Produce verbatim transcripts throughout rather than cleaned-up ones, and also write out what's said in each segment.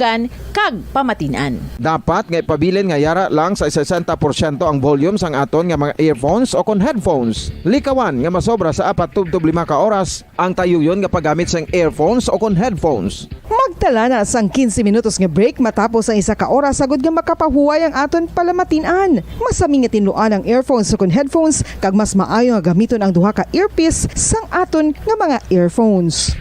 kabugan, kag pamatin-an. Dapat nga ipabilin nga yara lang sa sesenta porsyento ang volume sang aton nga mga earphones o kon headphones. Likawan nga masobra sa apat tubtob lima ka oras ang tayuyon nga paggamit sang earphones o kon headphones. Magtala na sang quince minutos nga break matapos ang isa ka oras, agod nga makapahuway ang aton palamatin-an. Masami nga tinluan ang earphones o kon headphones, kag mas maayo nga gamiton ang duha ka earpiece sang aton nga mga earphones.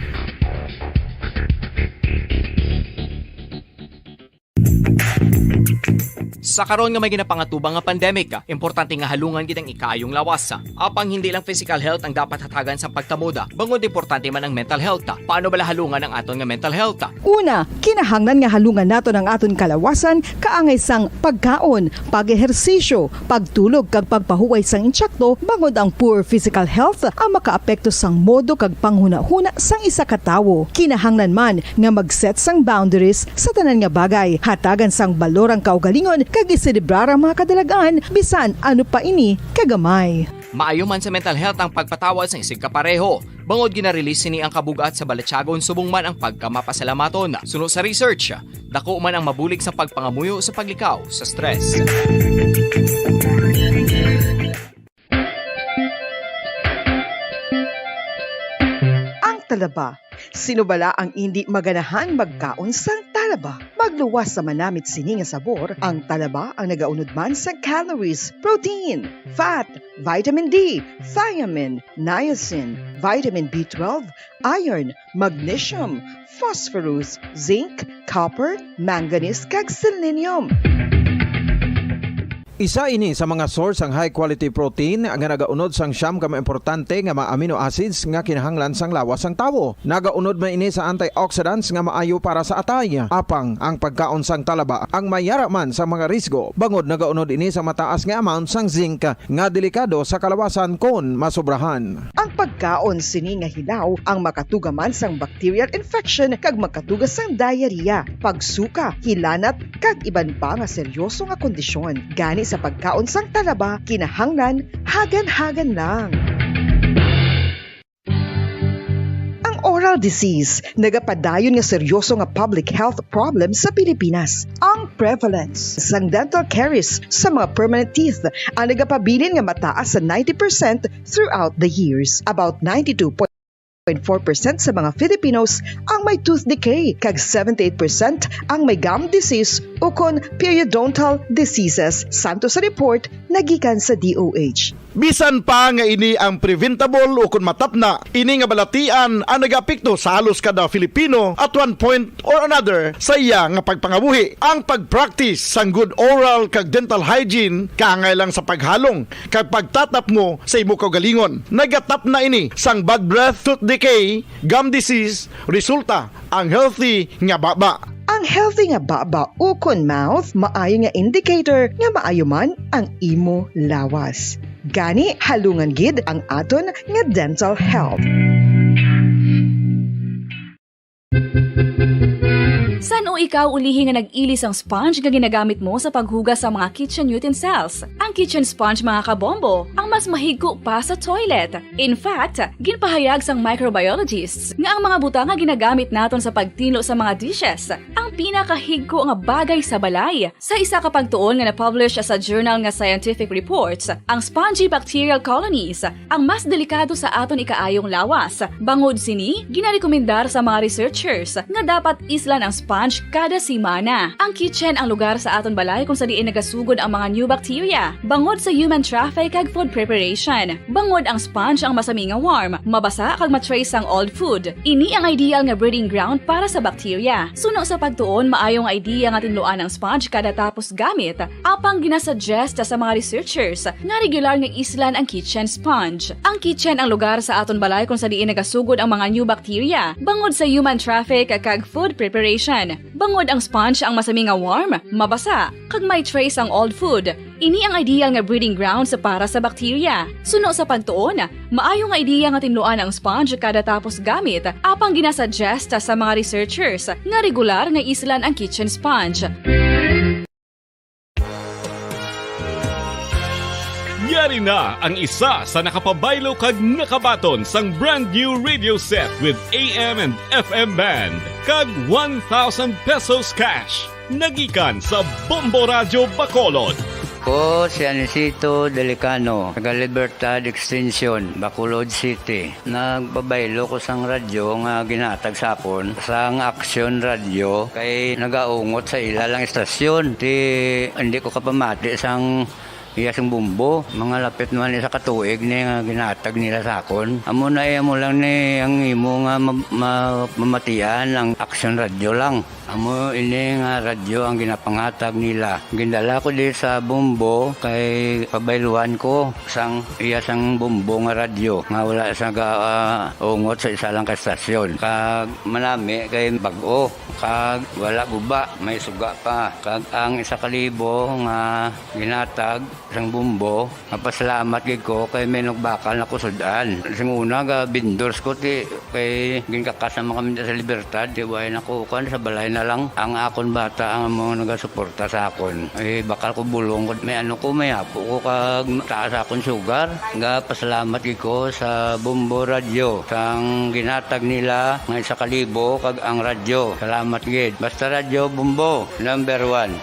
Sa karon nga may ginapangatubang nga pandemic, importante nga halungan gid ang ikaayong lawas. Apang hindi lang physical health ang dapat hatagan sang pagtamuda, bangod importante man ang mental health. Paano bala halungan ang aton nga mental health? Una, kinahanglan nga halungan naton ang aton kalawasan kaangay sang pagkaon, pag-ehersisyo, pagtulog, kag pagpahuway sang intsakto, bangod ang poor physical health ang makaapekto sang modo kag panghunahuna sang isa ka tawo. Kinahanglan man nga mag-set sang boundaries sa tanan nga bagay, hatagan sang balor ang kaugalingon, kag iselebrar ang mga kadalag-an, bisan ano pa ini kagamay. Maayo man sa mental health ang pagpatawad sang isigkapareho. Bangod gina-release sini ang kabug-at sa balatyagon subong man ang pagkamapasalamaton. Suno sa research, dako man ang mabulig sa pagpangamuyo sa paglikaw sa stress. Ang talaba. Sino bala ang indi maganahan magkaon sang talaba? Magluwas sa manamit sini nga sabor, ang talaba ang nagaunod man sa calories, protein, fat, vitamin D, thiamine, niacin, vitamin B twelve, iron, magnesium, phosphorus, zinc, copper, manganese, kag selenium. Isa ini sa mga source sang high quality protein nga nagaunod sang siyam ka mga importante nga mga amino acids nga kinahanglan sang lawas sang tawo. Nagaunod man ini sa antioxidants nga maayo para sa atay. Apang ang pagkaon sang talaba ang may yara man sa mga risgo, bangod nagaunod ini sa mataas nga amount sang zinc nga delikado sa kalawasan kon masobrahan. Ang pagkaon sini nga hilaw ang makatuga man sang bacterial infection kag makatuga sang diarrhea, pagsuka, hilanat, kag iban pa nga seryoso nga kondisyon. Gani sa pagkaon sang talaba, kinahanglan hagan-hagan lang. Ang oral disease nagapadayon nga seryoso nga public health problem sa Pilipinas. Ang prevalence sang dental caries sa mga permanent teeth ang nagapabilin nga mataas sa ninety percent throughout the years. About ninety-two point four percent sa mga Filipinos ang may tooth decay, kag seventy-eight percent ang may gum disease ukon periodontal diseases, santo sa report nagikan sa D O H. Bisan pa nga ini ang preventable ukon matapna, ini nga balatian ang nagaapekto sa halos kada Filipino at one point or another sa iya nga pagpangabuhi. Ang pag-practice sang good oral kag dental hygiene kaangay lang sa paghalong kag pagtatapngo sa imo kaugalingon. Nagatapna ini sang bad breath, tooth decay, gum disease, resulta ang healthy nga baba. Ang healthy nga baba ukon mouth maayo nga indicator nga maayo man ang imo lawas. Gani, halungan gid ang aton nga dental health. San-o ikaw ulihi nga nag-ili sang sponge nga ginagamit mo sa paghugas sa mga kitchen utensils? Ang kitchen sponge, mga kabombo, ang mas mahigko pa sa toilet. In fact, ginpahayag sang microbiologists nga ang mga butang nga ginagamit naton sa pagtinlo sa mga dishes ang pinakahigko nga bagay sa balay. Sa isa ka pagtuon nga na-publish sa journal nga Scientific Reports, ang spongy bacterial colonies ang mas delikado sa aton ikaayong lawas. Bangod sini, ginarekomendar sa mga researchers nga dapat islan ang sponge kada semana. Ang kitchen ang lugar sa aton balay kung sa diin nagasugod ang mga new bacteria, bangod sa human traffic kag food preparation. Bangod ang sponge ang masami nga warm, mabasa kag ma-trace ang old food. Ini ang ideal nga breeding ground para sa bacteria. Suno sa pagtuon, maayo nga idea nga tinluan ang sponge kada tapos gamit, apang ginasuggest sa mga researchers nga regular nga islan ang kitchen sponge. Ang kitchen ang lugar sa aton balay kung sa diin nagasugod ang mga new bacteria, bangod sa human traffic kag food preparation. Bangod ang sponge ang masami nga warm, mabasa, kag may trace ang old food. Ini ang ideal nga breeding grounds para sa bacteria. Suno sa pagtuon, maayo nga ideya nga tinluan ang sponge kada tapos gamit, apang ginasuggest sa mga researchers nga regular nga islan ang kitchen sponge. Ari na ang isa sa nakapabaylo kag nakabaton sang brand new radio set with A M and F M band kag one thousand pesos cash. Nagikan sa Bombo Radyo Bacolod. Ko si Anisito Delicano, taga Libertad Extension, Bacolod City. Nagpabaylo ko sang radyo nga ginhatag sa akon sang Action Radio kay nagaungot sa ila lang istasyon. Ti, hindi ko kapamati sang iya sing Bombo. Mga lapit naman isa ka tuig ni nga ginhatag nila sa akon. Amo na, eh, amo lang ni ang imo nga ma-, ma-, mamatian ang Action Radio lang. Amo ini nga radyo ang ginapanghatag nila. Gindala ko di sa Bombo kay pabayluhan ko sang iya sang Bombo nga radyo nga wala sa ga-, ah, ungot sa isa lang ka estasyon. Kag manami kay bag-o, kag wala guba, may suga pa. Kag ang isa ka libo nga ginhatag sang Bombo, mapasalamat gid ko kay may nagbakal na ko sud-an. Sing una, ga vendors ko, ti, kay ginkakas naman kami sa Libertad, ti, way na ko, kuwan, sa balay na lang. Ang akon bata ang mga nagasuporta sa akon. Eh, bakal ko bulong ko, may ano ko, may apo ko, kag taas akon sugar. Ga pasalamat gid ko sa Bombo Radyo, sang ginhatag nila nga isa ka libo, kag ang radyo. Salamat gid. Basta Radyo Bombo, number one.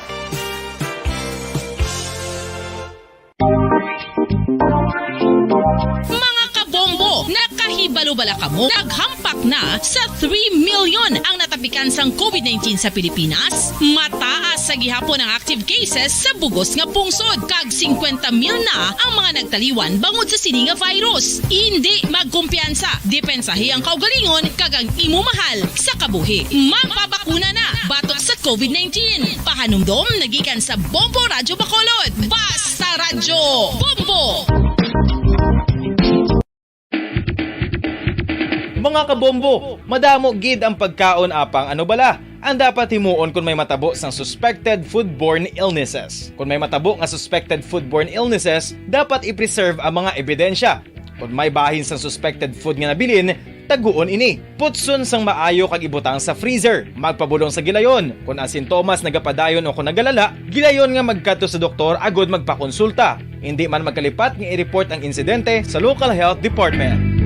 Mga kabombo, nakahibalo bala kamo? Naghampak na sa three million ang natapikan sang covid nineteen sa Pilipinas. Mataas sa gihapon ang active cases sa bugos nga pungsod, kag singkwenta mil na ang mga nagtaliwan bangod sa sini nga virus. Indi magkumpiyansa, depensahi ang kaugalingon kag ang imo mahal sa kabuhi. Magpabakuna na batok sa covid nineteen. Pahanumdom nagikan sa Bombo Radyo Bacolod. Basta Radyo Bombo! Mga kabombo, madamo gid ang pagkaon, apang ano bala ang dapat himuon kon may matabo sang suspected foodborne illnesses? Kon may matabo nga suspected foodborne illnesses, dapat i-preserve ang mga ebidensya. Kon may bahin sang suspected food nga nabilin, taguon ini. Putson sang maayo kag ibutang sa freezer. Magpabulong sa gilayon. Kon ang sintomas nagapadayon o kon nagalala, gilayon nga magkadto sa doktor agud magpakonsulta. Indi man magkalipat nga i-report ang insidente sa local health department.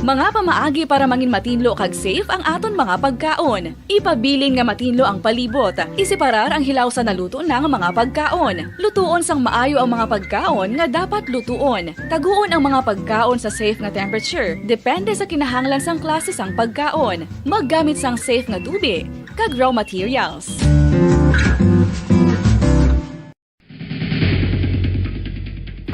Mga pamaagi para mangin matinlo kag safe ang aton mga pagkaon. Ipabilin nga matinlo ang palibot. Iseparar ang hilaw sa naluto na nga mga pagkaon. Lutuon sang maayo ang mga pagkaon nga dapat lutuon. Taguon ang mga pagkaon sa safe nga temperature, depende sa kinahanglan sang klase sang pagkaon. Maggamit sang safe nga tubi kag raw materials.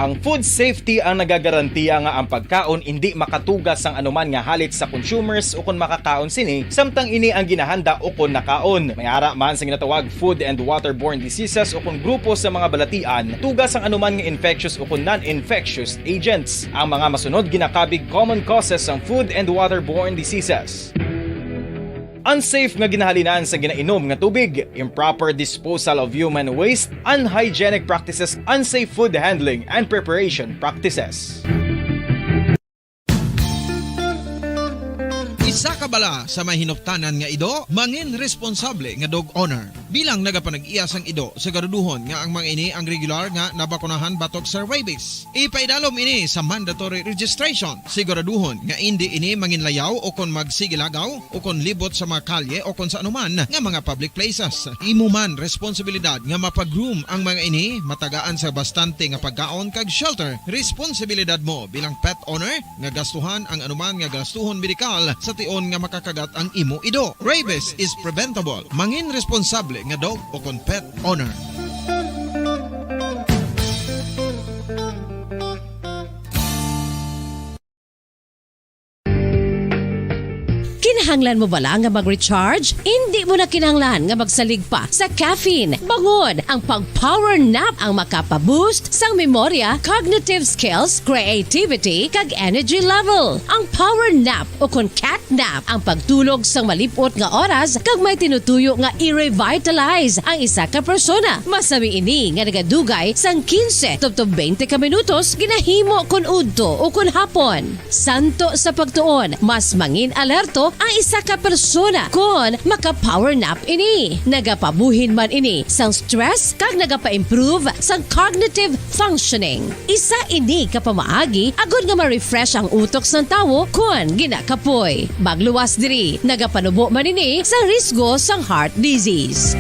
Ang food safety ang nagagarantiya nga ang pagkaon indi makatuga sang anuman nga halit sa consumers ukon makakaon sini, samtang ini ang ginahanda ukon nakaon. May ara man sa ginatawag food and waterborne diseases ukon grupo sa mga balatian, tuga sang anuman nga infectious ukon non-infectious agents. Ang mga masunod ginakabig common causes sang food and waterborne diseases. Unsafe nga ginahalinan sa ginainom nga tubig, improper disposal of human waste, unhygienic practices, unsafe food handling and preparation practices. Isa ka bala sa may hinuptanan nga ido, mangin responsable nga dog owner. Bilang nagapanag-iya sang ido, siguraduhon nga ang mga ini ang regular nga nabakunahan batok sa rabies. Ipaidalom ini sa mandatory registration. Siguraduhon nga indi ini manginlayaw o kon magsigilagaw o kon libot sa mga kalye o kon sa anuman nga mga public places. Imo man responsibilidad nga mapa-groom ang mga ini, matagaan sa bastante nga pagkaon kag shelter. Responsibilidad mo bilang pet owner nga gastuhan ang anuman nga gastuhon medikal sa tion nga makakagat ang imo ido. Rabies is preventable. Mangin responsable nga dog o kon pet owner. Kinahanglan mo bala nga mag-recharge? Indi mo na kinahanglan nga magsalig pa sa caffeine. Bangon, ang pag-power nap ang makapa-boost sang memorya, cognitive skills, creativity, kag energy level. Ang power nap o kon cat nap ang pagtulog sang malip-ot nga oras kag may tinutuyo nga i-revitalize ang isa ka persona. Masami ini nga nagadugay sang quince tubtob twenty ka minutos, ginahimo kon udto o kon hapon. Santo sa pagtuon, mas mangin alerto ang isa ka persona kon maka-power nap ini. Nagapabuhin man ini sang stress kag nagapa-improve sang cognitive functioning. Isa ini ka pamaagi agud nga ma-refresh ang utok sang tawo kon ginakapoy. Magluwas diri, nagapanubo man ini sa risgo sang heart disease.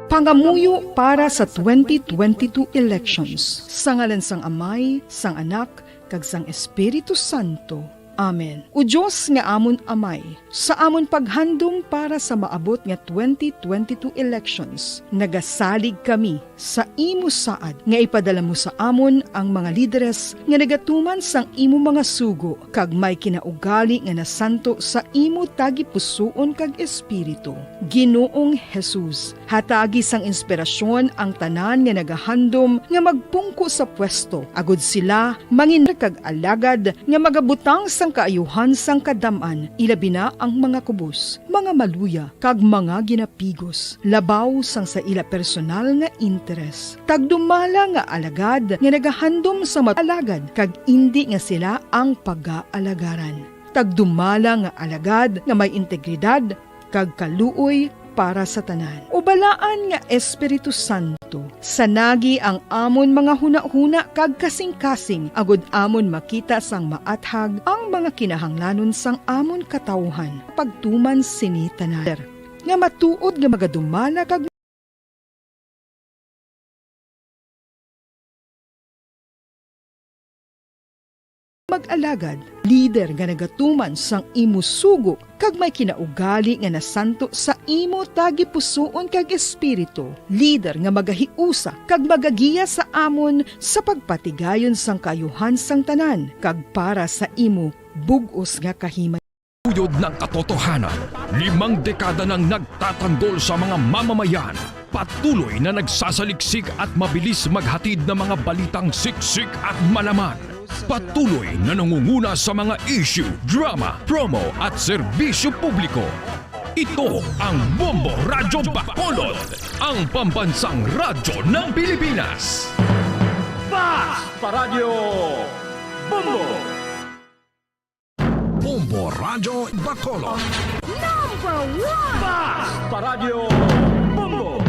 Pangamuyo para sa twenty twenty-two elections. Sa ngalan sang Amay, sang Anak, kag sang Espiritu Santo. Amen. O Dios nga amon Amay, sa amon paghandom para sa maabot nga twenty twenty-two elections, nagasalig kami sa imo saad nga ipadala mo sa amon ang mga lideres nga nagatuman sang imo mga sugo kag may kinaugali nga nasanto sa imo tagipusoon kag espiritu. Ginoong Jesus, hatagi sang inspirasyon ang tanan nga nagahandom nga magpungko sa pwesto, agud sila mangin kag alagad nga magabutang sang kaayuhan sang kadam-an, ilabi na ang mga kubos, mga maluya, kag mga ginapigos, labaw sang sa ila personal nga interes. Tagdumala nga alagad nga nagahandom sa mat-, alagad kag indi nga sila ang pagaalagaran. Tagdumala nga alagad nga may integridad kag kaluoy para sa tanan. O balaan nga Espiritu Santo, sanagi ang amon mga hunahuna kag kasingkasing, agud amon makita sang maathag ang mga kinahanglanon sang amon katawuhan. Pagtuman sini tanan, nga matuod nga magadumala kag mag-alagad, lider nga nagatuman sang imo sugo, kag may kinaugali nga nasanto sa imo tagipusoon kag espiritu, lider nga magahiusa kag magagiya sa amon sa pagpatigayon sang kaayuhan sang tanan, kag para sa imo bug-os nga kahimay. Uyod ng katotohanan, limang dekada nang nagtatanggol sa mga mamamayan. Patuloy na nagsasaliksik at mabilis maghatid ng mga balitang siksik at malaman. Patuloy na nangunguna sa mga issue, drama, promo at serbisyo publiko. Ito ang Bombo Radyo Bacolod, ang pambansang radyo ng Pilipinas. Fast Paradyo Bombo! Bombo Radyo Bacolod. Number one! Fast Paradyo Bombo!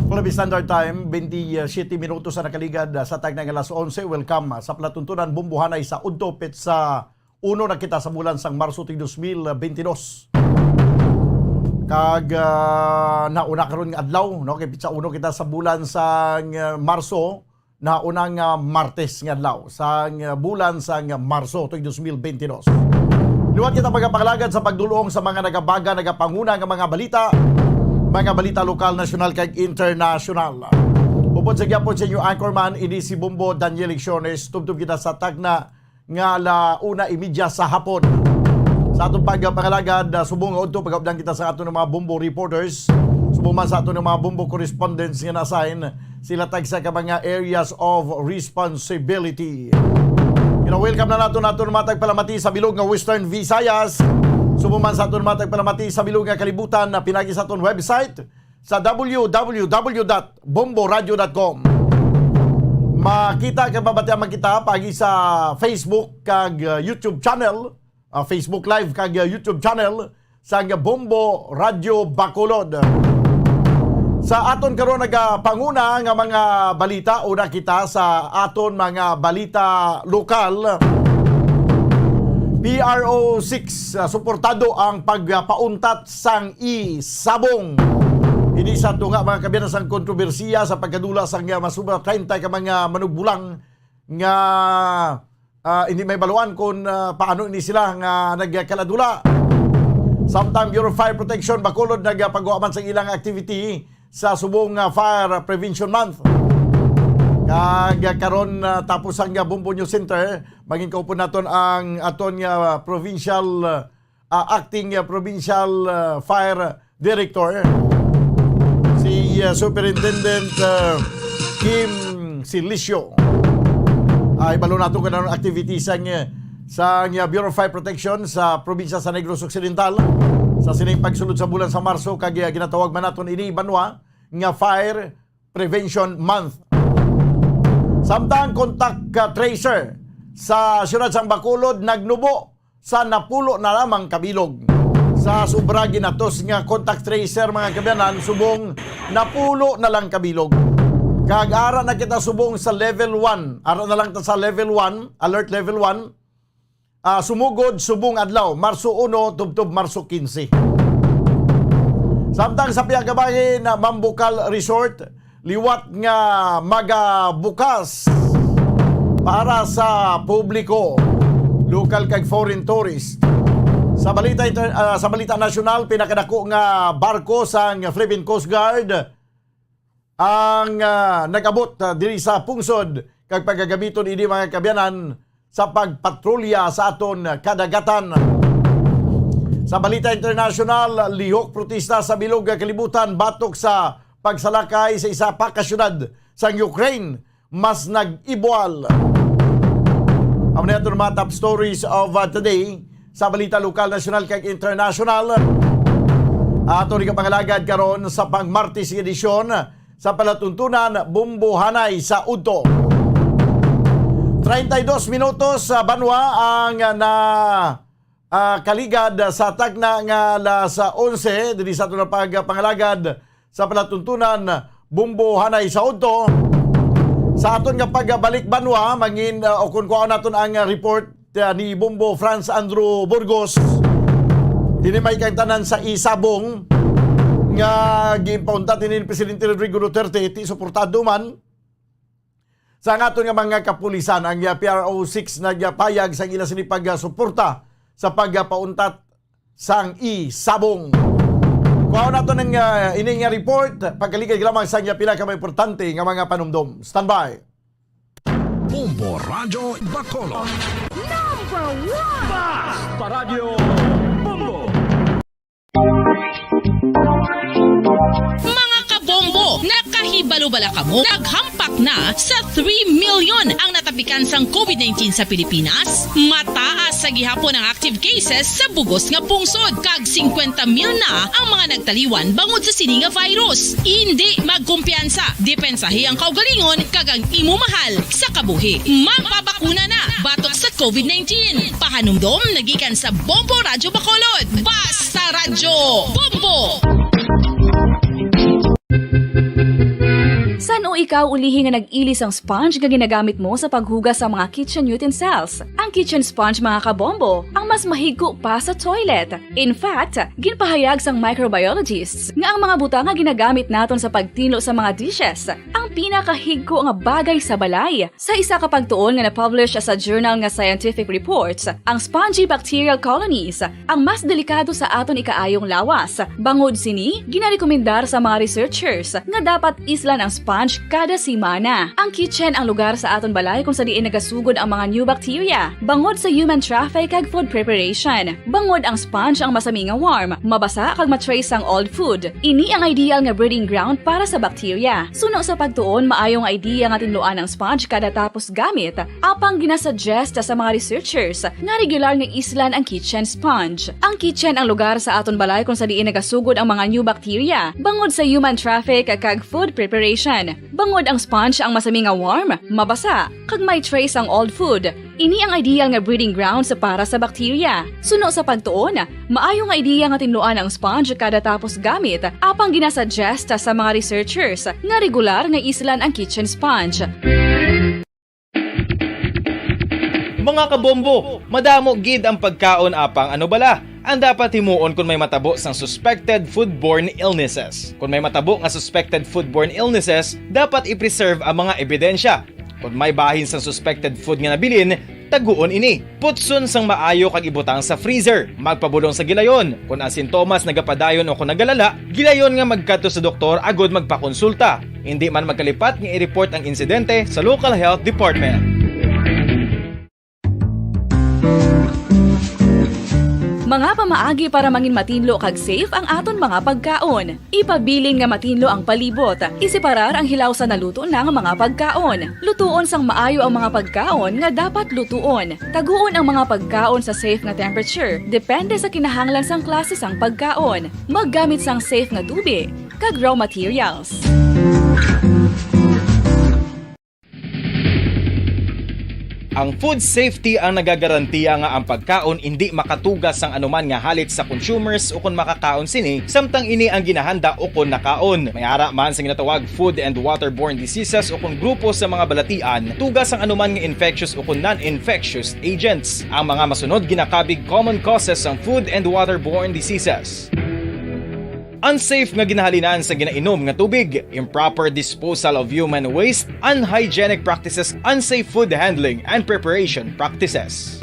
Philippine Standard Time, twenty-seven minutos sa nakaligad, ah, sa tagna nga alas onse. Welcome, ah, sa palatuntunan, Bombohanay sa Udto, petsa uno na kita sa bulan sang Marso tuig dos mil bentidós. Kag, ah, nauna karon nga adlaw, no? Kay petsa uno kita sa bulan sang, ah, Marso, nauna nga Martes nga adlaw sang, ah, bulan sang Marso tuig dos mil bentidós. Liwat kita magapangalagad sa pagdulong sa mga nagabaga, nagapanguna nga mga balita, mga balita lokal, nasyonal, kag internasyonal. Upod sa gyapon sa inyo anchorman, ini si Bombo Daniel Lecciones. Tubtob kita sa tagna nga ala una y media sa hapon. Sa atong pagpangalagad, ah, subong nga udto, pag-updan kita sa aton mga Bombo reporters, subong man sa aton mga Bombo correspondents nga na-assign, sila tagsa ka mga areas of responsibility. Gina-welcome na nato naton mga tagpalamati sa bilog nga Western Visayas, subong man sa aton mga tagpalamati sa bilog nga kalibutan, na pinagi sa aton website, sa W W W dot bombo radio dot com. Makita kag mabatian man kita paagi sa Facebook kag, uh, YouTube channel, uh, Facebook Live kag, uh, YouTube channel sang Bombo Radyo Bacolod. Sa aton karon nagapanguna nga mga balita, una kita sa aton mga balita lokal. P R O six, uh, suportado ang pagpauntat sang isabong. Ini sa tunga, mga kaabyanan, sang kontrobersiya sa pagkadula sang, ah, mas sobra treinta ka mga manugbulang nga, ah, hindi mahibaluan kung, ah, paano ini sila nga nagkaladula. Samtang Bureau of Fire Protection Bacolod nagapagawa man sa ilang activity sa subong nga Fire Prevention Month. Kag karon, ah, tapos ang, ah, Bombo News Center, mangin kaupon naton ang aton nga provincial, ah, ah, acting, ah, provincial, ah, fire director, si, ah, Superintendent, ah, Kim Silicio. Ah, ibalo nato kung anong activities ang, ah, sa, ah, Bureau of Fire Protection sa probinsya sa Negros Occidental. Sa sining pagsulod sa bulan sa Marso, kag, ah, ginatawag man naton ini, banwa, nga Fire Prevention Month. Samtang contact, ah, tracer sa siyudad sang Bacolod nagnubo sa napulo na lamang ka bilog. Sa sobra ginatos nga contact tracer, mga kaabyanan, subong napulo na lang ka bilog. Kag ara na kita subong sa level one. Ara na lang ta sa level one, alert level one. Ah, sumugod subong adlaw, Marso uno tubtob Marso quince. Samtang sa pihak nga bahin, ah, Mambucal Resort, liwat nga magabukas para sa publiko, lokal kag foreign tourist. Sa balita inter-, ah, sa balita nasyonal, pinakadako nga barko sang Philippine Coast Guard ang, ah, nag-abot, ah, diri sa pungsod, kag pagagamiton ini, mga kaabyanan, sa pagpatrolya sa aton kadagatan. Sa balita internasyonal, lihok protesta sa bilog nga kalibutan batok sa pagsalakay sa isa pa ka syudad sang Ukraine mas nag-ibual. Amo na aton mga top stories of, uh, today sa balita lokal, nasyonal, kag internasyonal. Aton ikapangalagad karon sa pang-Martes nga edisyon sa palatuntunan Bombo Hanay sa Udto. Treinta y dos minutos, uh, banwa ang, uh, na ah, kaligad sa tagna nga alas onse, diri sa aton nga pagpangalagad sa palatuntunan, Bombo Hanay sa Udto. Sa aton nga pagbalik banwa, mangin, ah, o kung kuhaon naton ang, ah, report, ah, ni Bombo Franz Andrew Burgos, dinhi may kaangtanan sa Isabong nga ginpauntat ini ni Presidente Rodrigo Duterte, ti suportado man. Sa aton nga mga kapulisan, ang, ah, P R O six nagapahayag sang ila sini pagsuporta sa pagpauntat sang Isabong. Kuhaon naton ang, ah, ini nga report, pagkaligay lamang sa, ah, pila ka mga importante nga mga panumdom. Standby. Bombo Radyo Bacolod. Number one! Basta Radyo Bombo! Mga kabombo, nakahibalo bala kamo? Naghampak na sa three million ang natapikan sang covid nineteen sa Pilipinas. Mataas sa gihapon ang active cases sa bugos nga pungsod, kag singkwenta mil na ang mga nagtaliwan bangod sa sini nga virus. Indi magkumpiyansa, depensahi ang kaugalingon kag ang imo mahal sa kabuhi. Magpabakuna na batok sa covid nineteen. Pahanumdom nagikan sa Bombo Radyo Bacolod. Basta Radyo Bombo! San-o ikaw ulihi nga nag-ili sang sponge nga ginagamit mo sa paghugas sa mga kitchen utensils? Ang kitchen sponge, mga kabombo, ang mas mahigko pa sa toilet. In fact, ginpahayag sang microbiologists nga ang mga butang nga ginagamit naton sa pagtinlo sa mga dishes ang pinakahigko nga bagay sa balay. Sa isa ka pagtuon nga na-publish sa journal nga Scientific Reports, ang spongy bacterial colonies ang mas delikado sa aton ikaayong lawas. Bangod sini, ginarekomendar sa mga researchers nga dapat islan ang sponge kada semana. Ang kitchen ang lugar sa aton balay kung sa diin nagasugod ang mga new bacteria bangod sa human traffic kag food preparation. Bangod ang sponge ang masami nga warm, mabasa kag ma-trace ang old food. Ini ang ideal nga breeding ground para sa bacteria. Suno sa pagtuon, maayo nga idea nga tinluan ang sponge kada tapos gamit, apang ginasuggest sa mga researchers nga regular nga islan ang kitchen sponge. Ang kitchen ang lugar sa aton balay kung sa diin nagasugod ang mga new bacteria bangod sa human traffic kag food preparation. Bangod ang sponge ang masami nga warm, mabasa, kag may trace ang old food. Ini ang ideal nga breeding grounds para sa bacteria. Suno sa pagtuon, maayo nga ideya nga tinluan ang sponge kada tapos gamit, apang ginasuggest sa mga researchers nga regular nga islan ang kitchen sponge. Mga kabombo, madamo gid ang pagkaon, apang ano bala ang dapat himuon kon may matabo sang suspected foodborne illnesses? Kon may matabo nga suspected foodborne illnesses, dapat i-preserve ang mga ebidensya. Kon may bahin sang suspected food nga nabilin, taguon ini. Putson sang maayo kag ibutang sa freezer. Magpabulong sa gilayon. Kon ang sintomas nagapadayon o kon nagalala, gilayon nga magkadto sa doktor agud magpakonsulta. Indi man magkalipat nga i-report ang insidente sa local health department. Mga pamaagi para mangin matinlo kag safe ang aton mga pagkaon. Ipabilin nga matinlo ang palibot. Iseparar ang hilaw sa naluto na nga mga pagkaon. Lutuon sang maayo ang mga pagkaon nga dapat lutuon. Taguon ang mga pagkaon sa safe nga temperature, depende sa kinahanglan sang klase sang pagkaon. Maggamit sang safe nga tubig kag raw materials. Ang food safety ang nagagarantiya nga ang pagkaon indi makatuga sang anuman nga halit sa consumers ukon makakaon sini, samtang ini ang ginahanda ukon nakaon. May ara man sa ginatawag food and waterborne diseases ukon grupo sa mga balatian, tuga sang anuman nga infectious ukon non-infectious agents. Ang mga masunod ginakabig common causes sang food and waterborne diseases. Unsafe nga ginahalinan sa ginainom nga tubig, improper disposal of human waste, unhygienic practices, unsafe food handling and preparation practices.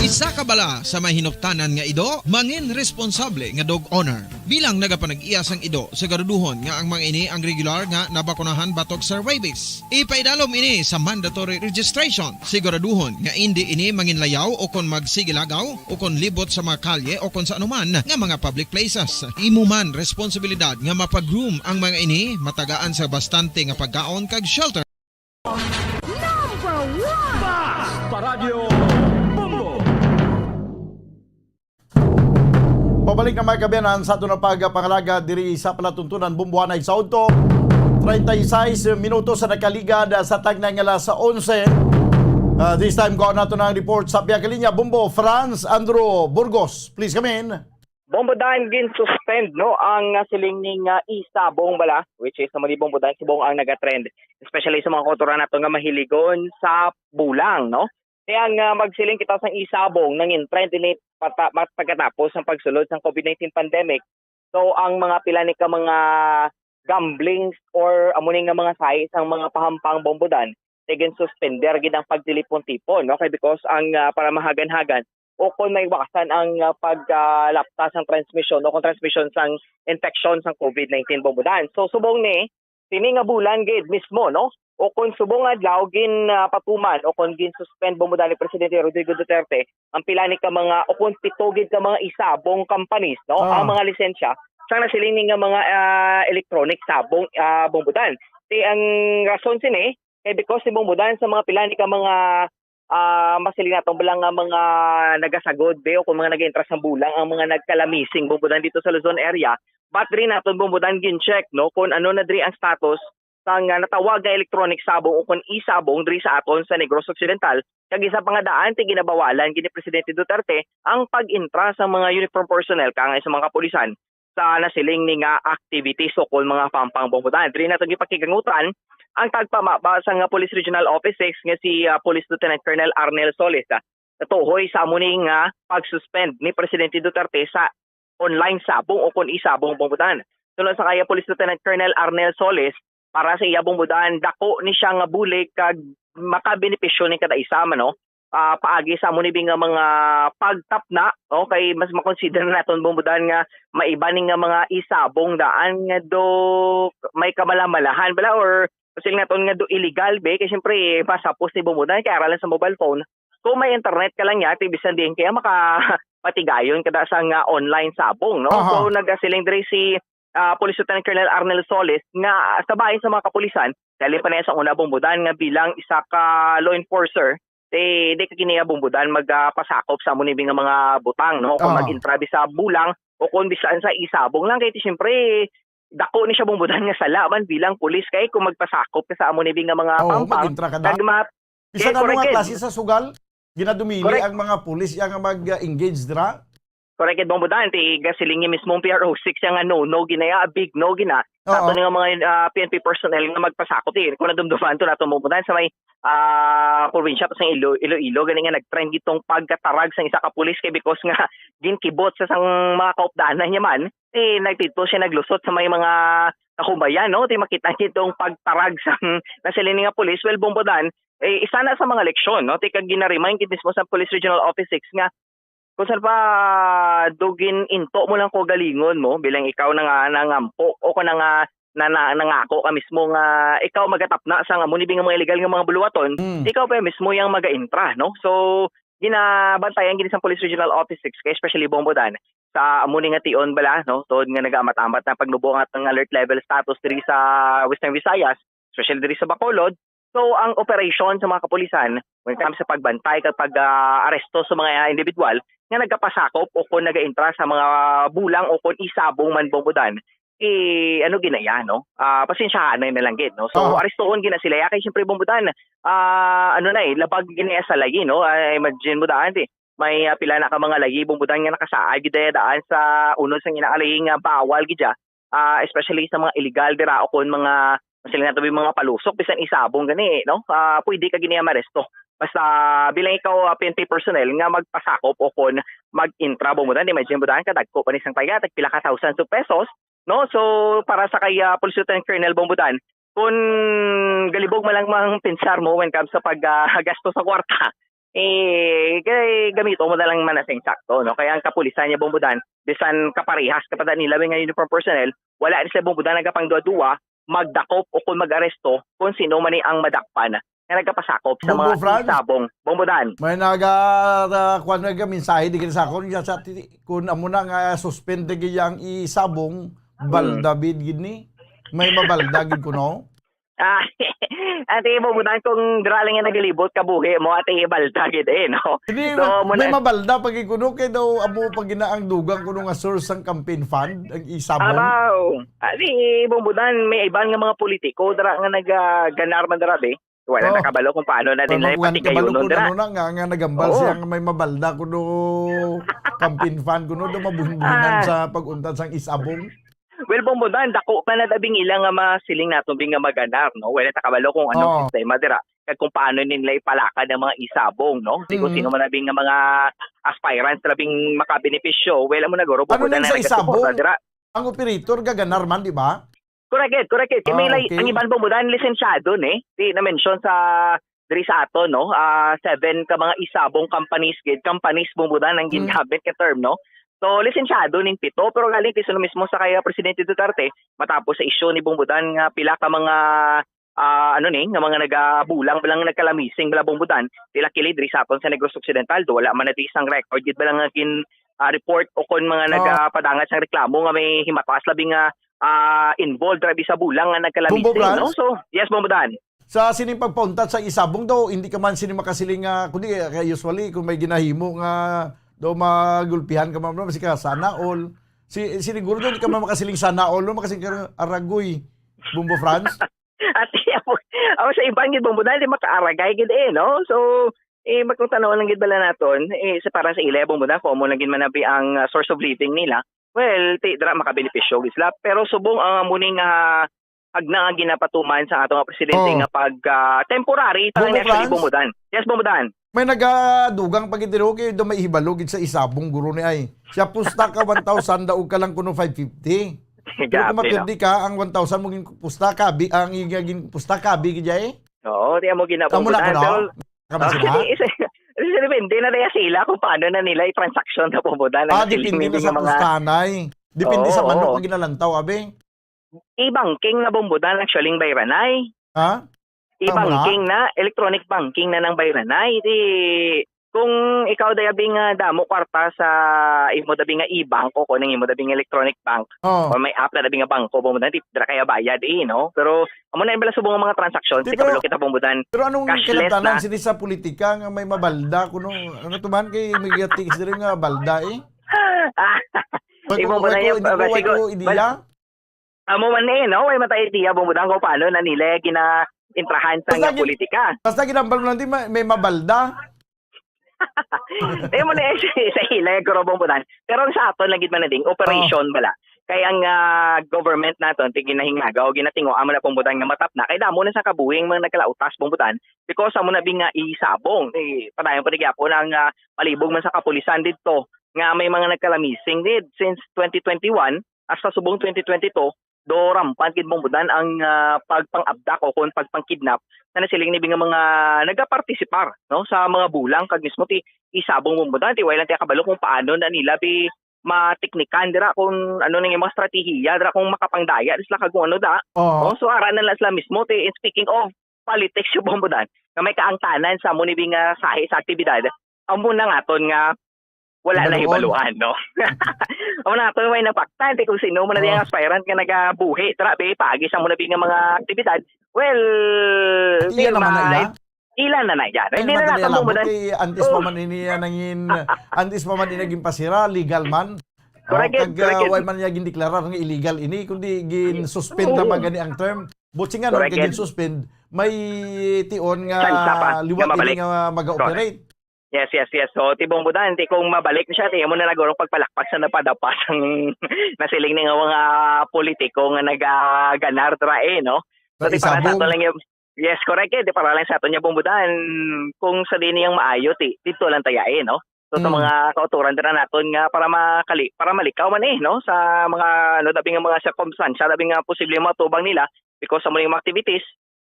Isa ka bala sa may hinuptanan nga ido, mangin responsable nga dog owner. Bilang nagapanag-iya sang ido, siguraduhon nga ang mga ini ang regular nga nabakunahan batok sa rabies. Ipaidalom ini sa mandatory registration. Siguraduhon nga indi ini manginlayaw o kon magsigilagaw o kon libot sa mga kalye o kon sa anuman nga mga public places. Imo man responsibilidad nga mapag-groom ang mga ini, matagaan sa bastante nga pagkaon kag shelter. Number one! Basta Radyo Bombo! Pabalik na, mga kaabyanan, sa aton nga pagpangalaga diri sa palatuntunan, Bombohanay sa udto. Treinta y seis minutos sa nakaligad sa tagna nga alas onse. Ah, this time, kuha nato na ang report sa pihak linya. Bombo, Franz Andrew Burgos, please come in. Bombo Dan, gin-suspend, no, ang, ah, siling ni nga isabong bala, which is naman ni Bombo Dan, subong ang nagatrend, especially sa mga kultura nato nga mahiligon sa bulang, no? Kaya nga magsiling kita sang isabong nangin trend ini pata- mat- pagkatapos ng pagsulod sang COVID nineteen pandemic. So ang mga pila ni ka mga gambling or amo ni nga mga sahi sang mga pahampang Bombo Dan, they can suspender gid ang pagtilipon-tipon, no? Kay because ang, ah, para mahagan-hagan o kon maiwasan ang, ah, pag, ah, lapta sang transmisyon o kon transmisyon sang infection sang COVID nineteen, Bombo Dan. So subong ni, sini nga bulan gid mismo, no? O kon subong adlaw gin, ah, patuman o kon gin-suspend, Bombo Dan, ni Presidente Rodrigo Duterte ang pila ni ka mga o kon pito gid ka mga isabong companies, no? Ah. Ang mga lisensya sang nasiling ni nga mga, ah, electronic sabong, ah, Bombo Dan. Ti ang rason sini kay because ni Bombo Dan sa mga pila ni ka mga ah, masiling naton bala nga mga nagasagod be o kung mga nag-entra sa bulang ang mga nagkalamising, Bombo Dan, dito sa Luzon area. But diri naton, Bombo Dan, gin-check, no, kung ano na diri ang status sang, ah, natawag nga electronic sabong o kung isabong diri sa aton sa Negros Occidental. Kag isa pa nga daan, ti ginabawalan gid ni Presidente Duterte ang pag-entra sa mga uniform personnel kangay sa mga kapulisan sa nasiling ni nga activities o kon mga pampang, Bombo Dan. Diri naton gipakigangutan ang tagpamaba sa nga Police Regional Office six nga si, ah, Police Lieutenant Colonel Arnel Solis, ah, natuhoy sa amo ni nga pag-suspend ni Presidente Duterte sa online sabong o kon isabong, Bombo Dan. Suno sa kaya Police Lieutenant Colonel Arnel Solis, para sa iya, Bombo Dan, dako ni siya nga bulig kag makabenepisyo ni kada isa man, no? Ah, paagi sa amo ni nga mga pagtapna, no? Kay mas makonsider naton, Bombo Dan, nga maiba ni nga mga isabong daan nga do may kamalamalahan bala or kasi naton nga do illegal be kay siyempre masapos ni, Bombo Dan, kay aralan sa mobile phone. Kung may internet ka lang niya, ti bisan diin kaya maka patigayon kada sa nga online sabong, no? Aha. So nagasiling diri si ah, Police Lieutenant Colonel Arnel Solis nga sa bahin sa mga kapulisan, dali pa niya sa una, Bombo Dan, nga bilang isa ka law enforcer, di, di ka kiniya, Bombo Dan, magpasakop sa amo ni nga mga butang, no? Kung Ah. mag-intrabi sa bulang o kung bisan sa isabong lang, kay ti, siyempre, dako ni siya, Bombo Dan, nga sala man bilang pulis kay kung magpasakop ka sa amo ni nga mga Oo, pampang, mag-intra ka na. Nagma- Bisan Eh, ano correct nga yun. Klase sa sugal, ginadumili Correct. Ang mga pulis iya nga mag-engage dira. Correct, Bombo Dan, ti gasiling ni mismong P R O six siya nga no, no, ginaya, a big no, gina. Sa Oo. Ato nga mga, ah, P N P personnel nga magpasakop, eh. Kung nadumduman to nato, Bombo Dan, sa may, ah, probinsya pa sa Ilo-, Iloilo, gani nga nag-trend itong pagkatarag sa isa ka pulis kay because nga ginkibot sa sang mga kaupdanan niya man, ti nagtito siya naglusot sa may mga kakubayan, no? Ti makita niya itong pagtarag sa nasiling nga pulis. Well, Bombo Dan, eh, isa na sa mga leksyon, no? Ti kag gina-remind gid mismo sa Police Regional Office six nga kung saan pa dugin into mo lang ko galingon mo bilang ikaw na nga nangampo o ko na nga na, na nangako ka mismo nga ikaw magatapna sa nga mo ni nga mga illegal nga mga buluwaton, Mm. ikaw pa mismo yang maga-intra, no? So, ginabantayan gid sang Police Regional Office six K, especially Bombodan, sa amo ni nga tion bala, no? Tod nga nagaamat-amat na pagnubo ang atong alert level status diri sa Western Visayas, especially diri sa Bacolod. So, ang operasyon sa mga kapulisan when it comes sa pagbantay kag pag, ah, aresto sa mga individual nga nagapasakop o kon nagaintra sa mga bulang o kon isabong man, Bombodan, eh, ano ginaya, no? Ah, pasensyahan na lang gid, no? So, Oo. arestohon gina sila. Ya, kay siyempre, Bombodan, ah, ano na eh, labag ginaya sa layi, no? Ah, imagine mo daan, eh, may, ah, pila na ka mga layi, Bombodan, nga nakasaad gid daya daan sa unod sa ginalayi nga bawal gid ya, ah, especially sa mga illegal dira o kon mga, sila nga tabi, mga palusok, bisan isabong gani, no? Ah, pwede ka gini maresto. Basta bilang ikaw, ah, P N P personnel nga magpasakop o kon mag-intra, Bombodan, imagine mo daan, kadagko pa ni sang paya, tag pila ka thousands of pesos, no? So, para sa kay, ah, Police Lieutenant Colonel Bombodan, kung galibog man lang mang pensar mo when comes sa pag, ah, gasto sa kwarta, eh, kay gamito mo na lang man na sa insakto, no? Kaya ang kapulisan niya, Bombodan, bisan kaparehas ka pa nila nga uniform personnel, wala ni sila, Bombodan, nagapangduwa-duwa, magdakop o kung mag-aresto kung sino man ni ang madakpan nga nagapasakop sa Bombo mga Franz? isabong. Bombodan. May naga, ah, kuwan nga mensahe di sa akon, ya sa ti-, kung amo na nga suspend di ang isabong, Mm. balda bid gid ni. May mabalda gid kuno. Ah, ate, Bombodan, kung dira lang nga nagalibot kabuhi mo, ate, balda gid eh, no? Hindi, So, ma-, muna may mabalda pag ikuno kay daw amo pag ginaang dugang kuno nga source sang campaign fund, ang isabong. Abaw. Ate, Bombodan, may iban nga mga politiko dira nga nagaganar man dira, be. Wala Oh. nakabalo kung paano na Kung din lang ako gani kabalo patigayonon kung dira. ano na nga, nga nagambal Oo. siya nga may mabalda kuno campaign fund kuno daw mabuhin-buhinan Ah. sa pag-untat sang isabong. Well, Bombodan, dako pa na dabing ila nga masiling naton bing nga maganar, no? Wala ta kabalo kung anong Oo. sistema dira, kag kung paano nila ipalakad ang mga isabong, no? Di kung Mm. sino man na bing nga mga aspirants na bing makabenepisyo, wala mo na guro, Ano Bombodan, nang na sa nagasuporta isabong? dira. Ang operator gaganar man, di ba? Correct, correct. Kay may Ah, lay-, okay. ang iban, Bombodan, lisensyado ni. Di na-mention sa diri sa aton, no? Ah, seven ka mga isabong companies gid, companies, Bombodan, ang Hmm. gingamit nga term, no? So, lisensyado ning pito, pero galing kay sino mismo sa kay Presidente Duterte, matapos sa issue ni, Bombodan, nga pila ka mga, ah, ano ni, nga mga nagabulang, bala nga nagkalamising, bala, Bombodan, pila kilid diri sa aton sa Negros Occidental, do wala man na di isang record gid, bala nga gin, ah, report o kon mga Oh. nagapadangat sang reklamo nga may himataas labi nga, ah, involved, grabe, sa bulang nga Bombo nagkalamising, no? Franz? So, yes, Bombodan. Sa sining pagpauntat sa isabong daw, hindi ka man sini makasiling nga, kundi, eh, kay usually, kung may ginahimo nga daw magulpihan ka man, basi ka, "Sana all." Si, siniguro daw, hindi ka man makasiling, "Sana all," no? Makasiling ka, "Aragoy." Bombo Franz? At ako, ako sa iban gid, Bombodan, di makaaragay gid eh, no? So, eh, magkutanaw lang gid bala naton, eh, sa para sa ila, Bombodan, kung amo lang gid manabi ang, ah, source of living nila. Well, ti, dira makabenepisyo gid sila. Pero subong ang amo ni nga hagna nga ginapatuman sa ato nga presidente Oh. nga pag, ah, temporary, ta Bombo lang actually, Franz? Bombodan. Yes, Bombodan. May nagadugang pa gid diri, okay, daw may hibalo gid sa isabong guro ni ay. Siya pusta ka one thousand, daog ka lang kuno five fifty. Pero kung Grabe, no? mapirdi ka, ang one thousand mo gin pusta, kabi, ang iya gin pusta, kabi gid ay. Oo, di mo gina-, Amo na Bombodan, ko, no? pero Kami sila? Isa, isa, depende na rin sila kung paano na nila i-transaction na, Bombodan, ang Ah, siling depende na nga sa mga pustahan ay. Depende sa Oo, manok oo. ang ginalantaw, abi. E-banking na, Bombodan, actually, ang bayranay. Ha? E-banking Tama na. na, electronic banking na ng bayranay. Di, kung ikaw, day, abi, nga damo kwarta sa imo, dabi, nga e-bank o kung imo, dabi, nga electronic bank, Oh. o may app na, dabi, nga bangko, Bombodan, di, dira kaya bayad, eh, no? Pero, amo na yung bala subong ang mga transaction, Di, di pero, kabalo kita, Bombodan. pero anong Cashless kinabtanan na. sini sa politika nga may mabalda kuno? Ano to man kay may gati diri nga balda, eh? Wala Imo ko, mo wala na ko, yung, hindi ko, wala wala ko ko, ideya. bal-, amo man eh, no? Wala man tayo ideya, Bombodan, kung paano na nila gina-intrahan sa Basta nga gin-, politika. basta ginambal mo lang, di ma-, may mabalda. Di mo na yung sa, sa ila, yung kurobong punan. Pero ang sa aton, lagi man na ding, operation Oh. bala. Kaya ang, ah, government naton, ti ginahinglaga o ginatingo, amo na pong butan nga matap na. Kaya damo na sa kabuhing mga nagkalautas pong butan. Because amo na bing nga isabong. Eh, padayon pa na gyapon ang, ah, palibog man sa kapulisan dito nga may mga nagkalamising did since twenty twenty-one hasta subong twenty twenty-two, do rampant gid, Bombodan, ang, ah, pagpang-abduct o kung pagpang-kidnap na nasiling ni nga mga nagapartisipar, no, sa mga bulang kag mismo ti isabong, Bombodan, ti wala lang ti kabalo kung paano na nila bi matiknikan dira kung ano ning mga estratehiya dira kung makapangdaya sila kag kung ano da. Oo. Oh, so ara na lang sila mismo ti, speaking of politics, yung Bombodan, nga may kaangtanan sa mo ni nga sahi sa aktibidad. Amo na nga ton nga wala na Hibaluon. Hibaluan, no? Amo na nga ton may napaktan ti kung sino mo na Oo. Diyang aspirant nga nagabuhi. Tara, be, paagi sa mo na bi nga mga aktibidad. Well, At iya di naman na ma- iya? Ila na na yan. Hindi na Naman natin nila mo na. kay antes pa Oh. man ini nangin antes pa man ini naging pasira, legal man. Correct, Oh, kag, correct. ah, why man niya gindeklara nga illegal ini kundi gin-suspend Oo. na man gani ang term. Buot siya nga no, Correct. Kag gin-suspend, may tion nga Sansa pa, liwat nga mabalik. Ini nga mag-operate. Yes, yes, yes. So, ti Bombodan, ti kung mabalik siya, ti mo na nagurong pagpalakpak sa napadapas ang nasiling ni nga mga politiko nga nagaganar dira eh, no? So, Sa ti para sa Isabong. ato lang yung, yes, correct eh. Di para lang sa ato niya Bombodan, kung sa din niyang maayo, ti dito lang tayain, no? So, sa Mm. mga kauturan dira naton nga para makali para malikaw man eh, no? Sa mga ano dabi nga mga sirkumstansya dabi nga posible matubang nila because sa mga activities.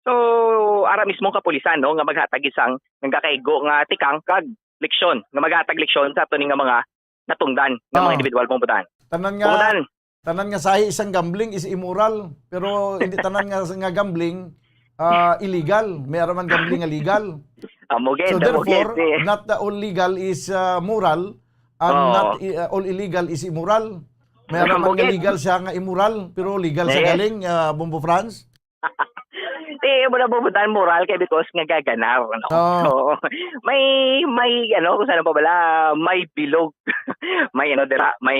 So, ara mismo ang kapulisan, no, nga maghatag isang nagakaigo nga tikang kag leksyon, nga maghatag leksyon sa ato ni nga mga natungdan nga mga Ah. individual Bombodan. Tanan nga Bombodan. Tanan nga sahi sang gambling is immoral, pero hindi tanan nga, nga gambling ah, illegal. May ara man gambling nga legal. Amo gid, So amo gid, therefore, eh. not all legal is ah, moral and Oo. not i- ah, all illegal is immoral. May ara man Amo nga gid. Legal siya nga immoral, pero legal sa Yes. galing, ah, Bombo Franz. Ti mo na Bombodan moral kay because nga gaganar, no? Oo. So, may may ano kung saan pa bala, may bilog. May ano dira, may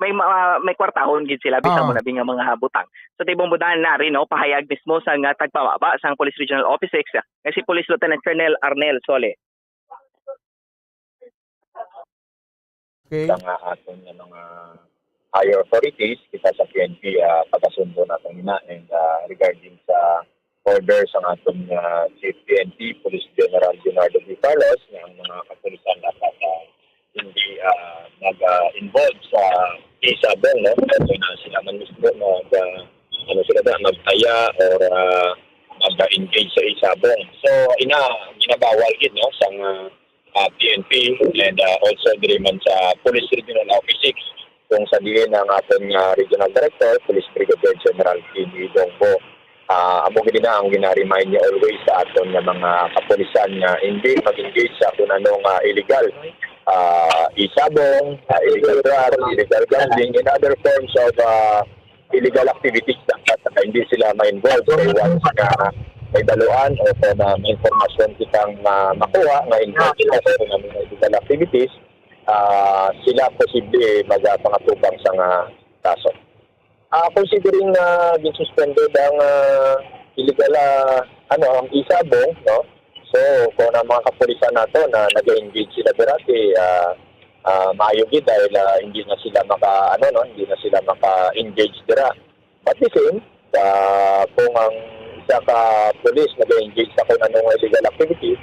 may ma- may kwartahon gid sila bisan Oo. mo na bi nga mga butang. So ti Bombodan na rin, no, pahayag mismo sa nga tagpamaba sang Police Regional Office six nga si Police Lieutenant Colonel Arnel Sole. Okay. Sa nga aton nga mga higher authorities, kita sa P N P, ah, pagasundo naton ina, and ah, regarding sa order sa aton nga Chief P N P, Police General Leonardo V. Carlos, nga ang mga kapulisan dapat ah, hindi ah, mag-involve sa isabong, no? Kaya na sila man mismo mag ah, ano sila da, magtaya or ah, mag-engage sa isabong. So ina, ginabawal gid, no, sa nga ah, P N P and ah, also diri man sa Police Regional Office six, kung sa diin ang aton nga Regional Director, Police Brigadier General T D Dongbo. Ah, amo gid na ang gina-remind niya always sa aton nga mga kapulisan nga hindi mag-engage sa kung ano nga illegal, ah, isabong, ah, illegal drugs, illegal gambling, and other forms of ah, illegal activities dapat na hindi sila ma-involve. Kay once nga may baluan o kung na may impormasyon kitang ma- makuha nga involved sila sa mga illegal activities, ah, sila posible magpangatubang sa nga kaso. Ah, considering na ginsuspended ang ah, illegal ah, ano ang isabong, no? So, kung ang mga kapulisan nato na nag-engage sila dira, si ah, ah, maayo gid dahil ah, hindi na sila maka ano no, hindi na sila maka-engage dira. But the same, ah, kung ang isa ka pulis nag-engage sa kung anong illegal activity,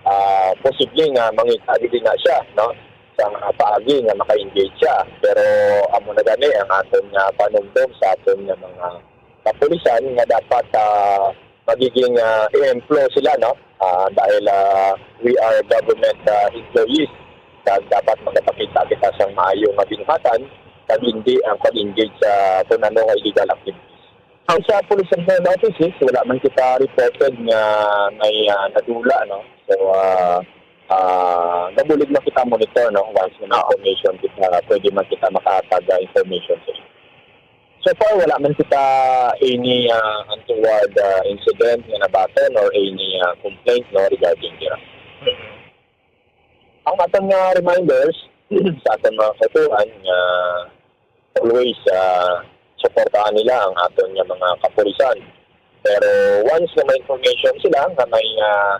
ah, posible nga mangita gid na siya, no? Sa mga paagi nga maka-engage siya. Pero amo na gani ang aton nga panumdom sa aton nga mga kapulisan nga dapat ah, magiging ah, ehemplo sila, no? Ah, dahil ah, we are government ah, employees, kag dapat magapakita kita sang maayo nga binuhatan kag hindi ang pag-engage sa kung ano nga illegal activities. Ang sa Police Regional Offices, wala man kita reported nga may ah, nadula, no? So, ah, ah, gabulig man kita monitor, no? Once na may information kita, pwede man kita makahatag ah, information sa inyo. So far, wala man kita any ah, untoward ah, incident nga nabaton or any ah, complaint, no, regarding dira. Ang aton nga reminders sa aton mga kautuhan nga always ah, suportahan nila ang aton nga mga kapulisan. Pero once nga may information sila nga may ah,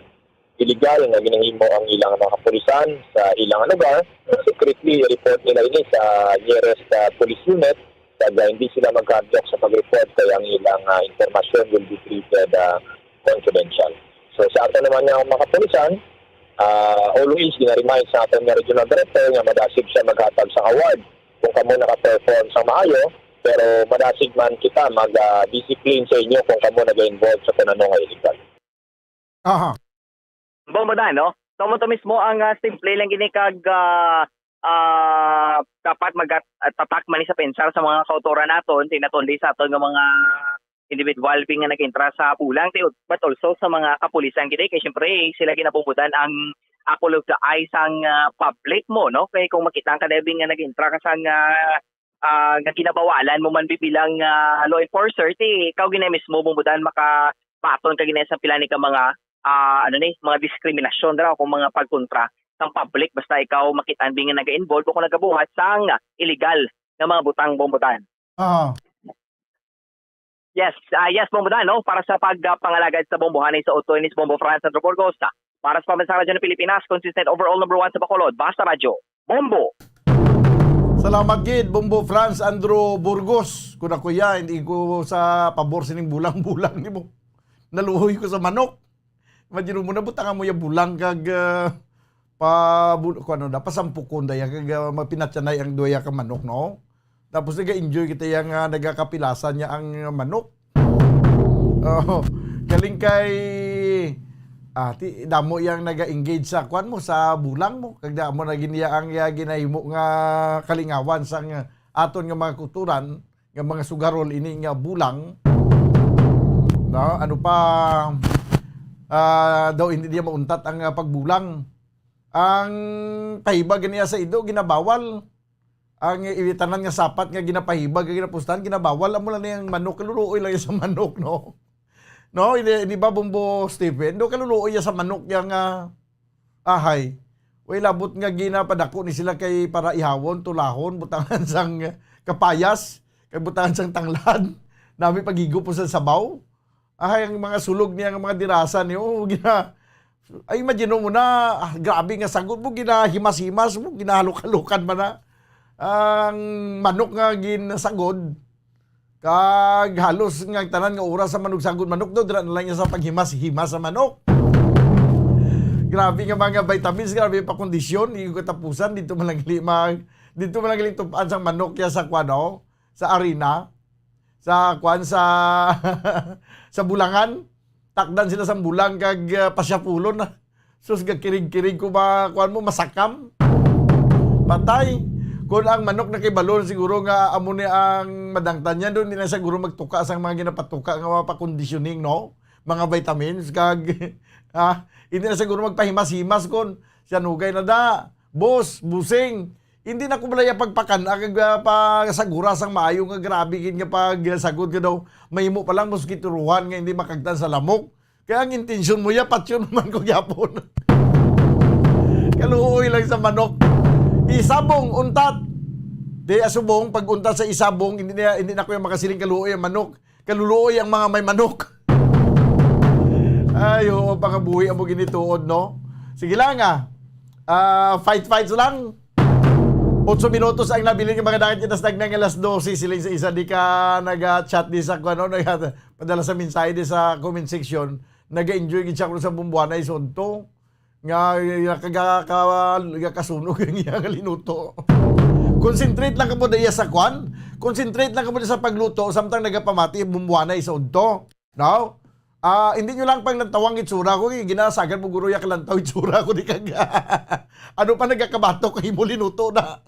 illegal nga ginahimo ang ilang mga kapulisan sa ilang lugar, secretly report nila ini sa nearest ah, police unit, kag ah, hindi sila magkadlok sa pag-report kay ang ilang ah, impormasyon will be treated ah, confidential. So sa ato naman nga mga kapulisan, ah, always gina-remind sa aton nga regional director nga madasig siya maghatag sa award kung kamo naka-perform sa maayo, pero madasig man kita mag-discipline sa inyo kung kamo nag-involve sa kung ano nga illegal. Aha. Bombodan, no? So, mo to mismo ang ah, simple lang gini kag ah, ah, dapat magatatak man ni sa pensar sa mga kautoran naton, ti naton di sa aton nga mga individual bi nga nag-entra sa bulang, ti, but also sa mga kapulisan gid, kay siyempre sila ginabumbudan ang apple of the eye sang, ah, public mo, no? Kay kung makita ka na bi nga nag-entra ka sang, ah, ah, nga ginabawalan mo man bi bilang, ah, law enforcer, ti ikaw gina mismo bumbudan makabaton ka gina sa pila ni ka mga, ah, ano ni, mga diskriminasyon dira o kung mga pagkontra sang public basta ikaw makita bi nga naga-involve o kung nagabuhat sang illegal nga mga butang bumbudan. Ah. Yes, ah, yes, Bombo Dan, no? Para sa pag, ah, pangalagad sa Bombo Hanay sa Utloy ni Bombo Franz Andro Burgos, ah, para sa Pambansang Radyo ng Pilipinas, consistent overall number one sa Bacolod, Basta Radyo, Bombo! Salamat gid, Bombo Franz Andro Burgos. Kung ako ya, hindi ko sa pabor sining bulang-bulang nimo. Naluoy ko sa manok. Imagine mo, nabutangan mo ya bulang kag, ah, pa, bul-, kung ano na, pasampukon daya kag, ah, mapinatyanay ang duya ka manok, no? Tapos naga-enjoy kita ya nga nagakapilasan niya ang manok. Oh, galing kay, ah, ti, damo yang naga-engage sa kwan mo, sa bulang mo. Kag damo na gid niya ang, ah, ginahimo nga kalingawan sang aton nga mga kulturan, nga mga sugarol ini nga bulang. No? Ano pa, ah, daw hindi niya mauntat ang, ah, pagbulang. Ang pahibag niya sa ido, ginabawal. Ang i-, tanan nga sapat nga ginapahibag, nga ginapustahan, ginabawal. Amo lang niyang manok, kaluluoy lang sa manok, no? No, hindi, hindi ba, Bombo Stephen? Do, kaluluoy ya sa manok ya nga ahay. Way labot nga ginapadako ni sila kay para ihawon, tulahon, butangan sang kapayas, kay butangan sang tanglad. Nami paghigop po sa sabaw. Ahay, ang mga sulog niya, ang mga dirasa niyo, oh, gina-, ay, imagine mo na, ah, grabe nga sagod mo, ginahimas-himas mo, ginahalok-halokan man na. Ang manok nga ginsagod, kag halos nga tanan nga oras sa manok sagod manok daw, dira na lang niya sa paghimas-himas sa manok. Grabe nga mga vitamins, grabe pa kondisyon, di ko katapusan, dito man lang gali mag-, dito man lang gali tupan sang manok ya sa kwan, oh, sa arena, sa kwan, sa, sa bulangan. Takdan sila sang bulang kag, ah, pasyapulon na. Sus, gakirig-kirig ko ba, kuan mo, masakam. Patay. Kung ang manok na kay balon, siguro nga amo ni ang madangtan niya, doon nila siguro magtuka sang mga ginapatuka nga mga pa-conditioning, no? Mga vitamins, kag, ah, hindi na siguro magpahimas-himas kon siya nugay na da. Boss, busing, hindi na ko balaya pagpakan-a kag, ah, pagsagura sang maayo nga grabe gid nga pagsagod ka daw. Mahimo pa lang mosquitohan nga hindi makagtan sa lamok. Kaya ang intensyon mo, ya, patyon naman ko gyapon. Kaluoy lang sa manok. Isabong, untat. Di asubong, pag untat sa isabong, hindi na, hindi na ko yung makasiling kaluoy ang manok. Kaluluoy ang mga may manok. Ay, oo, pangabuhi amo ginituod, no? Sige lang, ah. Ah, fight, fight lang. Otso minutos ang nabilin nga mga dangit kita sa tagnang alas dose. Siling sa isa, di ka nag-chat di sa, ano, nag-, padala sa mensahe di sa comment section. Nag-enjoy gid siya kuno sa bumbuanay sa udto. Nga, nga kaga-, ka-, kasunog ang iya nga linuto. Concentrate lang ka po diya sa kwan. Concentrate lang ka po diya sa pagluto, samtang nagapamati, bumbuanay sa udto. No? Ah, hindi nyo lang pag nagtawang itsura ko, eh, ginasagad mo guro ya kalantaw itsura ko, di kag ano pa nagakabatok kay mo linuto na.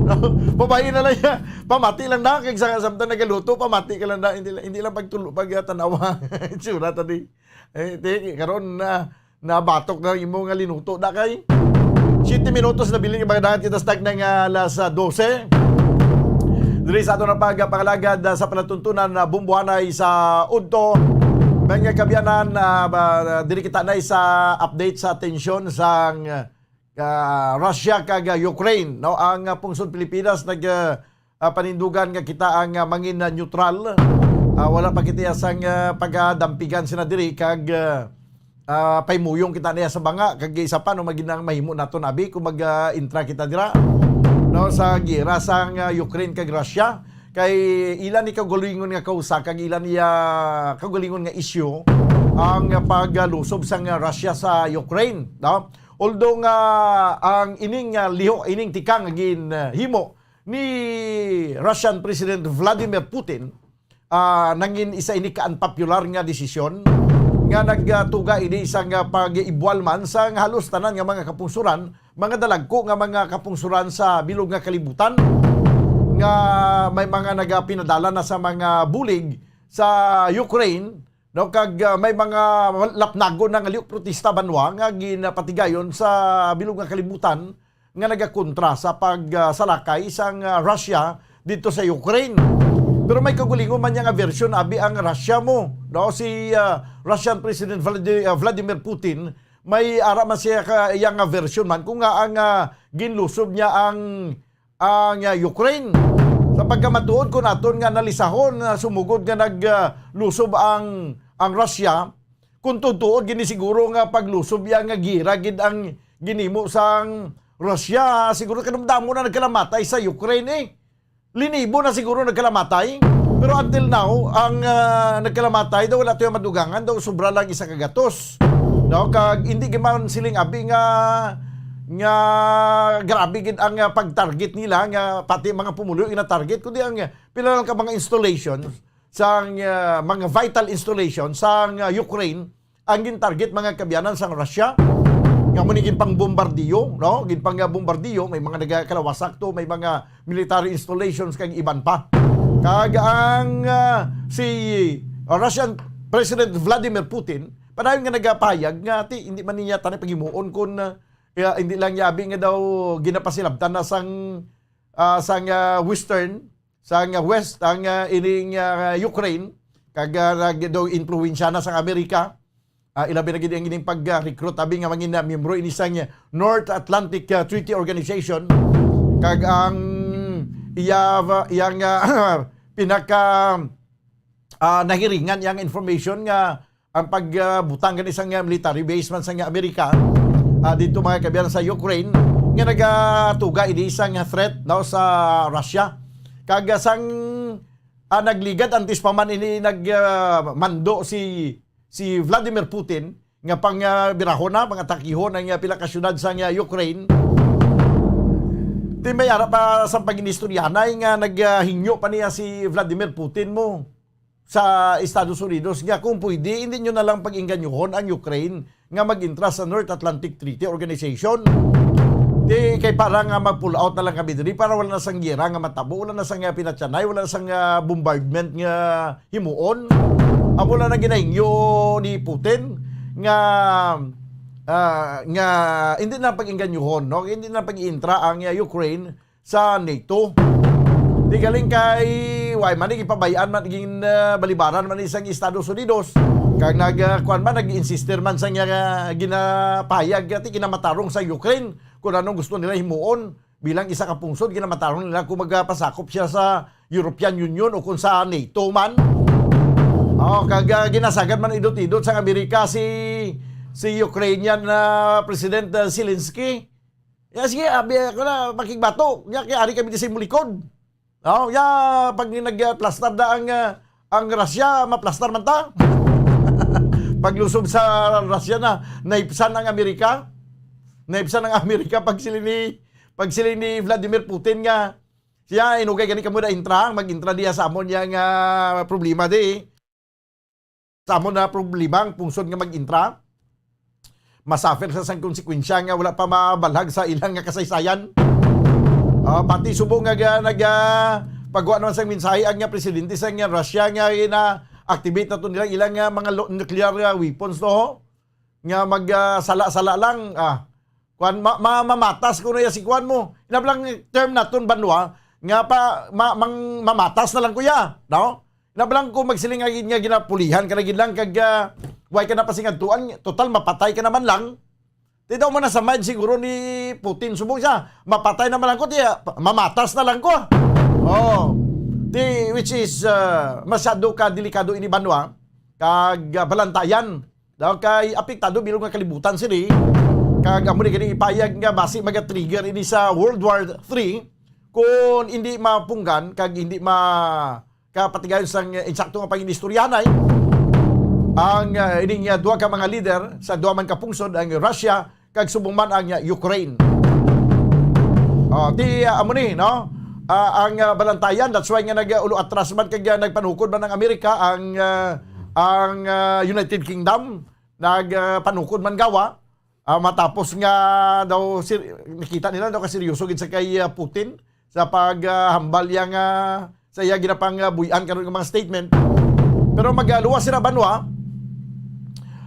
No? Babae na lang ya. Pamati lang na, kay sa, samtang nagaluto, pamati ka lang na, hindi, hindi lang pagtulo, pag, ah, tanawa. Itsura ta di. Eh, di, karon na, nabatok na imo nga linuto na kay. Siyete minutos na bilin nga mga dangit kita sa tagnang, ah, alas, ah, dose. Diri sa ato na pagpangalagad, ah, sa palatuntunan na bumbuanay sa udto. Mga kabiyanan, ah, ba, diri kita na sa update sa tensyon sang, ah, Russia kag, ah, Ukraine, no? Ang, ah, pungsod Pilipinas nag, ah, ah, panindugan nga kita ang, ah, mangin, ah, neutral. Ah, wala pa kita sang, ah, pagdampigan sina diri kag, ah, ah, pahimuyong kita niya sa banga kag isa pa no magin ang mahimo naton abi kung mag, ah, intra kita dira, no, sa giyera sang, ah, Ukraine kag Russia. Kay ila ni kaugalingon nga kausa kag ila niya kaugalingon nga isyu ang paglusob sang Russia sa Ukraine, no? Although nga ang ining, ah, liho, ining tikang nga ginhimo ni Russian President Vladimir Putin, ah, nangin isa ini ka unpopular nga desisyon nga nagtuga ini isang, ah, pag-ibual man sa halos tanan nga mga kapungsuran mga dalagko nga mga kapungsuran sa bilog nga kalibutan nga may mga nagapinadala na sa mga bulig sa Ukraine, no, kag, ah, may mga lapnagon na nga liog protesta banwa nga ginapatigayon sa bilog nga kalibutan nga nagakontra sa pagsalakay sang, ah, Russia dito sa Ukraine. Pero may kaugalingon man niya nga version, abi, ang Russia mo, no? Si, ah, Russian President Vladi-, ah, Vladimir Putin, may ara man siya ka, iya nga version man kung nga ang, ah, ginlusob niya ang, ang, ah, Ukraine. Sa pagkamatuod ko naton nga analisahon, ah, sumugod nga nag, ah, lusob ang, ang Russia, kung tuod-tuod gini siguro nga paglusob iya nga gira gid ang ginimo sang Russia, siguro kadamdamo na nagkalamatay sa Ukraine, eh. Linibo na siguro nagkalamatay. Pero until now, ang, ah, nagkalamatay daw wala to yung madugangan, daw sobra lang isa ka gatos. No, kag hindi gid man siling abi nga, nga grabe gid ang, ah, pag-target nila, nga pati mga pumulo yung na-target, kundi ang, ah, pila lang ka mga installation sang, ah, mga vital installation sang, ah, Ukraine ang gin-target, mga kaabyanan, sang Russia, nga mo ni ginpangbombardiyo, no? Ginpangbombardiyo, may mga nagakalawasak to, may mga military installations kag iban pa. Kag ang, ah, si Russian President Vladimir Putin padayon nga nagapahayag nga ti hindi man niya tani paghimuon kun, ah, hindi lang niya abi nga daw ginapasilabtan na sang, ah, sang, ah, Western, sang, ah, West ang, ah, ining, ah, Ukraine, kag, ah, nag-, daw impluwensya na sang Amerika. Ah, ilabi na gid ang ining pag-recruit abi nga mangin, ah, miyembro ini sang North Atlantic, ah, Treaty Organization, kag ang iya, iyang, ah, pinaka, ah, nahiringan iyang information nga ang pagbutang gani sang, ah, military base man sang Amerika, ah, dito, mga kaabyanan, sa Ukraine nga nagatuga ini sang threat daw sa Russia. Kag, ah, sang, ah, nagligad antes pa man ini nag, ah, mando si, si Vladimir Putin nga pang, ah, birahon na, pang-atakihon ang, ah, pila ka syudad sa, ah, Ukraine. Ti may ara pa sa pag-inistoryanay nga naghingyo pa niya si Vladimir Putin mo sa Estados Unidos nga kung pwede, hindi nyo na lang pag-ingganyuhon ang Ukraine nga mag-intra sa North Atlantic Treaty Organization. Di kay para nga mag-pull out na lang kami diri para wala na sang giyera nga matabo, wala na sang, ah, pinatyanay, wala na sang, ah, bombardment nga himuon. Amo lang ang ginahingyo ni Putin nga, ah, nga hindi na pag-ingganyuhon, no? Hindi na pag-iintra ang, ah, Ukraine sa NATO. Di galing kay, why man, ipabay-an man, gin, ah, balibaran man isang Estados Unidos. Kag nag, ah, kuwan man, nag-insister man sa nga, ah, ginapahayag, ati, kinamatarong sa Ukraine kung anong gusto nila himuon bilang isa ka pungsod, ginamatarong nila kung magpasakop siya sa European Union o kung sa NATO man. Oh, kag, ah, ginasagad man idot-idot sa Amerika si, si Ukrainian, ah, President, ah, Zelensky. Ya, sige, abi ako na, makigbato. Ya, kay ari kami sa imong likod. Oh, ya, pag nagplastar na ang, ah, ang Russia, maplastar man ta. Paglusob sa Russia na, naipsan ang Amerika. Naipsan ang Amerika pag sila ni, pag sila ni Vladimir Putin nga, siya, inugay gani kamo na intra, mag-intra diya sa amon yang, ah, problema di. Sa amon na problema ang pungsod nga mag-intra. Masuffer sa sang konsekwensya nga wala pa mabalhag sa ilang nga kasaysayan. Ah, pati subong nga ga-, nag, ah, pagwa naman sang mensahe ang nga presidente sa nga Russia nga ina-activate na to nila ilang nga mga lo-, nuclear, ah, weapons to, ho? Nga mag, ah, sala-sala lang, ah, kuwan, ma-, ma-, mamatas ko na ya si kuwan mo. Inablang term naton banwa, nga pa, ma-, mang-, mamatas na lang ko ya, no? Inablang ko magsiling nga, nga ginapulihan ka na gid lang kag, ah, way ka na pasingadtuan, total mapatay ka naman lang. Di daw man nasa mind siguro ni Putin, subong siya, mapatay naman lang ko, tiya, pa-, mamatas na lang ko. Oh. Di, which is, ah, masyado ka delikado ini banwa, kag, ah, balantayan. Daw kay apektado bilog nga kalibutan sini. Kag amo ni gani ipayag nga basi maga-trigger ini sa World War Three kung hindi mapunggan kag hindi ma-, kapatigayon sang insakto nga pag-inistoryahanay ang, ah, ining, ah, duha ka mga lider sa duha man ka pungsod, ang Russia kag subong man ang, ah, Ukraine. Oh, di, ah, amo ni, no? Ah, ang, ah, balantayan, that's why nga nag-ulo atras man kag, ah, nagpanukod man ang Amerika, ang, ah, ang, ah, United Kingdom nag, ah, panukod man gawa. Ah, matapos nga daw sir-, nakita nila daw kaseryoso gid sa kay, ah, Putin sa pag, ah, hambal iya nga sa iya ginapang, ah, buy-an karon nga mga statement. Pero magaluwas sila, banwa.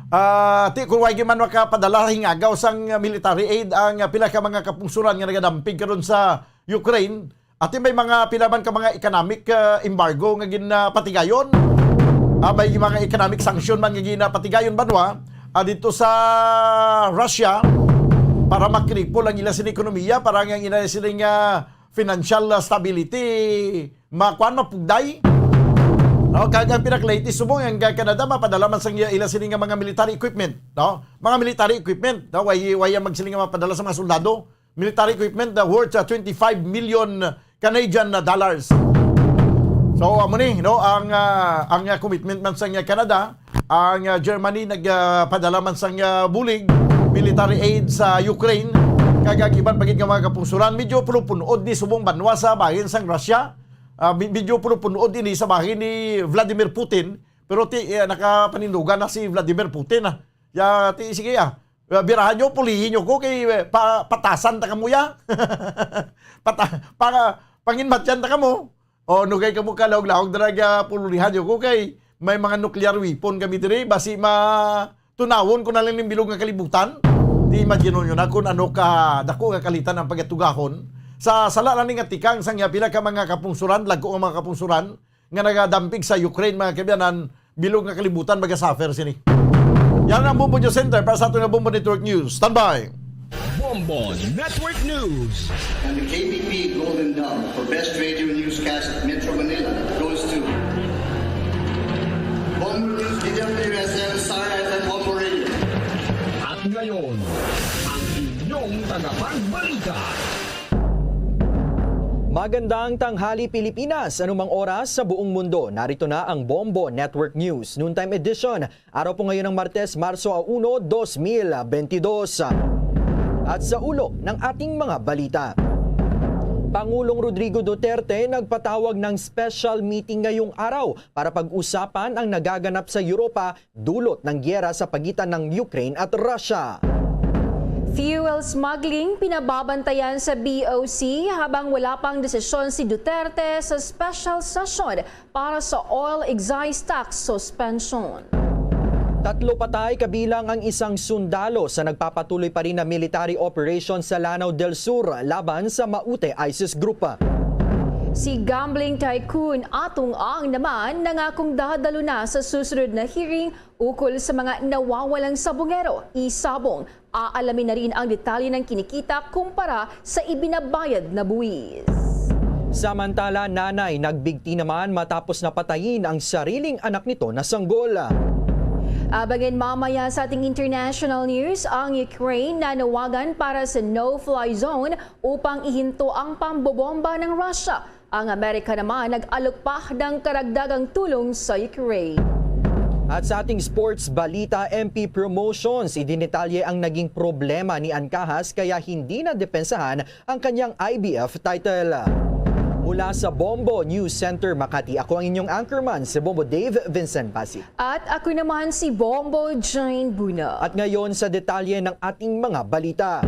Ah, ti kung wala man makapadala hingagaw sang military aid ang, ah, pila ka mga kapungsuran nga nagadampig karon sa Ukraine, ati may mga pila man ka mga economic, ah, embargo nga ginapatigayon. Ah, may mga economic sanction man nga ginapatigayon, banwa, ah, dito sa Russia para makripol ang ila sini ekonomiya, para nga ang ila sini nga financial, ah, stability makuan, mapugday. No, kag ang pinaka-latest subong ang Canada mapadala man sang ila sini nga mga military equipment, no? Mga military equipment, no? Way, way ang magsiling nga mapadala sa mga soldado. Military equipment na worth, ah, twenty-five million Canadian dollars. So, amo ni, no, ang, ah, ang, ah, commitment man sang, ah, Canada, ang, ah, Germany nagpadala man sang, ah, bulig, military aid sa Ukraine, kag ang iban pa gid nga mga kapungsuran. Medyo pulupun-od ni subong banwa sa bahin sang Russia. Ah, mi-, medyo pulupun-od ini sa bahin ni Vladimir Putin. Pero ti, eh, nakapanindugan na si Vladimir Putin, ah. Ya, ti, sige, ah. Ah, birahan nyo, pulihin nyo ko kay, eh, pa-, patasan ta kamo ya. Pata-, pa-, panginmatyan ta kamo. O, nugay kamo kalawag-lawag dira, ah, pulihan nyo ko kay may mga nuclear weapon kami diri. Basi ma-, tunawon ko na lang ning bilog nga kalibutan. Di imagine nyo na kung ano ka dako nga kalitan ang pagatugahon. Sa sala lang ni nga tikang sang iya pila ka mga kapungsuran, lagko nga mga kapungsuran, nga nagadampig sa Ukraine, mga kabiyanan, bilog nga kalibutan magasuffer sini. Yan ang Bombo News Center para sa aton nga Bombo Network News. Standby! Bombo Network News. And the K B P Golden Dove for Best Radio Newscast Metro Manila goes to Bombo News, D W S M, Star F M, Bombo Radio. At ngayon, ang inyong tagapagbalita. Magandang tanghali, Pilipinas. Anumang oras sa buong mundo, narito na ang Bombo Network News Noontime Edition. Araw po ngayon ng Martes, Marso uno, dos mil bentidós. At sa ulo ng ating mga balita, Pangulong Rodrigo Duterte nagpatawag ng special meeting ngayong araw para pag-usapan ang nagaganap sa Europa dulot ng giyera sa pagitan ng Ukraine at Russia. Fuel smuggling pinababantayan sa B O C habang wala pang desisyon si Duterte sa special session para sa oil excise tax suspension. Tatlo patay kabilang ang isang sundalo sa nagpapatuloy pa rin na military operation sa Lanao del Sur laban sa Maute ISIS group. Si gambling tycoon Atong Ang naman nangakong dadalo na sa susunod na hearing ukol sa mga nawawalang sabongero. Isabong, aalamin na rin ang detalye ng kinikita kumpara sa ibinabayad na buwis. Samantala, nanay nagbigti naman matapos na patayin ang sariling anak nito na sanggol. Abangan mamaya sa ating international news, ang Ukraine nanawagan para sa no-fly zone upang ihinto ang pambobomba ng Russia. Ang Amerika naman nag-alok pa ng karagdagang tulong sa Ukraine. At sa ating sports balita, M P Promotions, idinetalye ang naging problema ni Ancajas kaya hindi na depensahan ang kanyang I B F title. Mula sa Bombo News Center Makati, ako ang inyong anchorman, si Bombo Dave Vincent Basi. At ako naman si Bombo Jane Buna. At ngayon sa detalye ng ating mga balita.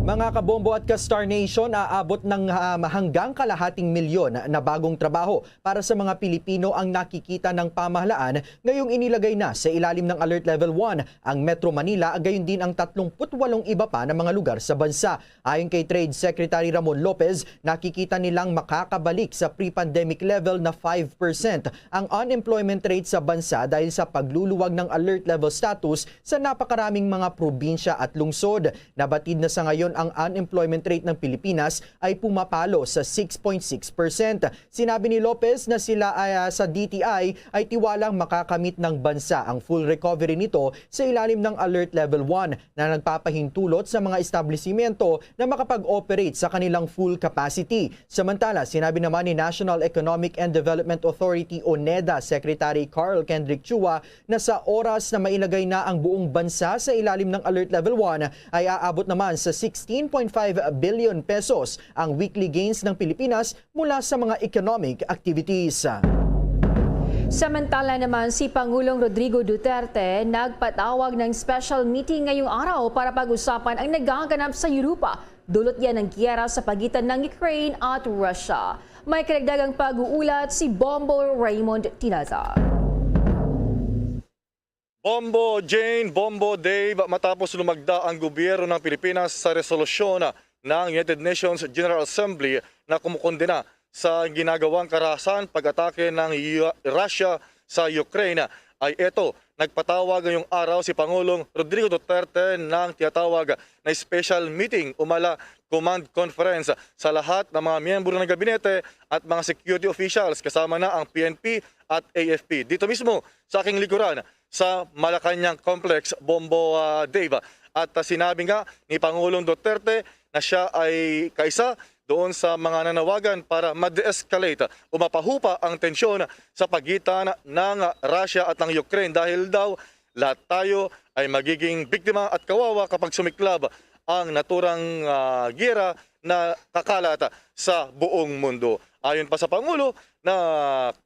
Mga kabombo at ka-Star Nation, aabot ng, ah, hanggang kalahating milyon na bagong trabaho para sa mga Pilipino ang nakikita ng pamahalaan ngayong inilagay na sa ilalim ng Alert Level one ang Metro Manila, gayon din ang tatlumpu't walong iba pa na mga lugar sa bansa. Ayon kay Trade Secretary Ramon Lopez, nakikita nilang makakabalik sa pre-pandemic level na five percent ang unemployment rate sa bansa dahil sa pagluluwag ng alert level status sa napakaraming mga probinsya at lungsod. Nabatid na sa ngayon ang unemployment rate ng Pilipinas ay pumapalo sa six point six percent. Sinabi ni Lopez na sila ay, ah, sa D T I ay tiwalang makakamit ng bansa ang full recovery nito sa ilalim ng Alert Level one na nagpapahintulot sa mga establisimento na makapag-operate sa kanilang full capacity. Samantala, sinabi naman ni National Economic and Development Authority o NEDA Secretary Carl Kendrick Chua na sa oras na mailagay na ang buong bansa sa ilalim ng Alert Level one ay aabot naman sa sixteen point five billion pesos ang weekly gains ng Pilipinas mula sa mga economic activities. Samantala naman, si Pangulong Rodrigo Duterte nagpatawag ng special meeting ngayong araw para pag-usapan ang nagaganap sa Europa dulot yan ng giyera sa pagitan ng Ukraine at Russia. May karagdagang pag-uulat si Bombo Raymond Tinaza. Bombo Jane, Bombo Dave, matapos lumagda ang gobyerno ng Pilipinas sa resolusyon ng United Nations General Assembly na kumukondena sa ginagawang karahasan pag-atake ng Russia sa Ukraine, ay eto, nagpatawag ngayong araw si Pangulong Rodrigo Duterte ng tinatawag na special meeting o mala command conference sa lahat ng mga miyembro ng gabinete at mga security officials, kasama na ang P N P at A F P. Dito mismo sa aking likuran sa Malacañang Complex, Bombo Dave. At sinabi nga ni Pangulong Duterte na siya ay kaisa doon sa mga nanawagan para ma-de-escalate o mapahupa ang tensyon sa pagitan ng Russia at ng Ukraine, dahil daw lahat tayo ay magiging biktima at kawawa kapag sumiklab ang naturang uh, giyera na kakalat sa buong mundo. Ayon pa sa Pangulo, na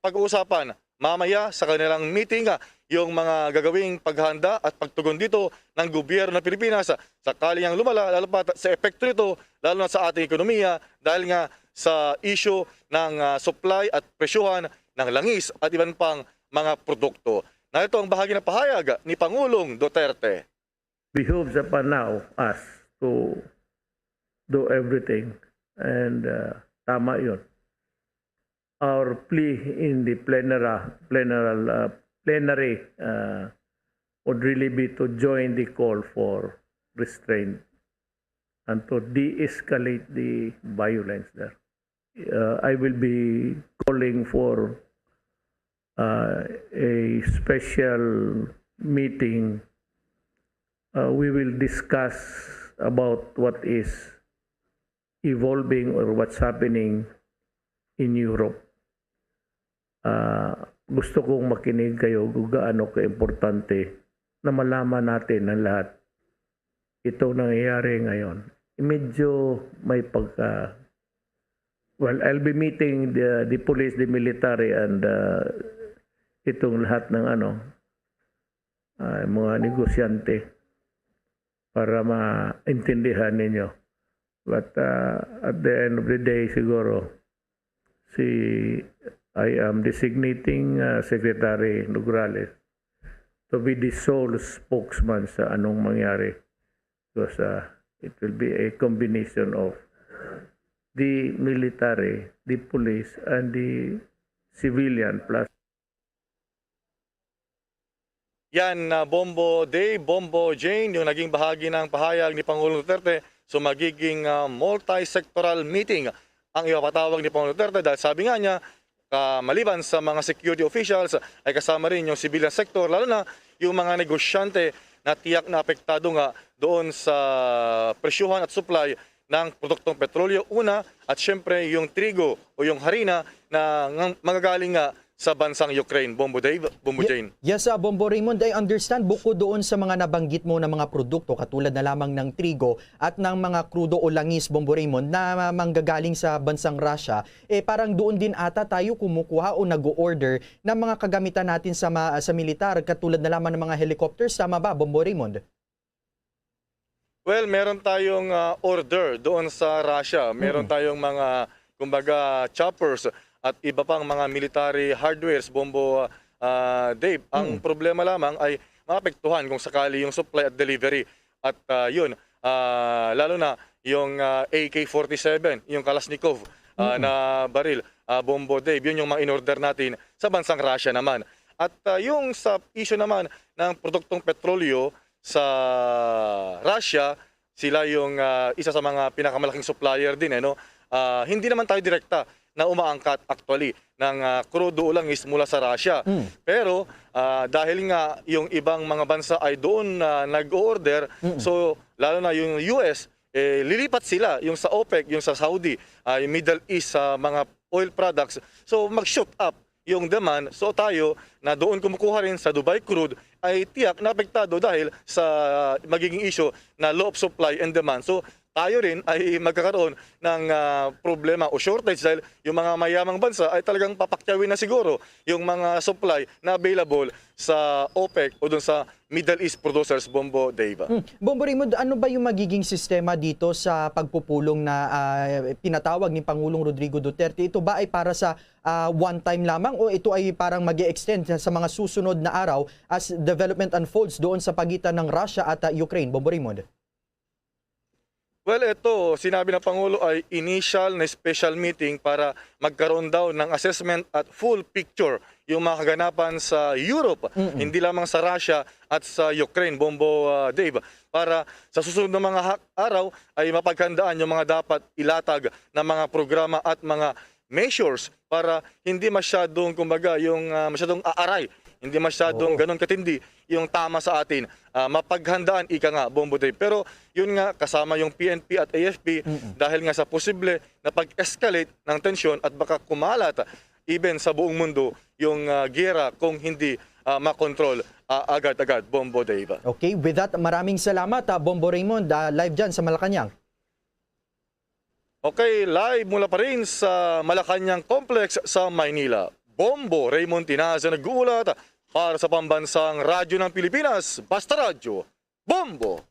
pag-uusapan mamaya sa kanilang meeting yung mga gagawing paghanda at pagtugon dito ng gobyerno ng Pilipinas sakali ang lumala, lalo pa sa epekto nito, lalo na sa ating ekonomiya, dahil nga sa issue ng uh, supply at presyuhan ng langis at iban pang mga produkto. Narito ang bahagi ng pahayag ni Pangulong Duterte. Behooves upon now us to do everything and uh, tama yun. Our plea in the plenary, plenary, uh, plenary uh, would really be to join the call for restraint and to de-escalate the violence there. Uh, I will be calling for uh, a special meeting. Uh, we will discuss about what is evolving or what's happening in Europe. Uh, gusto kong makinig kayo kung gaano kaimportante na malaman natin ang lahat itong nangyayari ngayon. Medyo may pagka... Well, I'll be meeting the, the police, the military, and uh, itong lahat ng ano, uh, mga negosyante para maintindihan ninyo. But uh, at the end of the day, siguro, si I am designating uh, Secretary Nograles to be the sole spokesman sa anong mangyari. Because uh, it will be a combination of the military, the police, and the civilian plus Yan na uh, Bombo Day, Bombo Jane, yung naging bahagi ng pahayag ni Pangulong Duterte. So magiging uh, multi-sectoral meeting ang ipapatawag ni Pangulong Duterte dahil sabi nga niya, uh, maliban sa mga security officials ay kasama rin yung civilian sector, lalo na yung mga negosyante na tiyak na apektado nga doon sa presyuhan at supply ng produktong petrolyo una, at syempre yung trigo o yung harina na magagaling nga sa bansang Ukraine, Bombo Dave, Bombo Jane. Yes, uh, Bombo Raymond, I understand bukod doon sa mga nabanggit mo na mga produkto katulad na lamang ng trigo at ng mga krudo o langis, Bombo Raymond, na manggagaling sa bansang Russia, eh parang doon din ata tayo kumukuha o nag-o-order ng mga kagamitan natin sa, sa militar katulad na lamang ng mga helicopters, tama ba, Bombo Raymond? Well, meron tayong uh, order doon sa Russia. Meron mm. tayong mga, kumbaga, choppers at iba pang mga military hardwares, Bombo uh, Dave. Ang mm. problema lamang ay maapektuhan kung sakali yung supply at delivery. At uh, yun, uh, lalo na yung uh, A K forty-seven, yung Kalashnikov uh, mm. na baril, uh, Bombo Dave, yun yung mga in-order natin sa bansang Russia naman. At uh, yung sa issue naman ng produktong petrolyo, sa Russia, sila yung uh, isa sa mga pinakamalaking supplier din eh, no? Uh, hindi naman tayo direkta na umaangkat actually ng uh, crude o langis mula sa Russia. Mm. Pero uh, dahil nga yung ibang mga bansa ay doon na uh, nag-order, mm. so lalo na yung U S, eh, lilipat sila, yung sa OPEC, yung sa Saudi, ay Middle East sa uh, mga oil products. So mag-shoot up yung demand, so tayo na doon kumukuha rin sa Dubai crude ay tiyak na apektado dahil sa magiging issue na law of supply and demand. So tayo rin ay magkakaroon ng, ah, problema o shortage dahil yung mga mayamang bansa ay talagang papakyawin na siguro yung mga supply na available sa OPEC o dun sa Middle East producers, Bombo, Dave. Hmm. Bombo Raymond, ano ba yung magiging sistema dito sa pagpupulong na, ah, pinatawag ni Pangulong Rodrigo Duterte? Ito ba ay para sa, ah, one time lamang o ito ay parang mag-extend sa, sa mga susunod na araw as development unfolds doon sa pagitan ng Russia at, ah, Ukraine? Bombo Raymond. Well, ito, sinabi ng Pangulo ay initial na special meeting para magkaroon daw ng assessment at full picture yung mga kaganapan sa Europe, Mm-mm. hindi lamang sa Russia at sa Ukraine, Bombo, ah, Dave, para sa susunod na mga ha- araw ay mapaghandaan yung mga dapat ilatag na mga programa at mga measures para hindi masyadong, kumbaga, yung, ah, masyadong aaray, hindi masyadong Oo. ganun katindi yung tama sa atin. Ah, mapaghandaan, ika nga, Bombo Dave. Pero yun nga, kasama yung P N P at A F P Mm-mm. dahil nga sa posible na pag-escalate ng tensyon at baka kumalat even sa buong mundo yung, ah, giyera kung hindi, ah, makontrol, ah, agad-agad, Bombo Dave. Okay, with that, maraming salamat, ah, Bombo Raymond, ah, live dyan sa Malacañang. Okay, live mula pa rin sa Malacañang Complex sa Maynila. Bombo Raymond Tinaza nag-uulat para sa Pambansang Radyo ng Pilipinas, Basta Radyo, Bombo!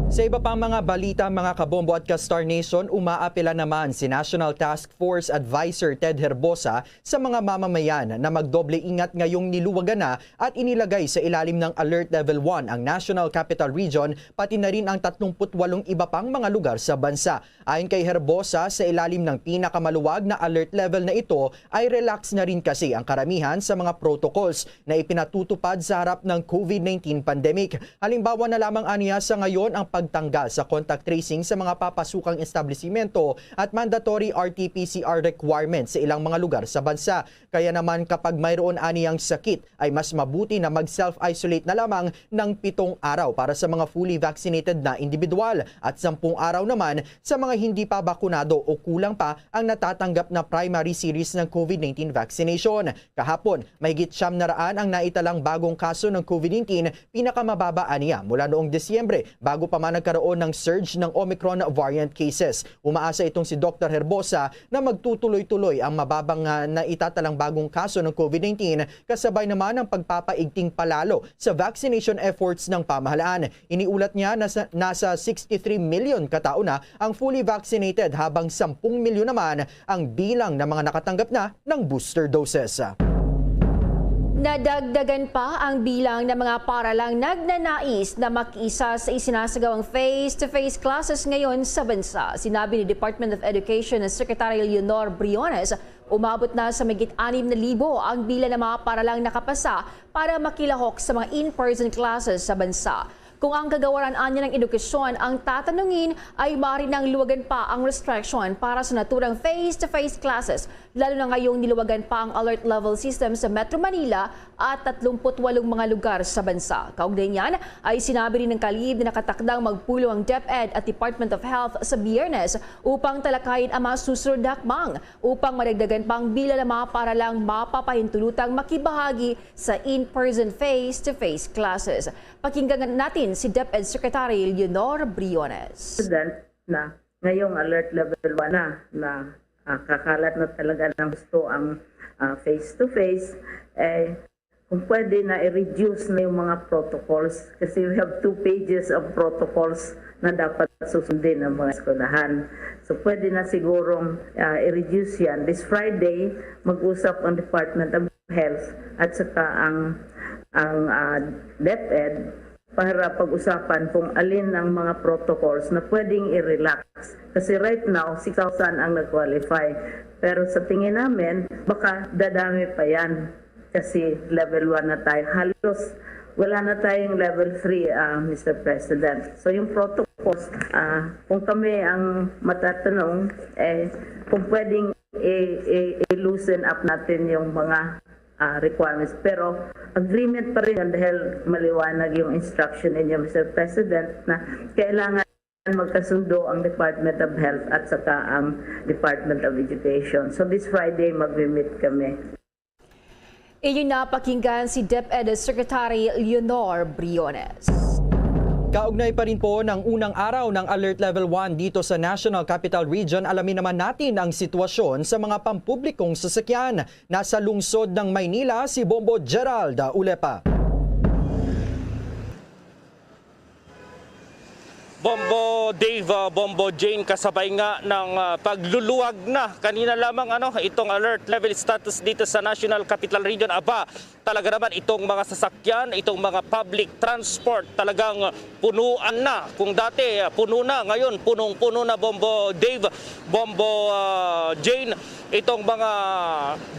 Sa iba pang mga balita, mga kabombo at ka-Star Nation, umaapela naman si National Task Force Advisor Ted Herbosa sa mga mamamayan na magdoble ingat ngayong niluwagan na at inilagay sa ilalim ng Alert Level one ang National Capital Region, pati na rin ang tatlumpu't walong iba pang mga lugar sa bansa. Ayon kay Herbosa, sa ilalim ng pinakamaluwag na alert level na ito ay relax na rin kasi ang karamihan sa mga protocols na ipinatutupad sa harap ng COVID nineteen pandemic. Halimbawa na lamang aniya sa ngayon ang pagtanggal sa contact tracing sa mga papasukang establisimento at mandatory R T P C R requirements sa ilang mga lugar sa bansa. Kaya naman, kapag mayroon aniyang sakit, ay mas mabuti na mag-self-isolate na lamang ng pitong araw para sa mga fully vaccinated na individual at sampung araw naman sa mga hindi pa bakunado o kulang pa ang natatanggap na primary series ng COVID nineteen vaccination. Kahapon, mahigit siyam na raan ang naitalang bagong kaso ng COVID nineteen, pinakamababa aniya mula noong Disyembre, bago pa man nagkaroon ng surge ng Omicron variant cases. Umaasa itong si Doktor Herbosa na magtutuloy-tuloy ang mababang, ah, naitatalang bagong kaso ng COVID nineteen, kasabay naman ang pagpapaigting palalo sa vaccination efforts ng pamahalaan. Iniulat niya na sa, nasa sixty-three million katao na ang fully vaccinated, habang sampung milyon naman ang bilang ng mga nakatanggap na ng booster doses. Nadagdagan pa ang bilang ng mga paralang nagnanais na makiisa sa isinasagawang face-to-face classes ngayon sa bansa. Sinabi ni Department of Education Secretary Leonor Briones, umabot na sa mahigit anim na libo ang bilang ng mga paralang nakapasa para makilahok sa mga in-person classes sa bansa. Kung ang kagawaran anya ng edukasyon ang tatanungin, ay maaari nang luwagan pa ang restriction para sa naturang face-to-face classes, lalo na ngayong niluwagan pa ang alert level system sa Metro Manila at tatlumpu't walong mga lugar sa bansa. Kaugnay niyan, ay sinabi rin ng kalihim na nakatakdang magpulong ang DepEd at Department of Health sa Biyernes upang talakayin ang mga susunod na hakbang upang madagdagan pa ang bilang ng mga paralang mapapahintulutang makibahagi sa in-person face-to-face classes. Pakinggan natin si DepEd Secretary Leonor Briones. Student na ngayong alert level one na, na, ah, kakalat na talaga ng gusto ang, ah, face-to-face, eh, kung pwede na i-reduce na yung mga protocols kasi we have two pages of protocols na dapat susundin ng mga eskwelahan. So pwede na sigurong, ah, i-reduce yan. This Friday, mag-usap ang Department of Health at saka ang, ang, ah, DepEd para pag-usapan kung alin ang mga protocols na pwedeng i-relax. Kasi right now, six thousand ang nag-qualify. Pero sa tingin namin, baka dadami pa yan. Kasi level one na tayo. Halos wala na tayong level three, ah, Mister President. So yung protocols, ah, kung kami ang matatanong, eh, kung pwedeng i-, i-, i-loosen up natin yung mga, ah, requirements. Pero agreement pa rin yan dahil maliwanag yung instruction ninyo, Mister President, na kailangan magkasundo ang Department of Health at saka ang Department of Education. So this Friday, magmi-meet kami. Inyo napakinggan si DepEd Secretary Leonor Briones. Kaugnay pa rin po ng unang araw ng Alert Level one dito sa National Capital Region, alamin naman natin ang sitwasyon sa mga pampublikong sasakyan. Nasa lungsod ng Maynila si Bombo Gerald Ulepa. Bombo Dave, uh, Bombo Jane, kasabay nga ng uh, pagluluwag na kanina lamang ano itong alert level status dito sa National Capital Region. Aba, talaga naman itong mga sasakyan, itong mga public transport, talagang punuan na. Kung dati uh, puno na, ngayon punong-puno na, Bombo Dave, Bombo uh, Jane. Itong mga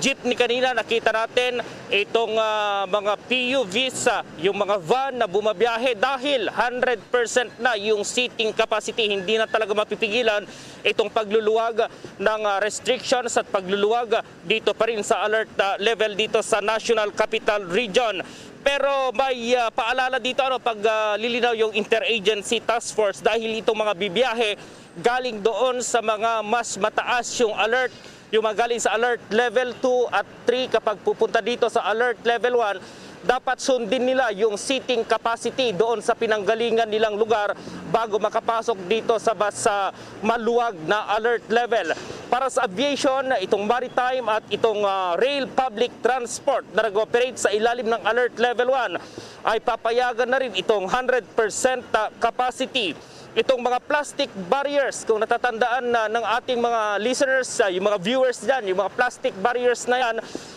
jeepney kanina, nakita natin itong uh, mga P U Vs, uh, yung mga van na bumabiyahe dahil hundred percent na yung seating capacity. Hindi na talaga mapipigilan itong pagluluwag ng uh, restrictions at pagluluwag dito pa rin sa alert uh, level dito sa National Capital Region. Pero may uh, paalala dito, ano, pag uh, lilinaw yung interagency task force dahil itong mga bibiyahe galing doon sa mga mas mataas yung alert, yung mga galing sa alert level two at three. Kapag pupunta dito sa alert level one, dapat sundin nila yung seating capacity doon sa pinanggalingan nilang lugar bago makapasok dito sa mas uh, maluwag na alert level. Para sa aviation, itong maritime at itong uh, rail public transport na nag-operate sa ilalim ng alert level one ay papayagan na rin itong hundred percent uh, capacity. Itong mga plastic barriers, kung natatandaan na ng ating mga listeners, uh, yung mga viewers dyan, yung mga plastic barriers na yan,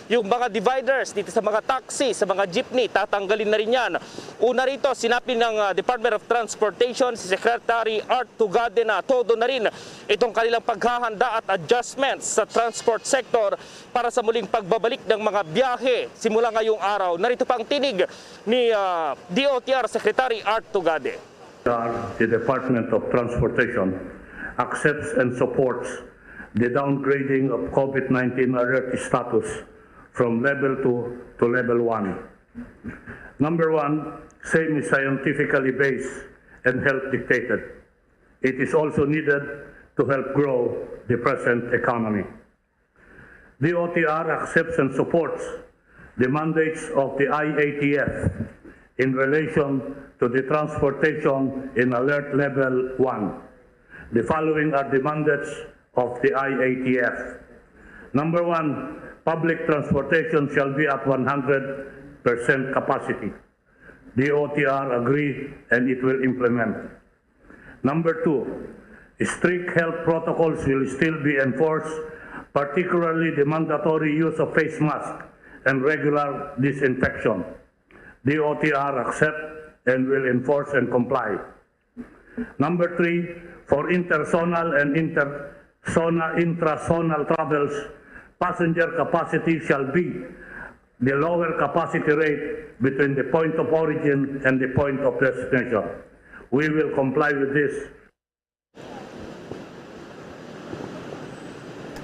yung mga dividers dito sa mga taxi, sa mga jeepney, tatanggalin na rin yan. Una rito, sinabi ng uh, Department of Transportation, si Secretary Art Tugade, na todo na rin itong kanilang paghahanda at adjustments sa transport sector para sa muling pagbabalik ng mga biyahe simula ngayong araw. Narito pa ang tinig ni uh, D O T R Secretary Art Tugade. The Department of Transportation accepts and supports the downgrading of COVID nineteen alert status from level two to level one. Number one, same is scientifically based and health dictated. It is also needed to help grow the present economy. The O T R accepts and supports the mandates of the I A T F in relation to the transportation in Alert Level one. The following are the mandates of the I A T F. Number one, public transportation shall be at one hundred percent capacity. The O T R agree and it will implement. Number two, strict health protocols will still be enforced, particularly the mandatory use of face mask and regular disinfection. The O T R accept and will enforce and comply. Number three, for interzonal and interzona, intrazonal travels, passenger capacity shall be the lower capacity rate between the point of origin and the point of destination. We will comply with this.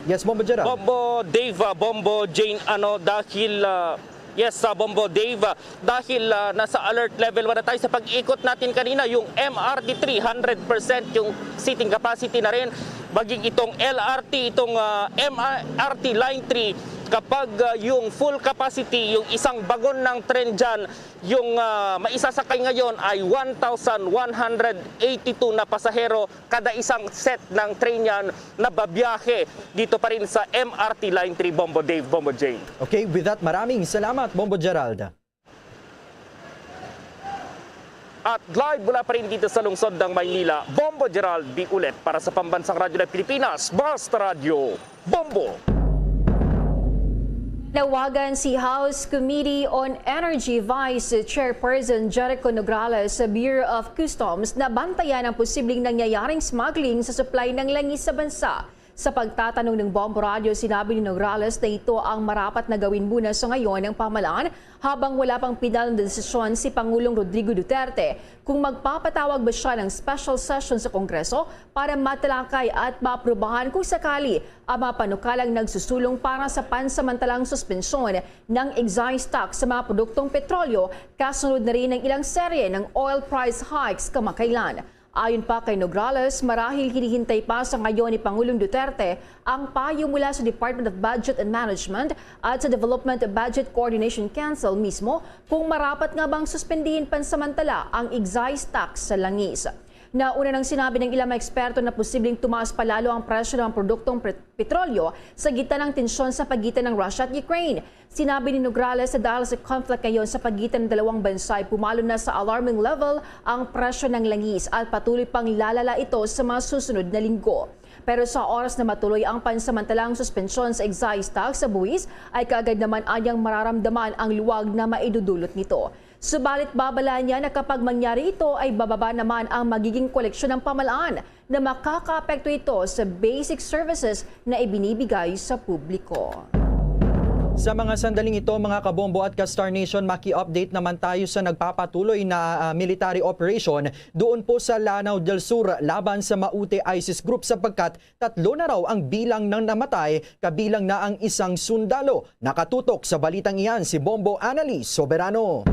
Yes, Bombo Gerald. Bombo Dave, ah, Bombo Jane, ano, dahil, ah, yes, sa Bombo Dave, ah, dahil ah, nasa alert level one na tayo sa pag-ikot natin kanina, yung M R T three, hundred percent yung seating capacity na rin, maging itong L R T, itong ah, M R T Line three, kapag ah, yung full capacity, yung isang bagon ng tren dyan, yung ah, maisasakay ngayon ay one thousand one hundred eighty-two na pasahero kada isang set ng train yan na babiyahe dito pa rin sa M R T Line three, Bombo Dave, Bombo Jane. Okay, with that, maraming salamat, Bombo Gerald. At live mula pa rin dito sa lungsod ng Maynila, Bombo Gerald Biulet para sa Pambansang Radyo ng Pilipinas, Basta Radyo, Bombo! Nawagan si House Committee on Energy Vice Chairperson Jericho Nograles sa Bureau of Customs na bantayan ang posibleng nangyayaring smuggling sa supply ng langis sa bansa. Sa pagtatanong ng Bombo Radyo, sinabi ni Nograles na ito ang marapat na gawin muna sa ngayon ng pamahalaan habang wala pang pinal na desisyon si Pangulong Rodrigo Duterte kung magpapatawag ba siya ng special session sa Kongreso para matalakay at maaprubahan kung sakali ang mga panukalang nagsusulong para sa pansamantalang suspensyon ng excise tax sa mga produktong petrolyo, kasunod na rin ng ilang serye ng oil price hikes kamakailan. Ayon pa kay Nograles, marahil hinihintay pa sa ngayon ni Pangulong Duterte ang payo mula sa Department of Budget and Management at sa Development Budget Coordination Council mismo kung marapat nga bang suspendihin pansamantala ang excise tax sa langis. Nauna nang sinabi ng ilang mga eksperto na posibleng tumaas pa lalo ang presyo ng produktong pre- petrolyo sa gitna ng tensyon sa pagitan ng Russia at Ukraine. Sinabi ni Nograles na dahil sa conflict ngayon sa pagitan ng dalawang bansa ay pumalo na sa alarming level ang presyo ng langis at patuloy pang lalala ito sa mga susunod na linggo. Pero sa oras na matuloy ang pansamantalang suspensyon sa excise tax sa buwis, ay kaagad naman anyang mararamdaman ang luwag na maidudulot nito. Subalit babala niya na kapag mangyari ito ay bababa naman ang magiging koleksyon ng pamalaan na makakaapekto ito sa basic services na ibinibigay sa publiko. Sa mga sandaling ito, mga kabombo at ka-Star Nation, maki-update naman tayo sa nagpapatuloy na, ah, military operation doon po sa Lanao del Sur laban sa Maute ISIS group, sapagkat tatlo na raw ang bilang ng namatay, kabilang na ang isang sundalo. Nakatutok sa balitang iyan si Bombo Annalie Soberano.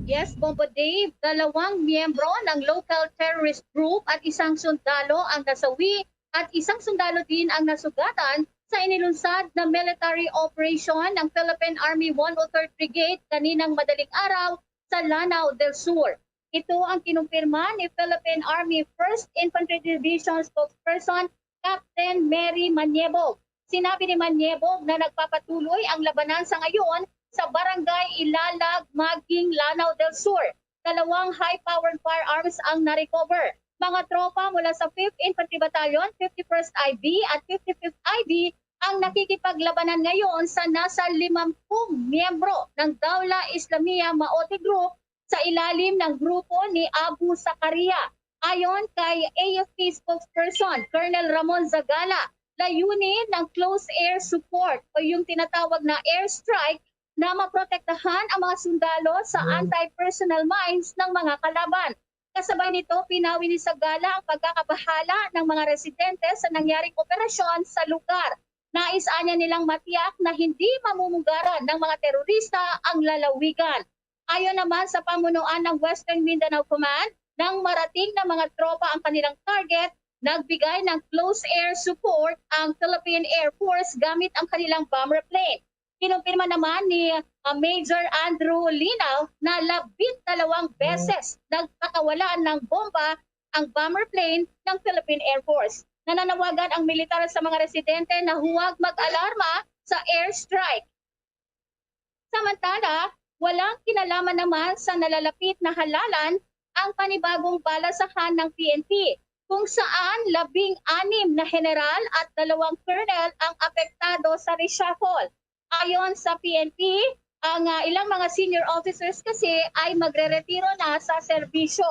Yes, Bombo Dave, dalawang miyembro ng local terrorist group at isang sundalo ang nasawi at isang sundalo din ang nasugatan sa inilunsad na military operation ng Philippine Army one oh third Brigade kaninang madaling araw sa Lanao del Sur. Ito ang kinumpirma ni Philippine Army first Infantry Division spokesperson Captain Mary Maniebog. Sinabi ni Maniebog na nagpapatuloy ang labanan sa ngayon sa Barangay Ilalag, Maging, Lanao del Sur. Dalawang high-powered firearms ang na-recover. Mga tropa mula sa fifth Infantry Battalion, fifty-first I B at fifty-fifth I B ang nakikipaglabanan ngayon sa nasa limampung miyembro ng Dawla Islamiyah Maote Group sa ilalim ng grupo ni Abu Sakaria. Ayon kay A F P spokesperson Colonel Ramon Zagala, layunin ng close air support o yung tinatawag na airstrike na maprotektahan ang mga sundalo sa anti-personnel mines ng mga kalaban. Kasabay nito, pinawi ni Zagala ang pagkakabahala ng mga residente sa nangyaring operasyon sa lugar. Nais anya nilang matiyak na hindi mamumugaran ng mga terorista ang lalawigan. Ayon naman sa pamunuan ng Western Mindanao Command, nang marating na mga tropa ang kanilang target, nagbigay ng close air support ang Philippine Air Force gamit ang kanilang bomber plane. Kinumpirma naman ni ah, Major Andrew Linaw na labit dalawang beses nagpakawala ng bomba ang bomber plane ng Philippine Air Force. Nananawagan ang militar sa mga residente na huwag mag-alarma sa airstrike. Samantala, walang kinalaman naman sa nalalapit na halalan ang panibagong balasahan ng P N P, kung saan labing-anim na general at dalawang colonel ang apektado sa reshuffle. Ayon sa P N P, ang ah, ilang mga senior officers kasi ay magreretiro na sa serbisyo.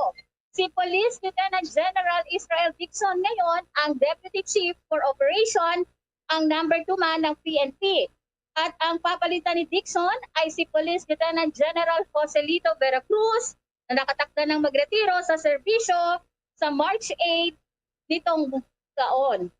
Si Police Lieutenant General Israel Dixon ngayon ang Deputy Chief for Operation, ang number two man ng P N P. At ang papalitan ni Dixon ay si Police Lieutenant General Joselito Vera Cruz na nakatakda ng magretiro sa serbisyo sa March eight nitong taon.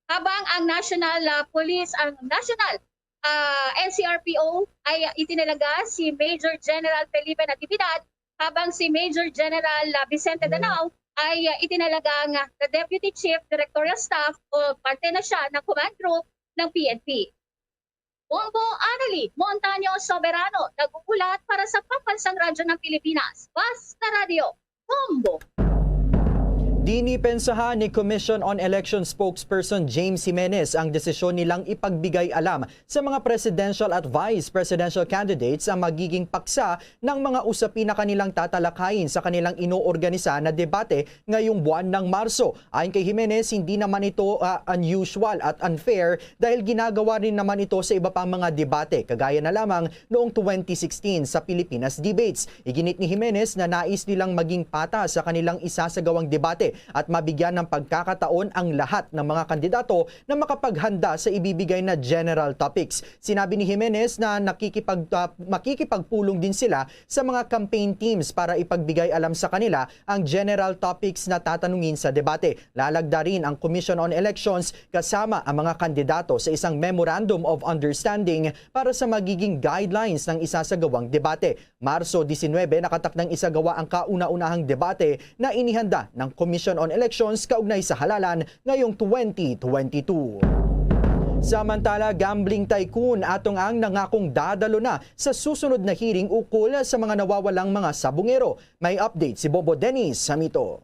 Habang ang National ah, Police, ang National ah, N C R P O ay itinalaga si Major General Felipe Natividad, habang si Major General ah, Vicente Danao ay ah, itinalaga ang ah, the Deputy Chief Directorial Staff o parte na siya ng command group ng P N P. Bombo Annalie Montaño Soberano, nag-uulat para sa Pambansang Radyo ng Pilipinas, Basta Radyo, Bombo! Dinipensahan ni Commission on Election spokesperson James Jimenez ang desisyon nilang ipagbigay alam sa mga presidential at vice presidential candidates ang magiging paksa ng mga usapin na kanilang tatalakayin sa kanilang inoorganisa na debate ngayong buwan ng Marso. Ayon kay Jimenez, hindi naman ito ah, unusual at unfair dahil ginagawa rin naman ito sa iba pang mga debate, kagaya na lamang noong twenty sixteen sa Pilipinas Debates. Iginit ni Jimenez na nais nilang maging patas sa kanilang isasagawang debate at mabigyan ng pagkakataon ang lahat ng mga kandidato na makapaghanda sa ibibigay na general topics. Sinabi ni Jimenez na nakikipag-, ah, makikipagpulong din sila sa mga campaign teams para ipagbigay alam sa kanila ang general topics na tatanungin sa debate. Lalagda rin ang Commission on Elections kasama ang mga kandidato sa isang Memorandum of Understanding para sa magiging guidelines ng isasagawang debate. Marso disinwebe, nakatakdang isagawa ang kauna-unahang debate na inihanda ng Commission on Elections kaugnay sa halalan ngayong twenty twenty-two. Samantala, gambling tycoon Atong Ang nangakong dadalo na sa susunod na hearing ukol sa mga nawawalang mga sabungero. May update si Bobo Dennis Samito.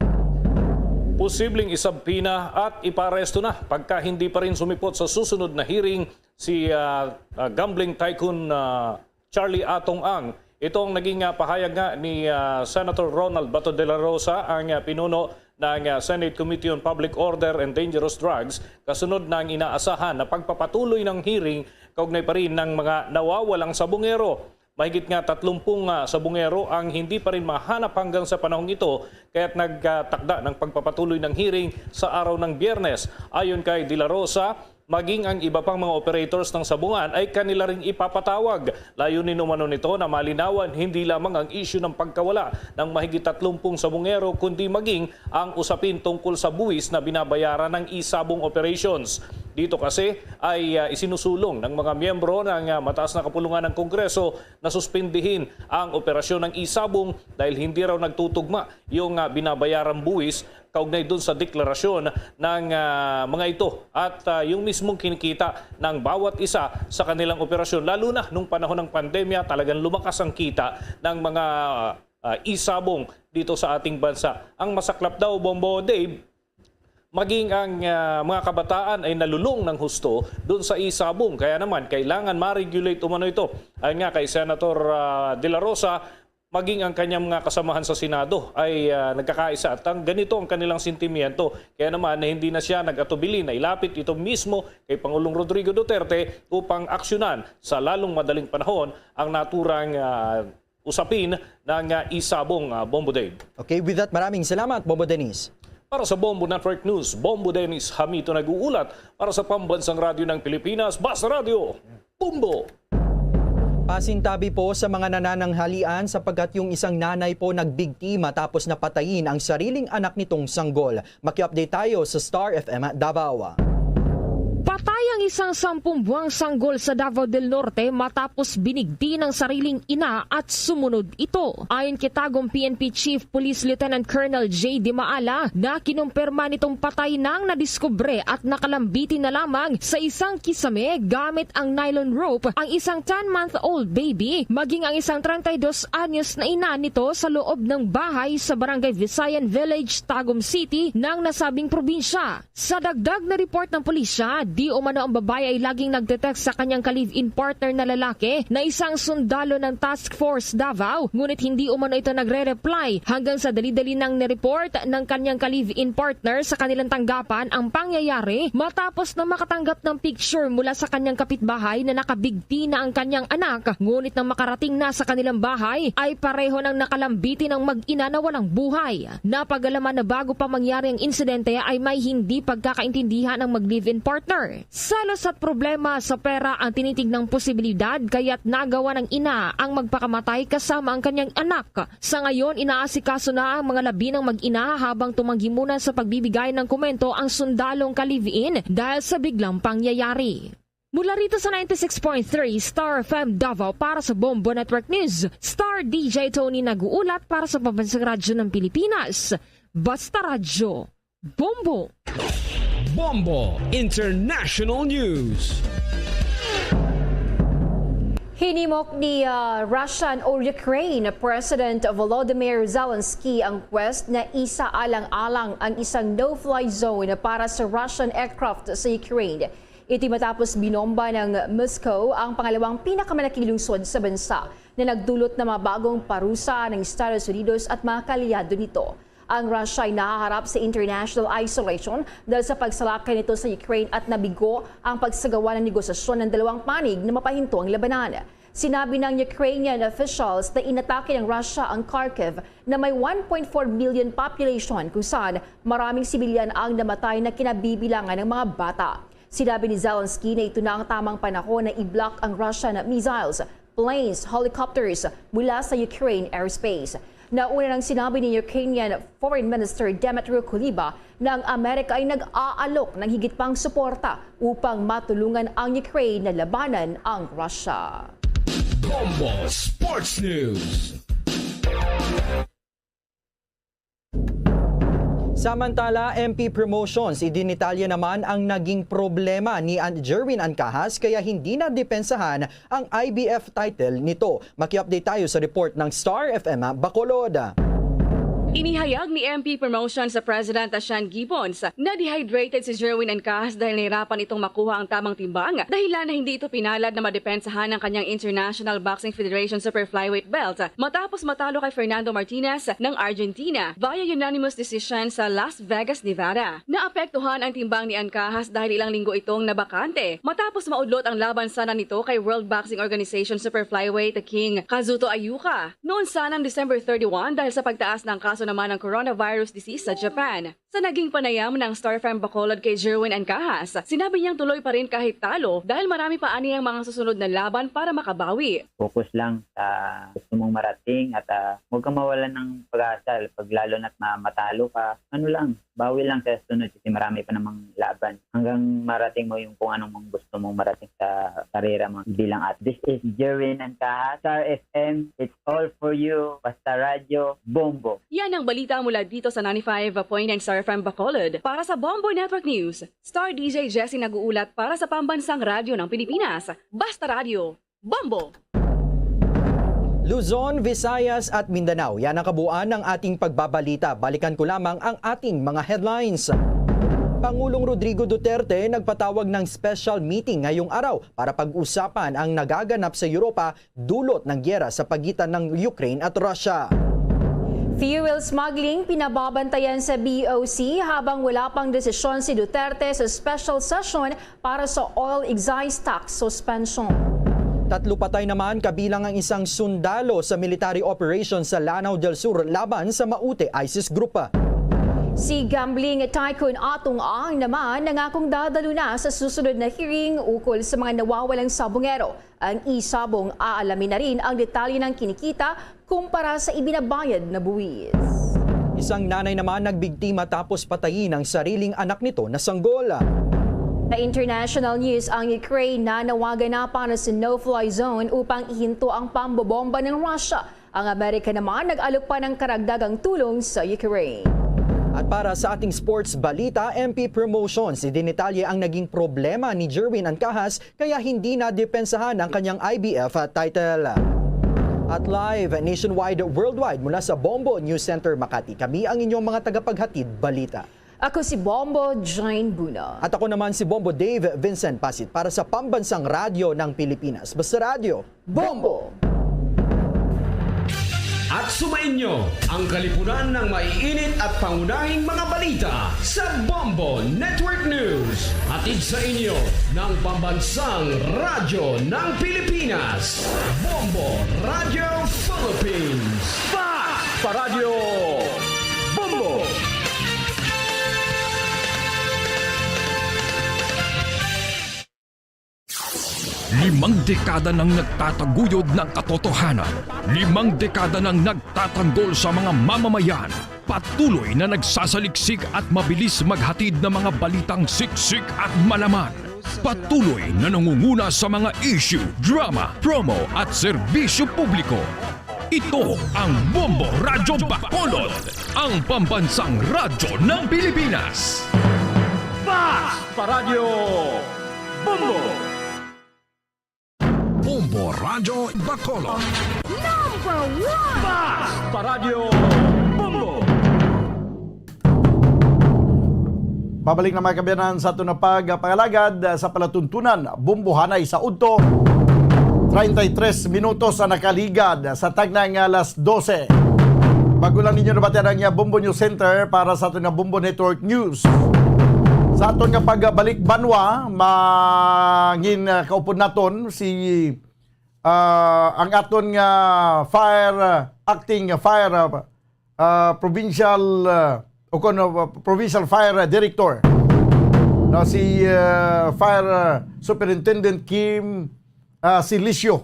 Posibleng isubpoena at iparesto na pagka hindi pa rin sumipot sa susunod na hearing si, ah, ah, gambling tycoon, ah, Charlie Atong Ang. Ito ang naging, ah, pahayag nga ni, ah, Senator Ronald Bato de la Rosa, ang, ah, pinuno ng, ah, Senate Committee on Public Order and Dangerous Drugs, kasunod ng inaasahan na pagpapatuloy ng hearing kaugnay pa rin ng mga nawawalang sabungero. Mahigit nga tatlumpung, ah, sabungero ang hindi pa rin mahanap hanggang sa panahong ito, kaya't nagtakda ng pagpapatuloy ng hearing sa araw ng Biyernes. Ayon kay De La Rosa, maging ang iba pang mga operators ng sabungan ay kanila ring ipapatawag. Layunin umano nito na malinawan hindi lamang ang isyu ng pagkawala ng mahigit tatlumpung sabungero, kundi maging ang usapin tungkol sa buwis na binabayaran ng e-sabong operations. Dito kasi ay, ah, isinusulong ng mga miyembro ng, ah, mataas na kapulungan ng Kongreso na suspindihin ang operasyon ng e-sabong dahil hindi raw nagtutugma yung, ah, binabayarang buwis kaugnay dun sa deklarasyon ng, ah, mga ito at, ah, yung mismong kinikita ng bawat isa sa kanilang operasyon, lalo na nung panahon ng pandemya. Talagang lumakas ang kita ng mga, ah, e-sabong dito sa ating bansa. Ang masaklap daw, Bombo Dave, maging ang, ah, mga kabataan ay nalulong ng husto dun sa e-sabong. Kaya naman, kailangan ma-regulate umano ito. Ayon nga kay Senator, ah, De La Rosa, maging ang kanyang mga kasamahan sa Senado ay, ah, nagkakaisa at ang, ganito ang kanilang sentimiento. Kaya naman, na hindi na siya nag-atubili na ilapit ito mismo kay Pangulong Rodrigo Duterte upang aksyonan sa lalong madaling panahon ang naturang, ah, usapin ng, ah, e-sabong, ah, Bombo Dave. Okay, with that, maraming salamat, Bombo Dennis. Para sa Bombo Network News, Bombo Dennis Hamito nag-uulat. Para sa Pambansang Radyo ng Pilipinas, Basta Radyo, Bombo! Pasintabi po sa mga nanananghalian sapagkat yung isang nanay po nagbigti matapos na patayin ang sariling anak nitong sanggol. Maki-update tayo sa Star F M Davao. Patay ang isang sampung buwang sanggol sa Davao del Norte matapos binigti ng sariling ina at sumunod ito. Ayon kay Tagum P N P Chief Police Lieutenant Colonel J D Maala, na kinumpirma nitong patay nang nadiskubre at nakalambiti na lamang sa isang kisame gamit ang nylon rope ang isang ten-month-old baby, maging ang isang treinta y dos anyos na ina nito sa loob ng bahay sa Barangay Visayan Village, Tagum City, ng nasabing probinsya. Sa dagdag na report ng pulisya, di umano ang babae ay laging nagte-text sa kanyang ka-live-in partner na lalaki na isang sundalo ng Task Force Davao, ngunit hindi umano ito nagre-reply hanggang sa dali-dali nang ni-report ng kanyang ka-live-in partner sa kanilang tanggapan ang pangyayari matapos na makatanggap ng picture mula sa kanyang kapitbahay na nakabigti na ang kanyang anak, ngunit nang makarating na sa kanilang bahay ay pareho nang nakalambiti ng mag-ina na walang buhay. Napag-alaman na bago pa mangyari ang insidente ay may hindi pagkakaintindihan ang mag-live-in partner. Selos at problema sa pera ang tinitignang posibilidad, kaya't nagawa ng ina ang magpakamatay kasama ang kanyang anak. Sa ngayon, inaasikaso na ang mga labi ng mag-ina habang tumanggi muna sa pagbibigay ng komento ang sundalong ka-live-in dahil sa biglang pangyayari. Mula rito sa ninety-six point three Star F M Davao, para sa Bombo Network News, Star D J Tony nag-uulat para sa Pambansang Radyo ng Pilipinas. Basta Radyo, Bombo! Bombo International News. Hinimok ni, ah, Russian o Ukraine President Volodymyr Zelensky ang quest na isaalang-alang ang isang no-fly zone para sa Russian aircraft sa Ukraine. Iti matapos binomba ng Moscow ang pangalawang pinakamalaking lungsod sa bansa na nagdulot na mga bagong parusa ng Estados Unidos at mga kaalyado nito. Ang Russia ay nahaharap sa international isolation dahil sa pagsalakay nito sa Ukraine at nabigo ang pagsagawa ng negosasyon ng dalawang panig na mapahinto ang labanan. Sinabi ng Ukrainian officials na inatake ng Russia ang Kharkiv na may one point four million population, kung saan maraming sibilyan ang namatay na kinabibilangan ng mga bata. Sinabi ni Zelensky na ito na ang tamang panahon na i-block ang Russian missiles, planes, helicopters mula sa Ukraine airspace. Nauna nang sinabi ni Ukrainian Foreign Minister Dmytro Kuleba na ang Amerika ay nag-aalok ng higit pang suporta upang matulungan ang Ukraine na labanan ang Russia. Bombo Sports News. Samantala, M P promotions, idinitalye naman ang naging problema ni An- Jerwin Ancajas, kaya hindi na depensahan ang I B F title nito. Maki-update tayo sa report ng Star F M Bacolod. Inihayag ni M P promotion sa President Shan Gibbons na dehydrated si Jerwin Ancajas dahil nahirapan itong makuha ang tamang timbang, dahilan na hindi ito pinalad na madepensahan ang kanyang International Boxing Federation Super Flyweight belt matapos matalo kay Fernando Martinez ng Argentina via unanimous decision sa Las Vegas, Nevada. Naapektuhan ang timbang ni Ancajas dahil ilang linggo itong nabakante matapos maudlot ang laban sana nito kay World Boxing Organization Super Flyweight King Kazuto Ayuka noon sanang December thirty-one dahil sa pagtaas ng kaso naman ng coronavirus disease sa Japan. Sa naging panayam ng Star F M Bacolod kay Jerwin Ancajas, sinabi niyang tuloy pa rin kahit talo dahil marami pa aniyang mga susunod na laban para makabawi. Focus lang sa gusto mong marating at ah, huwag kang mawalan ng pag-asa pag lalo na't ma- matalo ka. Ano lang, bawi lang sa sunod kasi marami pa namang laban. Hanggang marating mo yung kung anong gusto mong marating sa karera mo. Hindi lang at this is Jerwin Ancajas, Star F M, it's all for you, Basta Radyo, Bombo. Yan ang balita mula dito sa ninety-five point nine Star F M Bacolod. Para sa Bombo Network News, Star D J Jesse nag-uulat para sa Pambansang Radyo ng Pilipinas, Basta Radyo, Bombo! Luzon, Visayas at Mindanao, yan ang kabuuan ng ating pagbabalita. Balikan ko lamang ang ating mga headlines. Pangulong Rodrigo Duterte nagpatawag ng special meeting ngayong araw para pag-usapan ang nagaganap sa Europa dulot ng giyera sa pagitan ng Ukraine at Russia. Fuel smuggling pinababantayan sa B O C habang wala pang desisyon si Duterte sa special session para sa oil excise tax suspension. Tatlo patay naman kabilang ang isang sundalo sa military operation sa Lanao del Sur laban sa Maute ISIS group. Si gambling tycoon Atong Ang naman nangakong dadalo na sa susunod na hearing ukol sa mga nawawalang sabongero. Ang isabong aalamin na rin ang detalye ng kinikita kumpara sa ibinabayad na buwis. Isang nanay naman nagbigti matapos patayin ang sariling anak nito na sanggol. Sa international news, ang Ukraine nanawagan na para sa no-fly zone upang ihinto ang pambobomba ng Russia. Ang Amerika naman nag-alok pa ng karagdagang tulong sa Ukraine. At para sa ating sports balita, M P Promotions, idinitalye ang naging problema ni Jerwin Ancajas kaya hindi na depensahan ang kanyang I B F title. At live nationwide, worldwide mula sa Bombo News Center Makati, kami ang inyong mga tagapaghatid balita. Ako si Bombo Jane Buno. At ako naman si Bombo Dave Vincent Pasit para sa Pambansang Radyo ng Pilipinas. Basta Radyo, Bombo! At sumainyo ang kalipunan ng maiinit at pangunahing mga balita sa Bombo Network News. Hatid sa inyo ng Pambansang Radyo ng Pilipinas, Bombo Radyo Philippines. Fast Paradyo Bombo! Limang dekada nang nagtataguyod ng katotohanan. Limang dekada nang nagtatanggol sa mga mamamayan. Patuloy na nagsasaliksik at mabilis maghatid ng mga balitang siksik at malaman. Patuloy na nangunguna sa mga issue, drama, promo at serbisyo publiko. Ito ang Bombo Radyo Bacolod, ang pambansang radyo ng Pilipinas. Fast Paradyo! Bombo! Bombo Radyo Bacolod. Number one! Fast Paradyo Bombo! Babalik na, mga kaabyanan, sa aton na pagpangalagad sa palatuntunan. Bombohanay sa udto, treinta y tres minutos ang nakaligad sa tagnang alas dose. Bago lang ninyo nabatian ang Bombo News Center para sa aton nga Bombo Network News. Sa aton nga pagbalik banwa, mangin, ah, kaupod naton si ah, ang aton nga fire, ah, acting fire, ah, ah, provincial, ah, o kon, ah, provincial fire director, no, si, ah, fire, ah, superintendent Kim, ah, Silicio,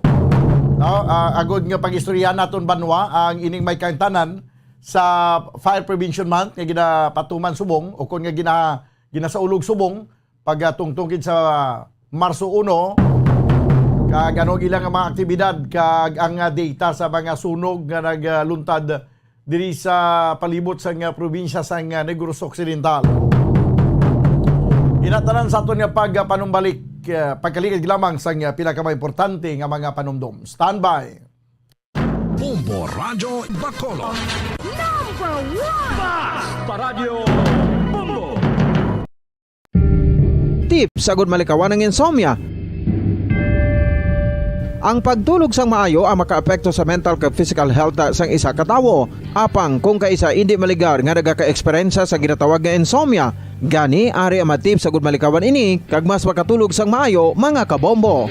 no, ah, agod nga pag-istoryahan naton banwa ang ining may kaangtanan sa Fire Prevention Month nga ginapatuman subong o kon nga gina-, ginasaulog subong pagtungtong gid sa Marso uno, kag ano ang ila nga mga aktibidad kag ang, ah, data sa mga sunog nga nagluntad diri sa palibot sang, ah, probinsya sang, ah, Negros Occidental. Ina tanan sa aton nga pagpanumbalik, ah, pagkaligad lamang sang, ah, pila ka mga importante nga mga panumdom. Standby. Bombo Radyo Bacolod. Number one! Bas pa Radyo Bombo! Tips agud malikawan ang insomnia. Ang pagtulog sang maayo ang makaapekto sa mental kag physical health sang isa ka tawo. Apang kung kaisa indi maligar nga nagaka-eksperyensya sa ginatawag nga insomnia, gani ari ang mga tips agud malikawan ini kag mas makatulog sang maayo, mga kabombo.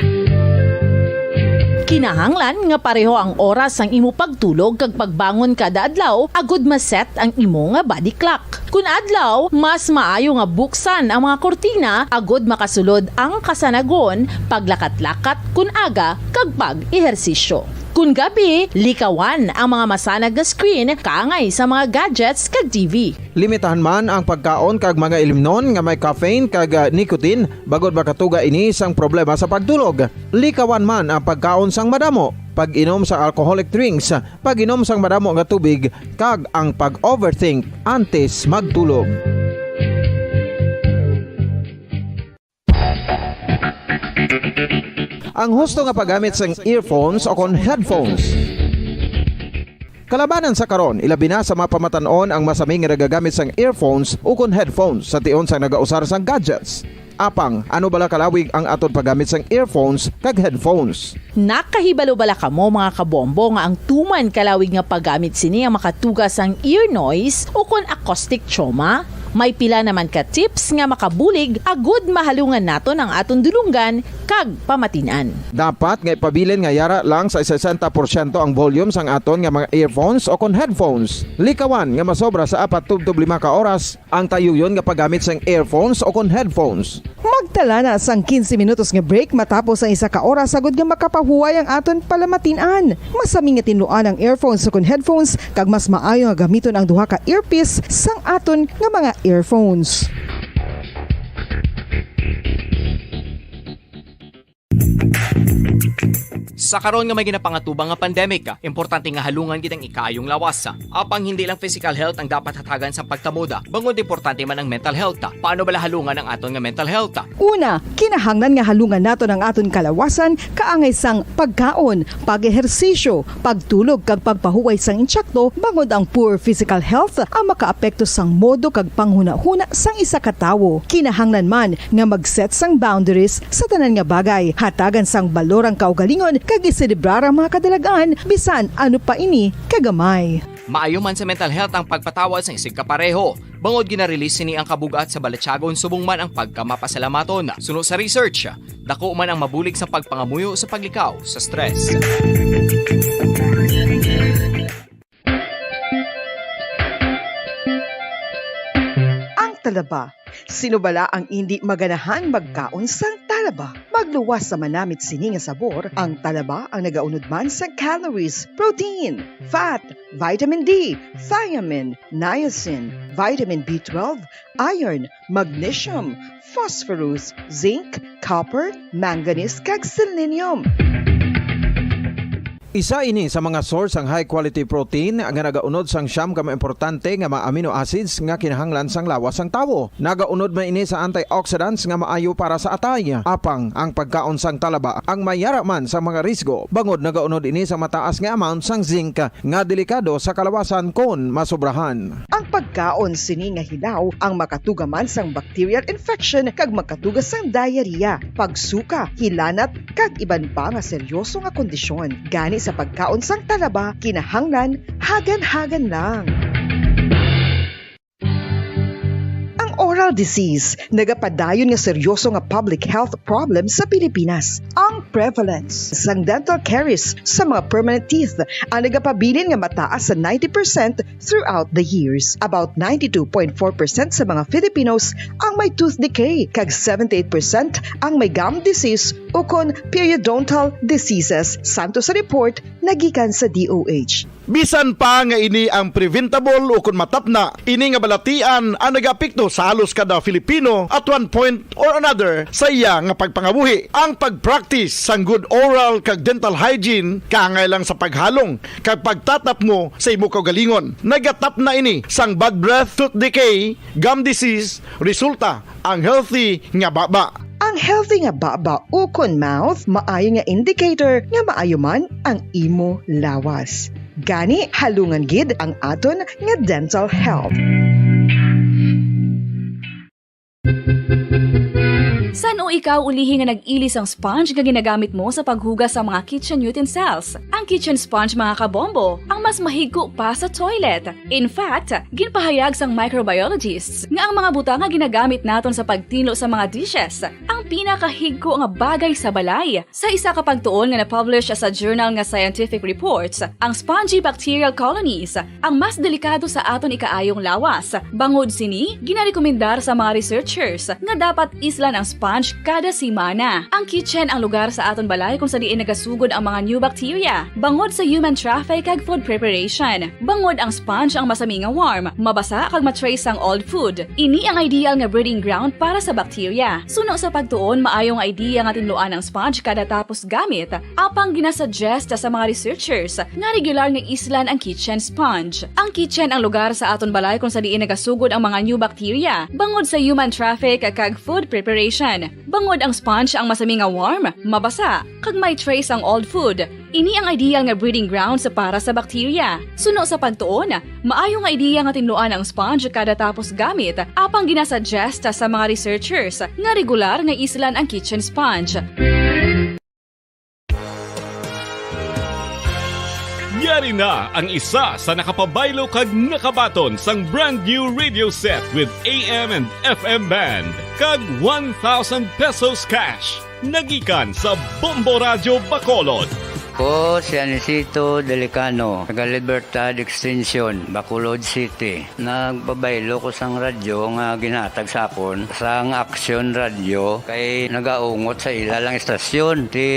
Kinahanglan nga pareho ang oras sang imo pagtulog kag pagbangon kada adlaw agud ma-set ang imo nga body clock. Kun adlaw, mas maayo nga buksan ang mga kurtina agud makasulod ang kasanagon, paglakat-lakat kun aga, kag pag-ehersisyo. Kun gabi, likawan ang mga masanag nga screen kaangay sa mga gadgets kag T V. Limitahan man ang pagkaon kag mga ilimnon nga may caffeine kag, ah, nicotine, bangod makatuga ini sang problema sa pagtulog. Likawan man ang pagkaon sang madamo, pag-inom sang alcoholic drinks, pag-inom sang madamo nga tubig, kag ang pag-overthink antes magtulog. Ang husto nga paggamit sang earphones o kon headphones. Kalabanan sa karon, ilabi na sa mga pamatan-on ang masami nga nagagamit sang earphones o kon headphones sa tion sang nagausar sang gadgets. Apang, ano bala kalawig ang aton paggamit sang earphones kag headphones? Nakahibalo bala kamo, mga kabombo, nga ang tuman kalawig nga paggamit sini ang makatuga sang ear noise o kon acoustic trauma? May pila naman ka tips nga makabulig agud mahalungan naton ang aton dulonggan kag pamatin-an. Dapat nga ipabilin nga yara lang sa sesenta porsyento ang volume sang aton nga mga earphones o kon headphones. Likawan nga masobra sa apat tubtob lima ka oras ang tayuyon nga paggamit sang earphones o kon headphones. Magtala na sang quince minutos nga break matapos ang isa ka oras, agud nga makapahuway ang aton palamatin-an. Masami nga tinluan ang earphones o kon headphones, kag mas maayo nga gamiton ang duha ka earpiece sang aton nga mga earphones. Sa karon nga may ginapangatubang nga pandemic, importante nga halungan gid ang ikaayong lawas. Apang hindi lang physical health ang dapat hatagan sa pagtamod, bangod importante man ang mental health. Paano bala halungan ang aton nga mental health? Una, kinahanglan nga halungan naton ang aton kalawasan kaangay sang pagkaon, pag-ehersisyo, pagtulog kag pagpahuway sang insakto, bangod ang poor physical health ang makaapekto sang modo kag panghunahuna sang isa ka tawo. Kinahanglan man nga mag-set sang boundaries sa tanan nga bagay, hatagan sang balor ang kaugalingon, kag iselebrar ang mga kadalagan, bisan ano pa ini kagamay. Maayo man sa mental health ang pagpatawad sang isigkapareho, bangod gina-release sini ang kabug-at sa balatyagon subong man ang pagkamapasalamaton. Suno sa research, dako man ang mabulig sa pagpangamuyo sa paglikaw sa stress. Ang talaba. Sino bala ang indi maganahan magkaon sang talaba? Magluwas sa manamit sini nga sabor, ang talaba ang nagaunod man sa calories, protein, fat, vitamin D, thiamine, niacin, vitamin B twelve, iron, magnesium, phosphorus, zinc, copper, manganese, kag selenium. Isa ini sa mga source sang high quality protein nga nagaunod sang siyam ka mga importante nga mga amino acids nga kinahanglan sang lawas sang tawo. Nagaunod man ini sa antioxidants nga maayo para sa atay. Apang ang pagkaon sang talaba ang may yara man sa mga risgo, bangod nagaunod ini sa mataas nga amount sang zinc nga delikado sa kalawasan kon masobrahan. Ang pagkaon sini nga hilaw ang makatuga man sang bacterial infection kag makatuga sang diarrhea, pagsuka, hilanat, kag iban pa nga seryoso nga kondisyon. Gani sa pagkaon sang talaba, kinahanglan hagan-hagan lang. Ang Dental disease, nagapadayon nga seryoso nga public health problem sa Pilipinas. Ang prevalence sang dental caries sa mga permanent teeth ang nagapabilin nga mataas sa ninety percent throughout the years. About ninety-two point four percent sa mga Filipinos ang may tooth decay, kag seventy-eight percent ang may gum disease ukon periodontal diseases, santo sa report nga gikan sa D O H. Bisan pa nga ini ang preventable ukon matapna, ini nga balatian ang nagaapekto sa halos kada Filipino at one point or another sa iya nga pagpangabuhi. Ang pag-practice sang good oral kag dental hygiene kaangay lang sa paghalong kag pagtatapngo sa imo kaugalingon. Nagatapna ini sang bad breath, tooth decay, gum disease, resulta ang healthy nga baba. Ang healthy nga baba ukon mouth maayo nga indicator nga maayo man ang imo lawas. Gani, halungan gid ang aton nga dental health. San-o ikaw ulihi nga nag-ili sang sponge nga ginagamit mo sa paghugas sa mga kitchen utensils? Ang kitchen sponge, mga kabombo, ang mas mahigko pa sa toilet. In fact, ginpahayag sang microbiologists nga ang mga butang nga ginagamit naton sa pagtinlo sa mga dishes ang pinakahigko nga bagay sa balay. Sa isa ka pagtuon nga na-publish sa journal nga Scientific Reports, ang spongy bacterial colonies ang mas delikado sa aton ikaayong lawas. Bangod sini, ginarekomendar sa mga researchers nga dapat islan ang sponge kada semana. Ang kitchen ang lugar sa aton balay kung sa diin nagasugod ang mga new bacteria, bangod sa human traffic kag food preparation. Bangod ang sponge ang masami nga warm, mabasa kag ma-trace ang old food. Ini ang ideal nga breeding ground para sa bacteria. Suno sa pagtuon, maayo nga idea nga tinluan ang sponge kada tapos gamit, apang ginasuggest sa mga researchers nga regular nga islan ang kitchen sponge. Ang kitchen ang lugar sa aton balay kung sa diin nagasugod ang mga new bacteria, bangod sa human traffic kag food preparation. Bangod ang sponge ang masami nga warm, mabasa, kag may trace ang old food, ini ang ideal nga breeding grounds para sa bacteria. Suno sa pagtuon, maayo nga ideya nga tinluan ang sponge kada tapos gamit, apang ginasuggest sa mga researchers nga regular nga islan ang kitchen sponge. Yari na ang isa sa nakapabaylo kag nakabaton sang brand new radio set with A M and F M band kag one thousand pesos cash. Nagikan sa Bombo Radyo Bacolod. Ko si Anisito Delicano, taga Libertad Extension, Bacolod City. Nagpabaylo ko sang radyo nga ginhatag sa akon sang Aksyon Radyo kay nagaungot sa ila lang istasyon. Ti,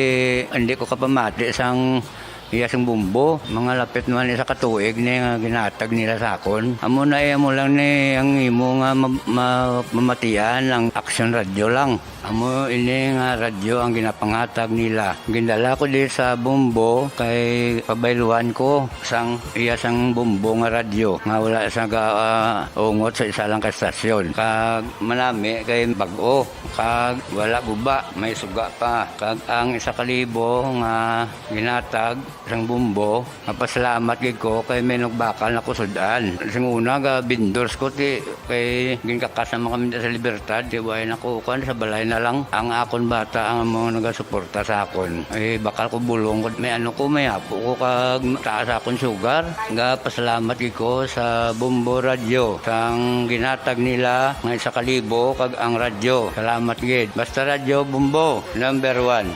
hindi ko kapamati sang iya sing bombo. Mga lapit naman isa ka tuig ni nga ginhatag nila sa akon. Amo na, eh, amo lang ni ang imo nga ma-, ma-, mamatian ang Aksyon Radyo lang. Amo ini nga radyo ang ginapangatag nila. Gindala ko di sa Bombo kay pabayluan ko sang iya sang Bombo nga radyo nga wala sa ga-, ah, ungot sa isa lang ka estasyon. Kag manami kay bag-o, kag wala guba, may suga pa. Kag ang isa ka libo nga ginatag sang Bombo, mapasalamat gid ko kay may nagbakal na ko sud-an. Sing una, ga vendors ko ti kay ginkakas naman kami sa Libertad, ti way na ko kuan, sa balay na lang. Ang akon bata ang amo nagasuporta sa akon. Eh, bakal ko bulong ko, may ano ko, may apo ko kag taas akon sugar. Ga pasalamat gid ko sa Bombo Radyo sang ginatag nila nga isa ka libo kag ang radyo. Salamat gid. Basta Radyo Bombo, number one.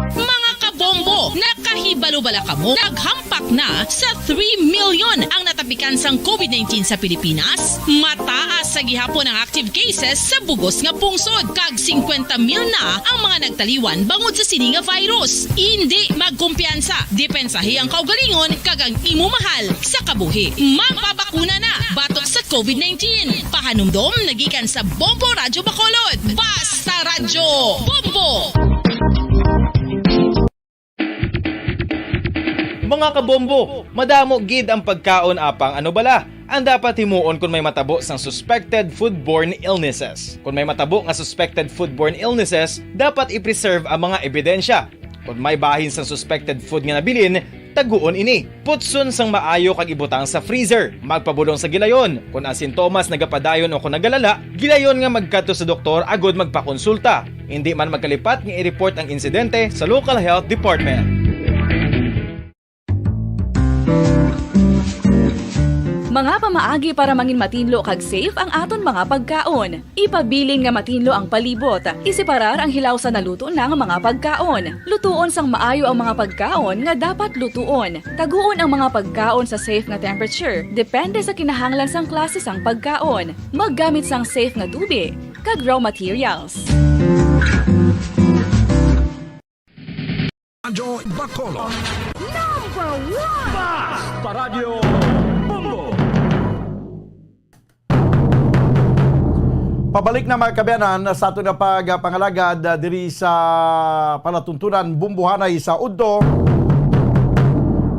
Mga kabombo, nakahibalo bala kamo? Naghampak na sa three million ang natapikan sang COVID nineteen sa Pilipinas. Mataas sa gihapon ang active cases sa bugos nga pungsod, kag singkwenta mil na ang mga nagtaliwan bangod sa sini nga virus. Indi magkumpiyansa, depensahi ang kaugalingon kag ang imo mahal sa kabuhi. Magpabakuna na batok sa COVID nineteen. Pahanumdom nagikan sa Bombo Radyo Bacolod. Basta Radyo Bombo! Mga kabombo, madamo gid ang pagkaon, apang ano bala ang dapat himuon kon may matabo sang suspected foodborne illnesses? Kon may matabo nga suspected foodborne illnesses, dapat i-preserve ang mga ebidensya. Kon may bahin sang suspected food nga nabilin, taguon ini. Putson sang maayo kag ibutang sa freezer. Magpabulong sa gilayon. Kon ang sintomas nagapadayon o kon nagalala, gilayon nga magkadto sa doktor agud magpakonsulta. Indi man magkalipat nga i-report ang insidente sa local health department. Mga pamaagi para mangin matinlo kag safe ang aton mga pagkaon. Ipabilin nga matinlo ang palibot. Iseparar ang hilaw sa naluto na nga mga pagkaon. Lutuon sang maayo ang mga pagkaon nga dapat lutuon. Taguon ang mga pagkaon sa safe nga temperature, depende sa kinahanglan sang klase sang pagkaon. Maggamit sang safe nga tubig kag raw materials. Radyo Bacolod. Number one! Basta Radyo Bombo! Pabalik na, mga kaabyanan, sa aton nga pagpangalagad, ah, diri sa palatuntunan Bumbuhanay sa Udto.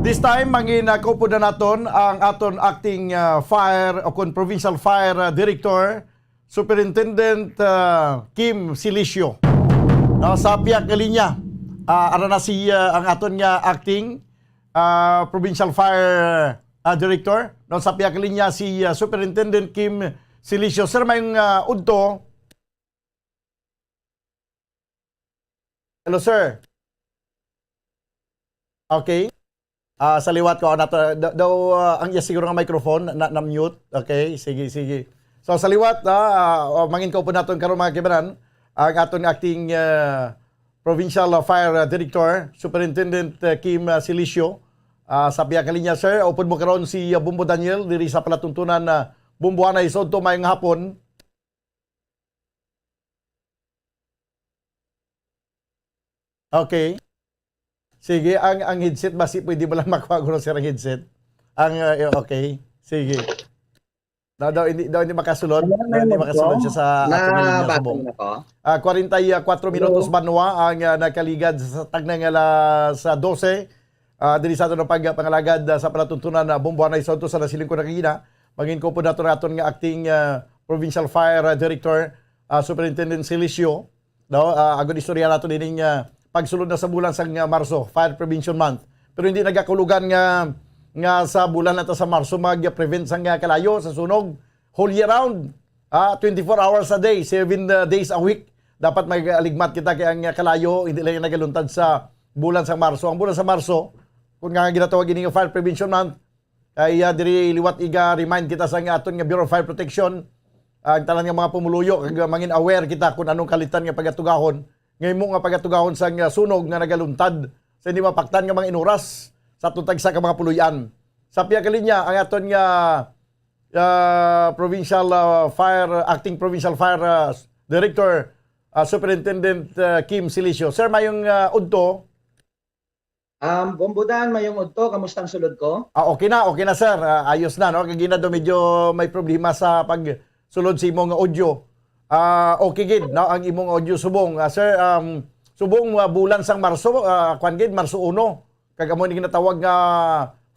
This time, mangin, ah, kaupod na naton ang aton acting, ah, fire o kon provincial fire, ah, director, Superintendent, ah, Kim Silicio. No, sa pihak nga linya, ah, ara na si, ah, ang aton nga acting, ah, provincial fire, ah, director. No, sa pihak nga linya si, ah, Superintendent Kim Silicio. Sir, maayong, ah, udto. Hello, sir. Okay. Ah, sa liwat ko, nato, daw, daw, ah, ang iya siguro nga microphone na, na mute. Okay, sige, sige. So, sa liwat, ah, ah, oh, mangin kaupod naton karon, mga kaabyanan, ang aton acting, ah, provincial, ah, fire, ah, director, Superintendent, ah, Kim, ah, Silicio. Ah, sa pihak nga linya, sir, upod mo karon si, ah, Bombo Daniel diri sa palatuntunan na Bumbuhanay sa Udto. Maayong hapon. Okay. Sige, ang, ang headset, basi pwede mo lang makuha guro, sir, ang headset. Ang, uh, okay. Sige. Daw, daw, hindi, daw, hindi makasulod. Daw, hindi makasulod siya sa aton linya subong. Ah, kwarenta y kuwatro minutos banwa ang, ah, nakaligad sa tagna nga alas dose. Ah, diri sa aton pagpangalagad, ah, sa palatuntunan na Bumbuhanay sa Udto, sa nasiling ko na kagina. Mangin kaupod naton nga acting, ah, provincial fire, ah, director, ah, Superintendent Silicio. No, ah, agon istorya nato dining, ah, pagsulod na sa bulan sang, ah, Marso, Fire Prevention Month. Pero hindi nagakulugan nga, nga sa bulan na ta sa Marso mag-prevent sang, ah, kalayo sa sunog. Whole year round, ah, twenty-four hours a day, seven, ah, days a week. Dapat mag-aligmat kita kay ang, ah, kalayo hindi lang nagaluntad sa bulan sang Marso. Ang bulan sa Marso, kung nga ginatawag ini nga Fire Prevention Month, ay, ah, diri liwat iga-remind kita sa nga aton nga Bureau of Fire Protection, ang tanan nga mga pumuluyo, kag mangin aware kita kung anong kalitan nga pagatugahon, nga imo nga pagatugahon sa nga sunog nga nagaluntad sa hindi mapaktan nga mga inuras sa aton tagsa ka mga puloy-an. Sa pihak nga linya, ang aton nga, ah, provincial, ah, fire, acting provincial fire, ah, director, ah, Superintendent, ah, Kim Silicio. Sir, maayong, ah, udto. Um, Bombo Dan, mayong udto, kamusta ang sulod ko? Ah, okay na, okay na, sir. Ah, ayos na, no? Kagina daw medyo may problema sa pagsulod sa imong audio. Ah, okay gid, no? Ang imong audio subong. Ah, sir, um, subong, ah, bulan sang Marso, ah, kwan gid, Marso uno. Kag amo ni ginatawag nga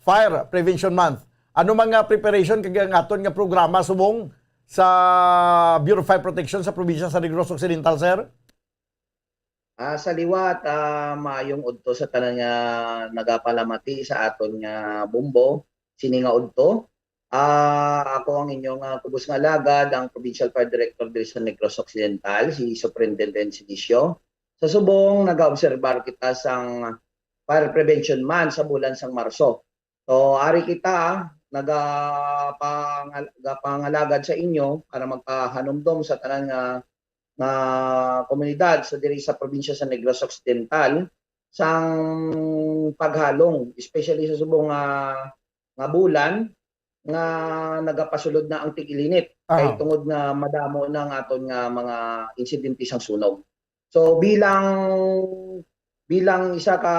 Fire Prevention Month. Ano mga preparation kag ang aton nga programa subong sa Bureau of Fire Protection sa probinsya sa Negros Occidental, sir? Ah, sa liwat, ah, maayong udto sa tanan nga nagapalamati sa aton nga Bombo sini nga udto. Ah, ako ang inyong, ah, kubos nga alagad, ang Provincial Fire Director diri sa Negros Occidental, si Superintendent Sinicio. Sa subong, nagaobserbar kita sang Fire Prevention Month sa bulan sang Marso. So, ari kita, nagapangal-, nagapangalagad sa inyo para magpahanumdom sa tanan nga, nga komunidad sa diri sa probinsya sa Negros Occidental sang paghalong, especially sa subong nga, nga bulan nga nagapasulod na ang tig-ilinit kay Aha. tungod nga madamo na ang aton nga mga insidente sang sunog. So, bilang, bilang isa ka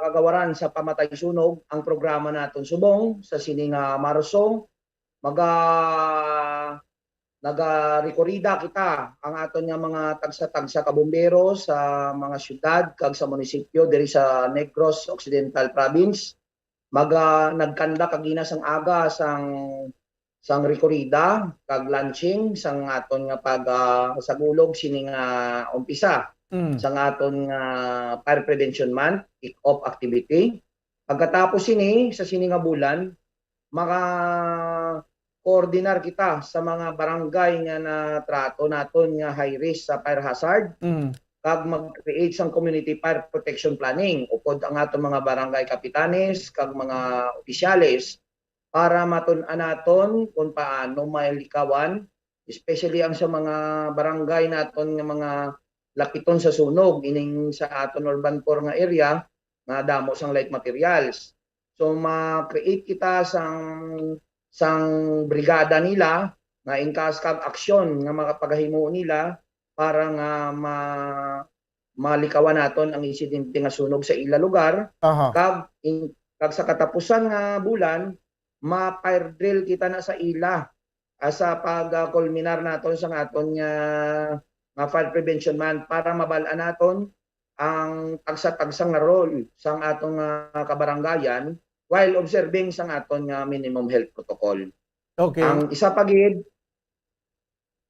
kagawaran sa pamatay sunog, ang programa naton subong sa sini nga Marso, maga-, nagarekorida kita ang aton nga mga tagsa-tagsa ka bombero sa mga syudad kag sa munisipyo diri sa Negros Occidental Province. Maga-, nagkanda kagina sang aga sang, sang rekorida kag launching sang aton nga pag, ah, sagulog sini nga umpisa Mm. sang aton nga Fire Prevention Month kick-off activity. Pagkatapos sini, sa sini nga bulan, maka-coordinar kita sa mga barangay nga natrato naton nga high risk sa fire hazard, Mm. kag mag-create sang community fire protection planning upod ang aton mga barangay kapitanes kag mga opisyales para matun-an naton kung paano malikawan, especially ang sa mga barangay naton nga mga lapiton sa sunog, ining sa aton urban core nga area, nga damo sang light materials. So, ma-create kita sang, sang brigada nila nga in case kag aksyon nga makapagahimo nila para nga ma-, malikawan naton ang insidente nga sunog sa ila lugar. Aha. Kag in, kag sa katapusan nga bulan, ma-fire drill kita na sa ila, ah, sa pag, ah, kulminar naton sang aton nga, nga Fire Prevention Month para mabal-an naton ang tagsa-tagsa nga role sang aton nga kabarangayan while observing sang aton nga minimum health protocol. Okay. Ang isa pa gid,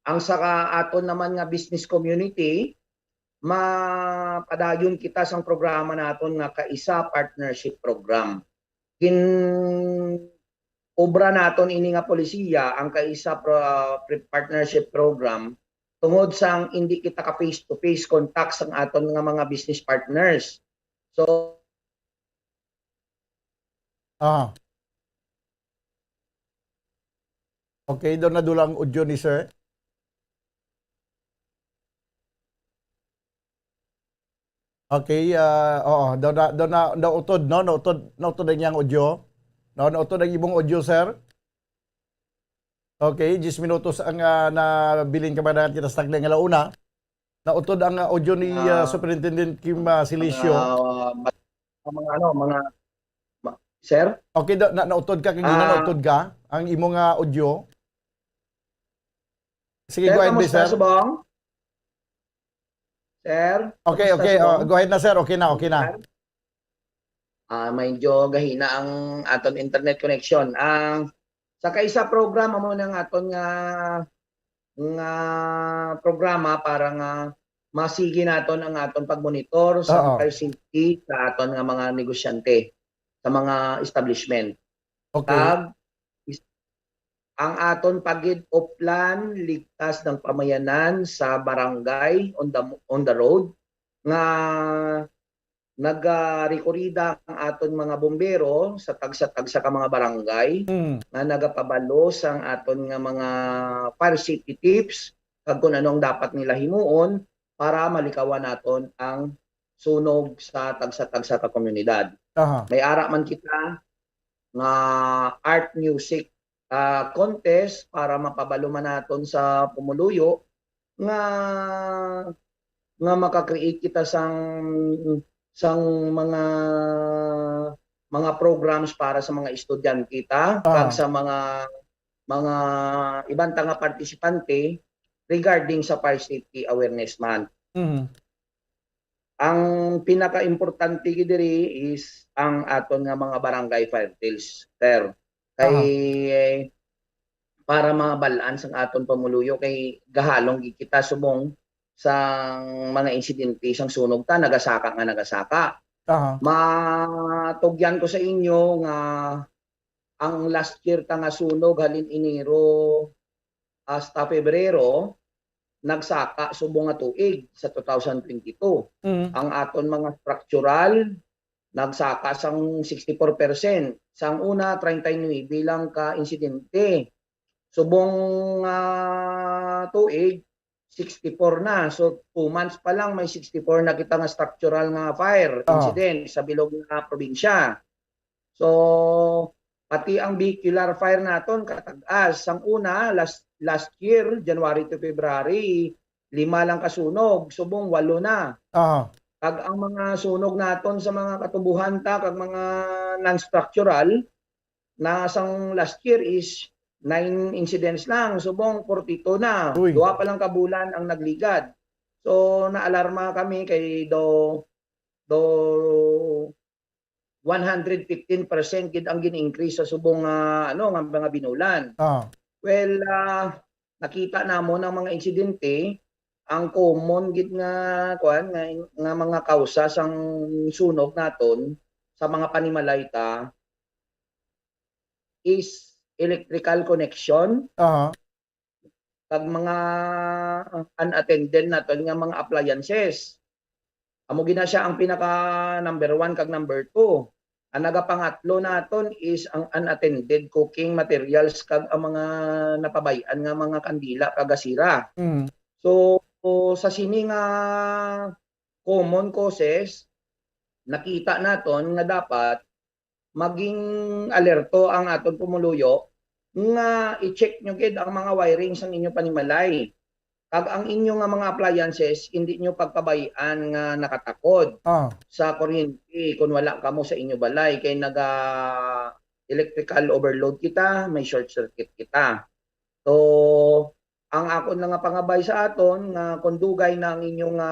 ang sa ka-, aton naman nga business community, mapadayon kita sang programa naton nga Kaisa Partnership Program. Gin-, obra naton ini nga polisiya, ang Kaisa Pro-, Pre-, Partnership Program, tungod sang indi kita ka face-to-face contact sang aton nga mga business partners. So, Ah. Okay, daw nadula ang audio ni sir. Okay, ah, oo, daw na, daw na, nautod, no? Nautod, nautod ang iyang audio. No, nautod ang imong audio, sir. Okay, diyes minutos ang, ah, nabilin ka ba na kita sa tagli nga launa. Nautod ang, ah, audio ni, ah, Ah, Superintendent Kim, ah, Silicio. Mga, mga ano, mga, ma-, sir? Okay, da-, na, nautod ka, kagina Ah. nautod ka, ang imo nga audio. Sige, Sir, go ahead, kamusta, sir. Subong? Sir, Okay, kamusta, okay, oh, Subong? Go ahead na, sir. Okay na, okay na. Sir? Ah, medyo gahina ang aton internet connection. Ang sa Kaisa program, amo na ang aton nga, nga programa para nga masigi naton ang aton pagmonitor sa Oo. fire safety sa aton nga mga negosyante, sa mga establishment. Okay. Kag is-, ang aton pag-, gid uplan, ligtas ng pamayanan sa barangay on the, on the road, nga nagarekorida ang aton mga bombero sa tagsa-tagsa ka mga barangay Mm. nga nagapabalo sang aton nga mga fire safety tips kag kung ano ang dapat nila himuon para malikawan naton ang sunog sa tagsa-tagsa ka komunidad. Aha. May ara man kita nga art music, ah, contest para mapabalo man naton sa pumuluyo nga, nga maka-create kita sang, sang mga, mga programs para sa mga estudyante ta, Ah. kag sa mga, mga iban ta nga partisipante regarding sa Fire Safety Awareness Month. Mhm. Ang pinakaimportante gid diri is ang aton nga mga barangay fire drills, sir. Kay, Aha. para mabal-an sang aton pumuluyo, kay gahalong gid kita subong sang mga insidente sang sunog ta, nagasaka nga nagasaka. Aha. Matugyan ko sa inyo nga ang last year ta nga sunog halin Enero hasta Febrero, nagsaka subong nga tuig sa two thousand twenty-two. Mm. Ang aton mga structural nagsaka sang sixty-four percent. Sang una, treinta y nuebe lang ka insidente. Subong, ah, tuig, sixty-four na. So, two months pa lang, may sixty-four na kita nga structural nga fire Ah. incident sa bilog nga probinsya. So, pati ang vehicular fire naton katag-as. Sang una, last, last year, January to February, lima lang ka sunog, subong walo na. Aha. Kag ang mga sunog naton sa mga katubuhan ta, kag mga non-structural, na sang last year is nine incidents lang, subong forty-two na. Uy. Duha pa lang ka bulan ang nagligad. So, naalarma kami kay do, do one hundred fifteen percent gid ang gin-increase sa subong nga, ano, nga mga binulan. Ah. Well, ah, nakita namon ang mga insidente, ang common gid nga, kuwan, nga, nga mga kausa sang sunog naton sa mga panimalay ta is electrical connection Aha. kag mga unattended naton nga mga appliances. Amo gina siya ang pinaka number one kag number two. Ang nagapangatlo naton is ang unattended cooking materials kag ang mga napabay-an nga mga kandila kag gasira. Mm. So, sa sini nga common causes, nakita naton nga dapat maging alerto ang aton pumuluyo nga i-check nyo gid ang mga wiring sang inyo panimalay. Kag ang inyo nga mga appliances, hindi nyo pagpabay-an nga nakatakod Ah. sa kuryente kon wala kamo sa inyo balay, kay naga electrical overload kita, may short circuit kita. So, ang akon lang nga pangabay sa aton nga kon dugay na ang inyo nga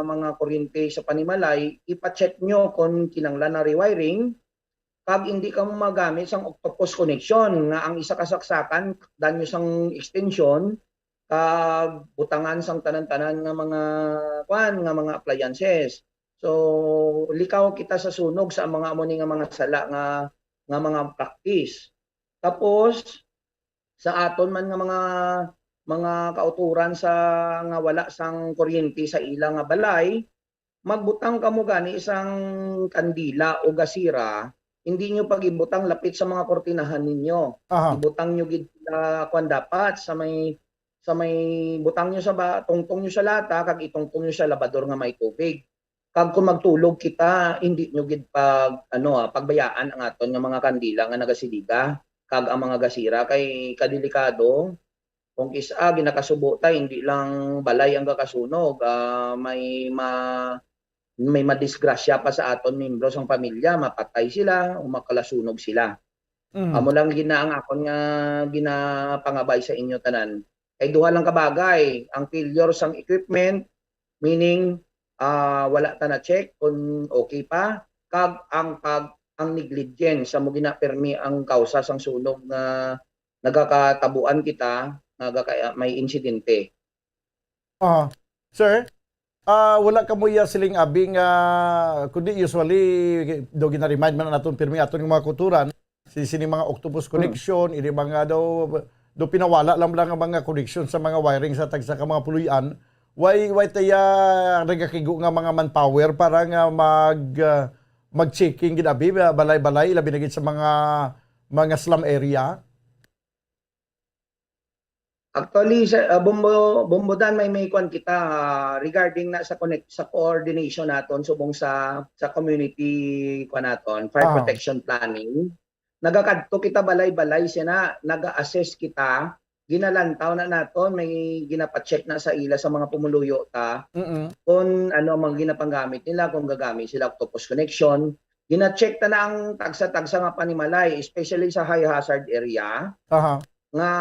mga kuryente sa panimalay, ipa-check nyo kon kinanglan na rewiring, kag hindi kamo magamit sang octopus connection nga ang isa ka saksakan, takdan nyo sang extension, kag butangan sang tanan-tanan nga mga, kuan, nga mga appliances. So, likaw kita sa sunog sa mga amo ni nga mga sala nga, nga mga practice. Tapos, sa aton man nga mga, mga kauturan sa, nga wala sang kuryente sa ila nga balay, magbutang kamo gani sang kandila o gasira, hindi nyo pag-ibutang lapit sa mga kurtinahan ninyo. Aha. Ibutang nyo gid sila, kwan, dapat sa may, sa may, butang nyo sa ba, tungtong nyo sa lata, kag itungtong nyo sa labador nga may tubig. Kag kung magtulog kita, hindi nyo gid pag, ano, ah, pagbayaan ang aton nga mga kandila nga nagasiliga, kag ang mga gasira, kay kadelikado. Kung kis-a, ginakasubo ta, hindi lang balay ang gakasunog, ah, may ma-, may madisgrasya pa sa aton membro sang pamilya, mapatay sila o makalasunog sila. Mm. Amo lang gid na ang akon nga ginapangabay sa inyo tanan. Kay duha lang ka bagay, ang failure sang equipment, meaning, ah, wala ta na-check kung okay pa, kag ang pag, ang negligence, amo gina pirmi ang kausa sang sunog nga nagakatabuan kita, nagaka-, may insidente. Ah, sir, ah, wala kamo iya siling abi nga, kundi usually, do gina-remind man naton pirmi aton nga mga kulturan, si, sini mga octopus Hmm. connection, ini mga daw, do pinawala lang lang ang mga connection sa mga wiring sa tagsa ka mga puloy-an. Why, why taya nagakigo nga mga manpower para nga mag, ah, mag-checking gid abi, balay-balay, labi na gid sa mga, mga slum area? Actually, sa, ah, Bombo-, Bombodan, may, may kwan kita, ah, regarding na sa connect, sa coordination naton subong sa, sa community, kwan naton, fire Ah. protection planning. Nagakadto kita balay-balay, sina, naga-assess kita, ginalantaw na naton, may ginapa-check na sa ila sa mga pumuluyo ta, Mm-mm. kung ano ang mga ginapanggamit nila, kung gagamit sila octopus connection. Gina-check ta na ang tagsa-tagsa nga panimalay, especially sa high hazard area. Aha. Nga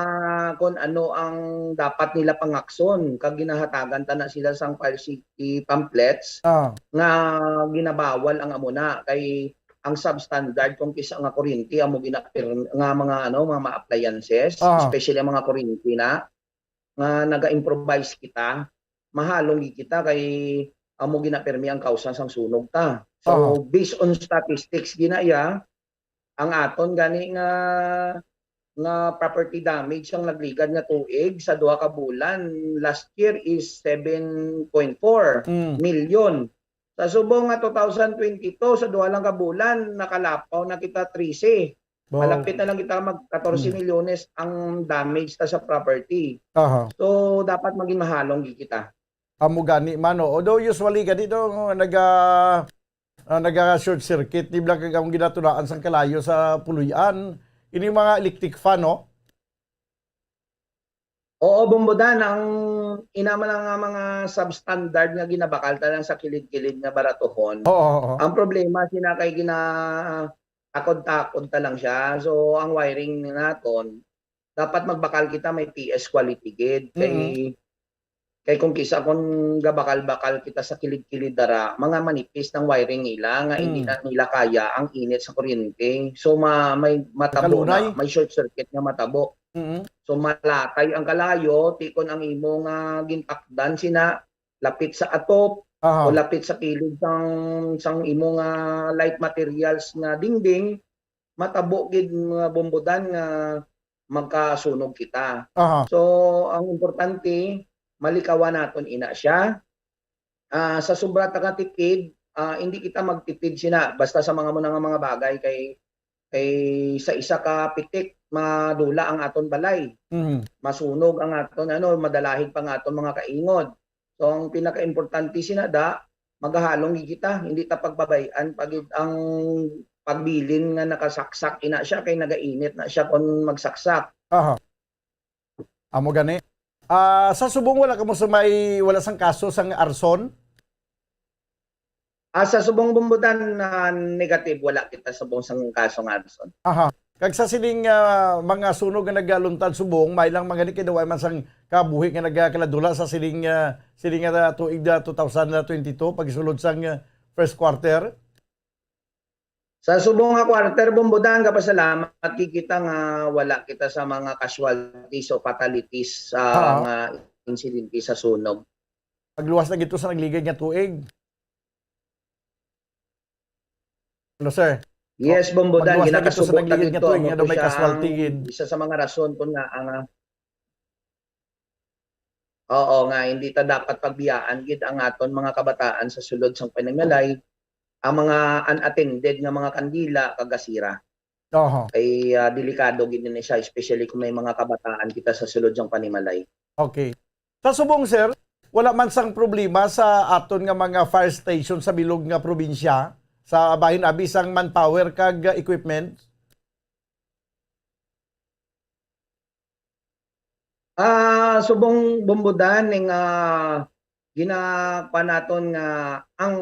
kung ano ang dapat nila pangakson, kag ginahatagan ta na sila sang fire safety pamphlets Ah. nga ginabawal ang amo na, kay ang substandard kung kis-a nga kuryente amo ginapir-, nga mga, ano, mga, mga appliances, Ah. especially ang mga kuryente na, nga naga-improvise kita, mahalong gid kita kay amo ginapirmi ang kausa sang sunog ta. So, Aha. based on statistics gina iya, ang aton gani nga, nga property damage sang nagligad nga tuig sa duha ka bulan last year is seven point four Mm. million. Sa subong nga two thousand twenty-two, sa duha lang ka bulan, nakalapaw na kita trese. Wow. Malapit na lang kita mag katorse Mm. milyones ang damage ta sa property. Aha. So, dapat maging mahalong gid kita. Amo gani man, no? Although usually gani to, naga-, ah, naga-short circuit, di ba, kag ang ginatulaan sang kalayo sa puloy-an, ini mga electric fan, no? Oo, Bombodan, ang ina man nga mga substandard nga ginabakal ta lang sa kilid-kilid nga baratuhon. Oo, oo. Ang problema, sina kay gina-, takod-takod ta lang siya. So, ang wiring naton, dapat magbakal kita may P S quality gid. Kay, Mm. kay kung kis-a kung gabakal-bakal kita sa kilid-kilid dara, mga manipis ng wiring nila nga hindi Mm. na nila kaya ang init sa kuryente. So, ma-, may matabo Kalunay. na, may short circuit nga matabo. Mm. So, malatay ang kalayo, ti kon ang imo nga gintakdan sina lapit sa atop Aha. o lapit sa kilid sang, sang imo nga light materials nga dingding, matabo gid nga Bombodan nga magkasunog kita. Aha. So, ang importante, malikawan naton ina siya. Ah, sa sobra ta ka tipid, ah, hindi kita magtipid sina basta sa mga muna nga mga bagay kay, kay sa isa ka pitik madula ang aton balay. Mhm. Masunog ang aton, ano, madalahig pa nga aton mga kaingod. So, ang pinakaimportante sina da, magahalong gid kita, hindi ta pagbabayan pa gid ang pagbilin nga nakasaksak ina siya kay nagainit na siya kon magsaksak. Aha. Amo gani. Ah, sa subong wala kamo sa may, wala sang kaso sang arson? Ah, sa subong Bumbudan, ah, negative, wala kita subong sang kaso nga arson. Aha. Kag sa sining, ah, mga sunog nga nagaluntad subong, may lang mga ni kay daw man sang kabuhi nga nagakaladula sa sining, ah, sining nga tuig na two thousand twenty-two, pagsulod sang, ah, first quarter. Sa subong nga quarter, Bumbudan, kapasalamat gid kita nga wala kita sa mga casualties o fatalities sa Ah. mga insidente sa sunog. Pagluwas na gito sa nagligad nga tuig. Ano, sir? Yes, Bumbudan, Pagluwas na gito sa ginakasubo ta nagligad nga gito, tuig, amo nga daw to may siya casualty ang gid. isa sa mga rason kung nga ang, ah, Oo nga, hindi ta dapat pagbiyaan gid ang aton mga kabataan sa sulod sang panimalay, ang mga unattended nga mga kandila kag gasira. Oho. Kay, ah, delikado gid ni siya, especially kung may mga kabataan kita sa sulod sang panimalay. Okay. Sa subong, sir, wala man sang problema sa aton nga mga fire station sa bilog nga probinsya, sa bahin abi sang manpower kag, ah, equipment? Ah, subong Bumbudan ning, ah, ginakuan naton nga ang,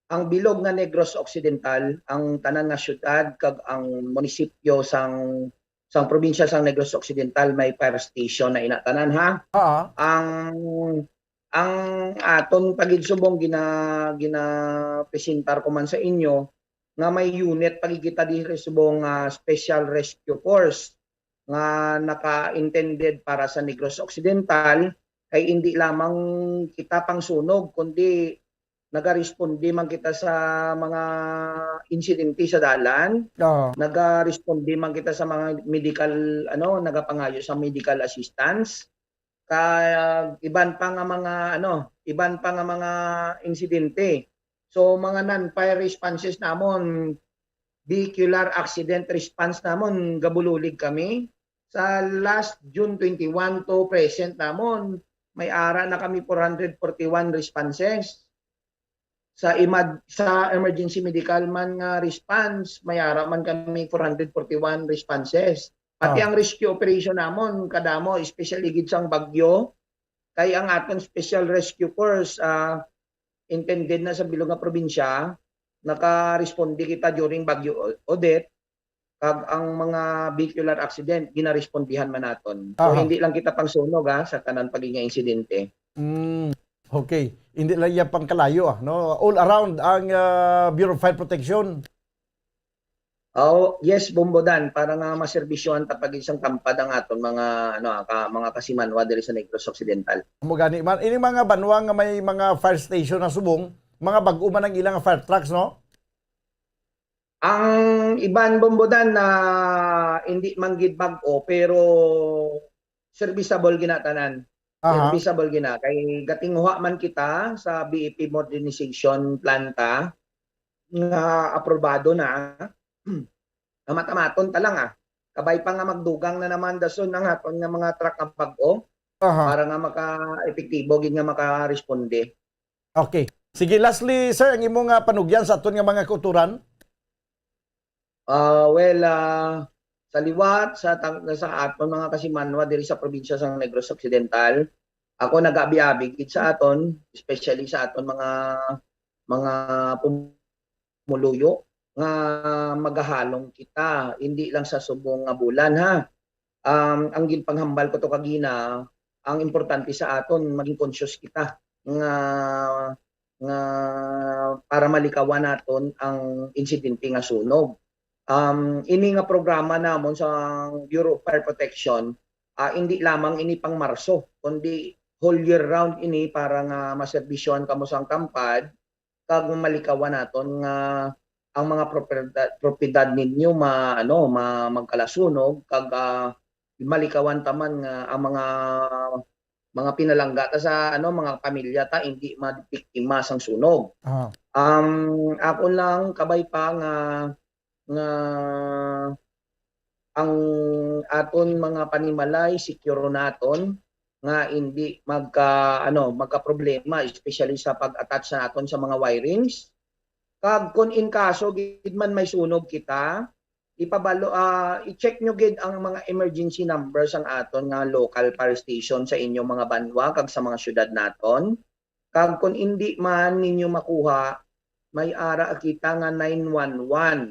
ang bilog nga Negros Occidental, ang tanan nga syudad kag ang munisipyo sang, sang probinsya sang Negros Occidental may fire station na ina tanan, ha. Oo. Ang, ang aton pa gid subong gina-, ginapresentar ko man sa inyo nga may unit pa gid kita diri subong, ah, Special Rescue Force nga naka-intended para sa Negros Occidental, kay indi lamang kita pangsunog, kundi nagaresponde man kita sa mga insidente sa dalan. Oo. Nagaresponde man kita sa mga medical, ano, nagapangayo sa medical assistance. Kag iban pa nga mga, ano, iban pa nga mga insidente. So, mga non-fire responses namon, vehicular accident response namon, gabululig kami. Sa last June twenty-one to present namon, may ara na kami four hundred forty-one responses. Sa imad-, sa emergency medical man nga response, may ara man kami four hundred forty-one responses. Pati Ah. ang rescue operation namon, kadamo, especially gid sang bagyo, kay ang aton Special Rescue Force, ah, intended na sa bilog nga probinsya, nakaresponde kita during Bagyo O-, Odette, kag ang mga vehicular accident, ginarespondihan man naton. So, Aha. hindi lang kita pangsunog, ha, sa tanan pa gid nga insidente. Mm, okay. Hindi lang iya pangkalayo, ah, no? All around ang, ah, Bureau of Fire Protection. Oh, yes, Bumbudan, para nga maserbisyohan ta pa gid sang tampad ang aton mga, ano, ah, ka-, mga kasimanwa diri sa Negros Occidental. Amo gani man, ini mga banwa nga may mga fire station na subong, mga bag-o man ang ilang fire trucks, no? Ang iban, Bumbudan, na hindi man gid bag-o, pero serviceable ginatanan. Aha. Serviceable gina. Kay gatinguha man kita sa B E P modernization planta nga aprobado na. Amat-amaton ta lang, ah. Kabay pa nga magdugang na naman dason ang aton nga mga truck nga bag-o Aha. para nga maka-epektibo gid nga makaresponde. Okay. Sige, lastly, sir, ang imo nga panugyan sa aton nga mga kauturan? Ah, well, ah, sa liwat sa tang-, sa aton mga kasimanwa diri sa probinsya sa Negros Occidental, ako nag-abi-abi gid sa aton, especially sa aton mga, mga pum-, pumuluyo nga magahalong kita, hindi lang sa subong nga bulan, ha. Um, ang ginpanghambal ko to kagina, ang importante sa aton, maging conscious kita nga, nga para malikawan naton ang insidente nga sunog. Um, ini nga programa namon sa Bureau of Fire Protection, ah, hindi lamang ini pang Marso, kundi whole year round ini para nga maserbisyohan kamo sang tampad kag malikawan naton nga ang mga propiedad, propiedad ninyo ma-, ano, ma-, magkalasunog kag, ah, malikawan ta man nga ang mga mga pinalangga ta sa, ano, mga pamilya ta hindi mabiktima sang sunog. Ah. Um, ako lang kabay pa nga, nga ang aton mga panimalay secure naton nga hindi magka, ano, magka problema, especially sa pag-attach naton sa mga wirings. Kag kung in kaso gid man may sunog kita, ipabalo, ah, i-check nyo gid ang mga emergency numbers ang aton nga local fire station sa inyong mga banwa kag sa mga syudad naton. Kag kung indi man ninyo makuha, may ara kita nga nine one one.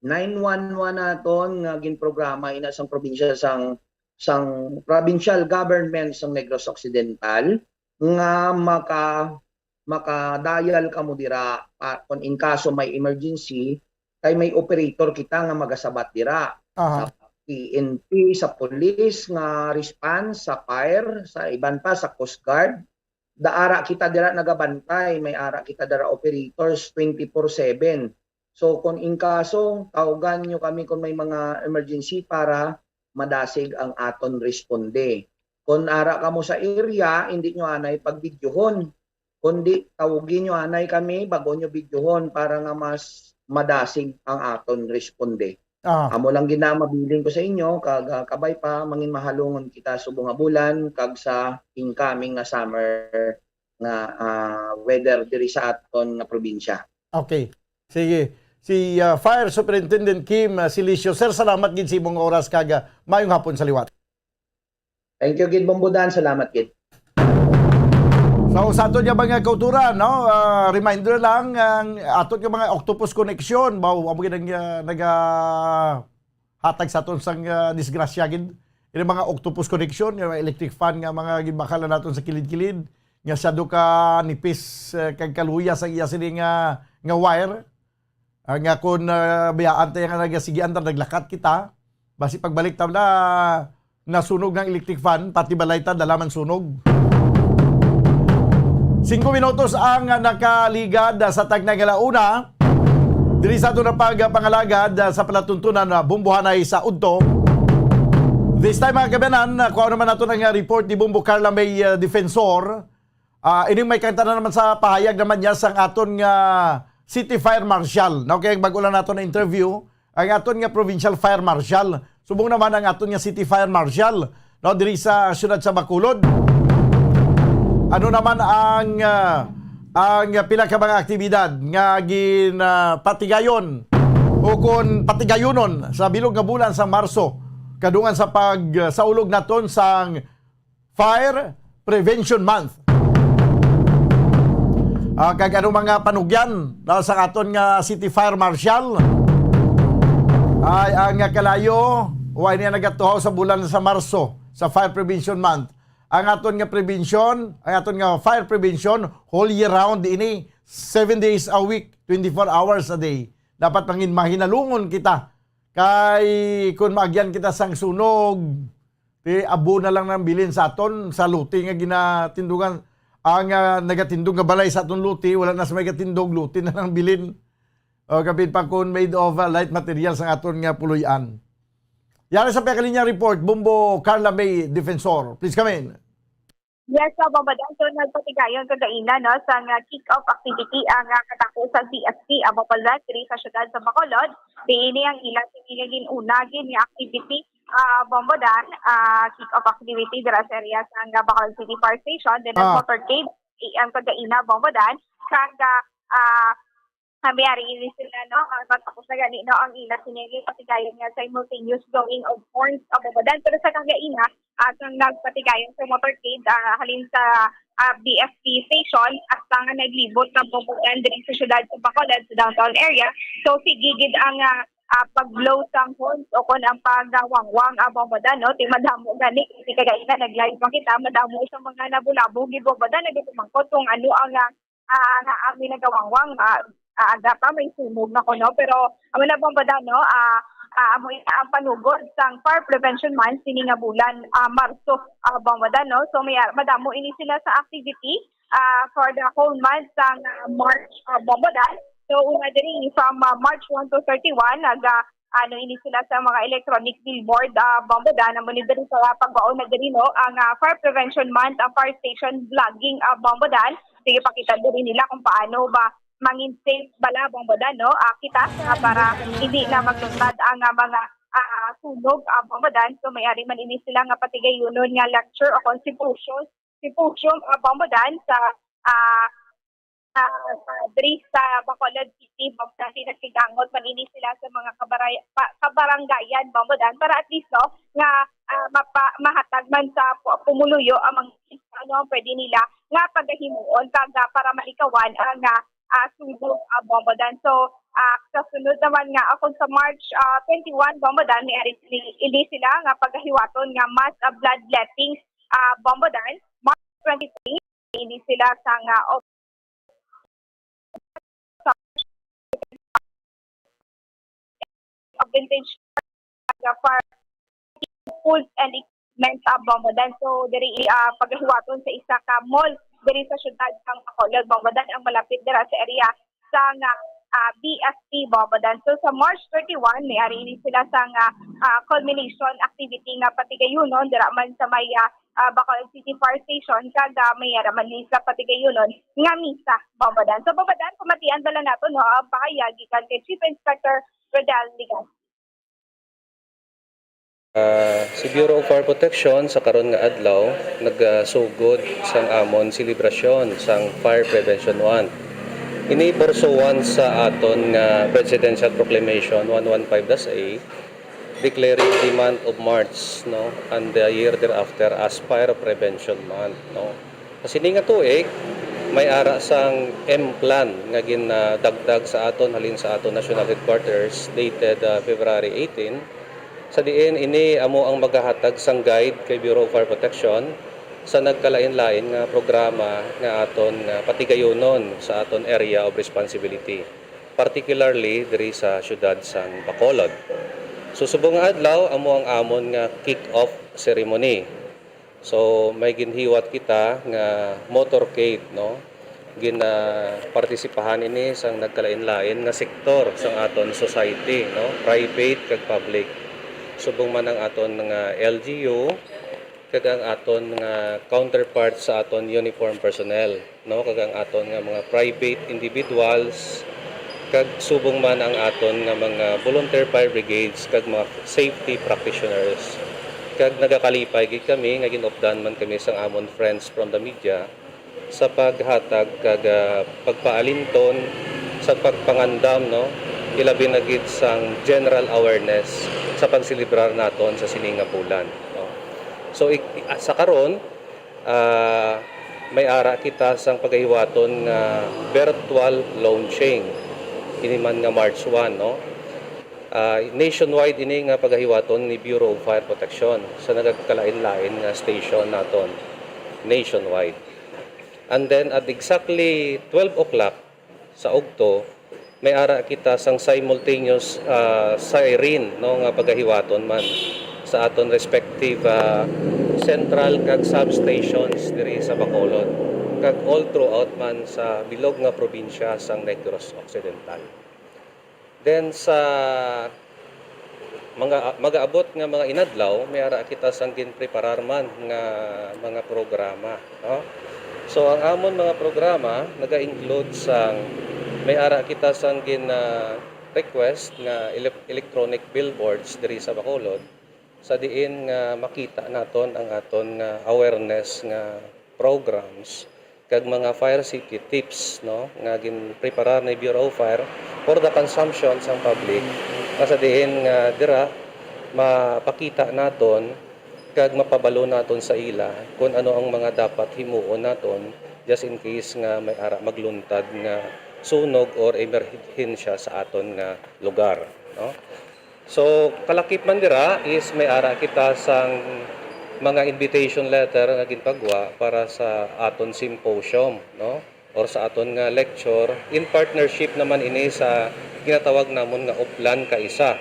Nine one one naton nga ginprograma ina sang probinsya sang, sang provincial government sang Negros Occidental nga maka-, maka-dial kamo dira pa, kung in kaso may emergency, kay may operator kita nga magasabat dira. Aha. Sa P N P, sa police nga response, sa fire, sa iban pa, sa Coast Guard. Daara kita dira nagabantay, may ara kita dira operators twenty-four seven. So, kung in kaso, tawagan nyo kami kung may mga emergency para madasig ang aton responde. Kung ara kamo sa area, hindi nyo anay pagbidyuhon, kundi tawgi nyo anay kami bago nyo bidyuhon para nga mas madasig ang aton responde. Ah. Amo lang gid na mabilin ko sa inyo, kag, ah, kabay pa, mangin mahalungon kita subong nga bulan, kag sa incoming nga summer nga, ah, weather diri sa aton nga probinsya. Okay. Sige. Si, ah, Fire Superintendent Kim, ah, Silicio. Sir, salamat gid sa imong oras kag, ah, maayong hapon sa liwat. Thank you gid, Bombo Dan. Salamat gid. So, sa aton nga mga kauturan, no, ah, reminder lang, ang aton nga mga octopus connection, baw, amo gid ang, ah, naga-, hatag sa aton sang, ah, disgrasya gid. Ini mga octopus connection, yung mga electric fan nga mga ginbakal na naton sa kilid-kilid, nga siya do ka nipis, eh, kag kaluya sa iya sini nga, nga wire. Ah, nga kun, ah, biyaan tayo nga nagasigian ta, naglakat kita. Basi pagbalik ta na, nasunog ng electric fan, pati balay ta, dala man sunog. Singko minutos ang, ah, nakaligad, ah, sa tagna nga launa. Diri sa ato na pagpangalagad, ah, sa palatuntunan na bumbuhanay sa udto. This time, mga kabanan, ah, kuha naman nato ng, ah, report ni Bumbo Carla May, ah, Defensor. Ah, ining may kanta na naman sa pahayag naman niya sang aton nga City Fire Marshal. No? Kaya bago lang nato na interview, ang aton nga Provincial Fire Marshal. Subong naman ang aton nga City Fire Marshal, no, diri sa siyudad sa Bacolod. Ano naman ang, ah, ang pila ka mga aktibidad nga ginpatigayon o kon patigayonon sa bilog nga bulan sa Marso, kadungan sa pag, ah, saulog naton sang Fire Prevention Month. Ah, kag ano mga panugyan na sa aton nga City Fire Marshal ay ang, ah, kalayo, wa niya nagatuhaw sa bulan sa Marso sa Fire Prevention Month. Ang aton nga prevention, ang aton nga fire prevention, whole year round ini, seven days a week, twenty-four hours a day. Dapat mangin mahinalungon kita. Kay kung maagyan kita sang sunog, ti abo na lang ng bilin sa aton, sa lote nga ginatindugan. Ang, ah, nagatindog nga balay sa aton lote, wala na sa may gatindog, lote na lang bilin. O, kapin pa kung made of, ah, light materials ang aton nga puloy-an. Yari sa Pekalinya Report, Bumbo Carla May Defensor. Please come in. Yes, so, Bombo Dan, so nagpatigayon kagaina, no, sa nga kick-off activity ang, ah, katapusang B S P, ah, Bombo Dan, diri sa siyudad sa Bacolod. Diini ang ila sini nga gin-una gid nga activity, ah, Bombo Dan, ah, kick-off activity dira sa area sa nga Bacolod City Fire Station, then Ah. Motorcade, A M kagaina, Bombo Dan, kag, ah, ah, Kami ari ini sila, no? Ang pagtapos na gani, no? Ang ila sini nga patigayon nga simultaneous blowing of horns, ah, Bombo Dan. Pero sa kagaina, ah, sang nagpatigayon sa motorcade, ah, halin sa, ah, B F P station, hasta nga naglibot na, Bombo Dan, diri sa siyudad sa Bacolod, sa downtown area. So, sige gid ang, ah, ah, pag-blow sang horns o kon ang pagawangwang, ah, Bombo Dan, no? Ti madamo gani, kasi kagaina nag-live man kita, madamo sa mga nabulabog gid, Bombo Dan, nagapamangkot kung ano ang, ah, ah, nga amin nagawangwang, ah, ah, aga pa may sunog na kuno, pero amo na, Bombo Dan, no? Ah, ah, amo ina ang panugod sang Fire Prevention Month sini nga bulan, ah, Marso, ah, Bombo Dan, no? So may, ah, madamo ini sila sa activity, ah, for the whole month sang, ah, March, ah, Bombo Dan. So una diri from, ah, March one to thirty-one, naga, ano ini sila sa mga electronic billboard, ah, Bombo Dan, amo ni diri sa pagwaon na diri, no, ang, ah, Fire Prevention Month, ang Fire Station Vlogging, ah, Bombo Dan. Sige, pakita diri nila kung paano ba mangin safe bala, Bombo Dan, no? Ah, kita nga para hindi na magluntad ang, ah, mga, ah, sunog, ah, Bombo Dan. So, may ari man ini sila nga patigayunon nga lecture o kon symposium, symposium, ah, Bombo Dan, sa, ah, ah, sa, diri sa Bacolod City, Bombo Dan. Nagsigangot man ini sila sa mga kabaray-, pa-, kabarangayan, Bombo Dan, para at least, no, nga, ah, mapa-, mahatag man sa pu-, pumuluyo ang mga ano ang pwede nila nga pagahimuon kag, ah, para malikawan ang, ah, ah, sunog, ah, Bombo Dan. So, ah, sa sunod naman nga, akon sa March, ah, twenty-one, Bombo Dan, may ari ni-, ini sila nga pagahiwaton nga mass, ah, bloodletting, ah, Bombo Dan. March twenty-three, ini sila sa nga op-, of vintage, ah, for foods and equipment, ah, Bombo Dan. So, diri, ah, pagahiwaton sa isa ka mall diri sa siyudad sang Bacolod, Bombo Dan, ang malapit dira sa area sang, ah, B S P, Bombo Dan. So, sa March thirty-one, may ari ini sila sang, ah, ah, culmination activity nga patigayunon dira man sa may, ah, ah, Bacolod City Fire Station, kag, ah, may ara man ni sa patigayunon nga misa, Bombo Dan. So, Bombo Dan, pamatian bala nato, no, ang pahayag gikan kay Chief Inspector Rodel Ligas. Ah, si Bureau of Fire Protection sa karon nga adlaw nagasugod sang amon selebrasyon sang Fire Prevention Month. Ini borso one sa aton nga Presidential Proclamation one one five dash A, declaring the month of March, no, and the year thereafter as Fire Prevention Month, no. Sa sini nga tuig, may ara sang M plan nga ginadagdag sa aton halin sa aton National Headquarters dated, ah, February eighteen. Sa diin ini amo ang magahatag sang guide kay Bureau of Fire Protection sa nagkalain-lain nga programa nga aton nga patigayunon sa aton area of responsibility, particularly diri sa siyudad sang Bacolod. So, subong nga adlaw amo ang amon nga kick-off ceremony. So, may ginhiwat kita nga motorcade, no? Ginapartisipahan ini sang nagkalain-lain nga sektor sang aton society, no? Private kag public. Subong man ang aton nga L G U, kag ang aton nga counterpart sa aton uniform personnel, no? Kag ang aton nga mga private individuals, kag subong man ang aton nga mga volunteer fire brigades kag mga safety practitioners. Kag nagakalipay gid kami nga ginupdan man kami sang amon friends from the media sa paghatag kag, ah, pagpaalinton sa pagpangandam, no, ilabi na gid sang general awareness sa pagselebrar naton sa sini nga bulan, no. So, ik-, ah, sa karon, ah, may ara kita sang pagahiwaton nga virtual launching, ini man nga March one, no. Ah, nationwide ini nga pagahiwaton ni Bureau of Fire Protection sa nagakalain-lain nga station naton nationwide. And then at exactly twelve o'clock sa ugto, may ara kita sang simultaneous, ah, siren, no, nga pagahiwaton man sa aton respective, ah, central kag substations diri sa Bacolod, kag all throughout man sa bilog nga probinsya sang Negros Occidental. Then sa mga, magaabot nga mga inadlaw, may ara kita sang ginpreparar man nga mga programa, no? So, ang amon mga programa naga-include sang may ara kita sang gin, ah, request nga ele-, electronic billboards diri sa Bacolod, sa diin nga makita naton ang aton nga awareness nga programs kag mga fire safety tips, no, nga ginpreparar ni Bureau of Fire for the consumption sang public, nga sa diin nga dira mapakita naton kag mapabalo naton sa ila kung ano ang mga dapat himuon naton just in case nga may ara magluntad nga sunog or emerhensya sa aton nga lugar, no? So, kalakip man dira is may ara kita sang mga invitation letter nga ginpagwa para sa aton symposium, no? Or sa aton nga lecture. In partnership naman ini sa ginatawag namon nga Uplan Kaisa,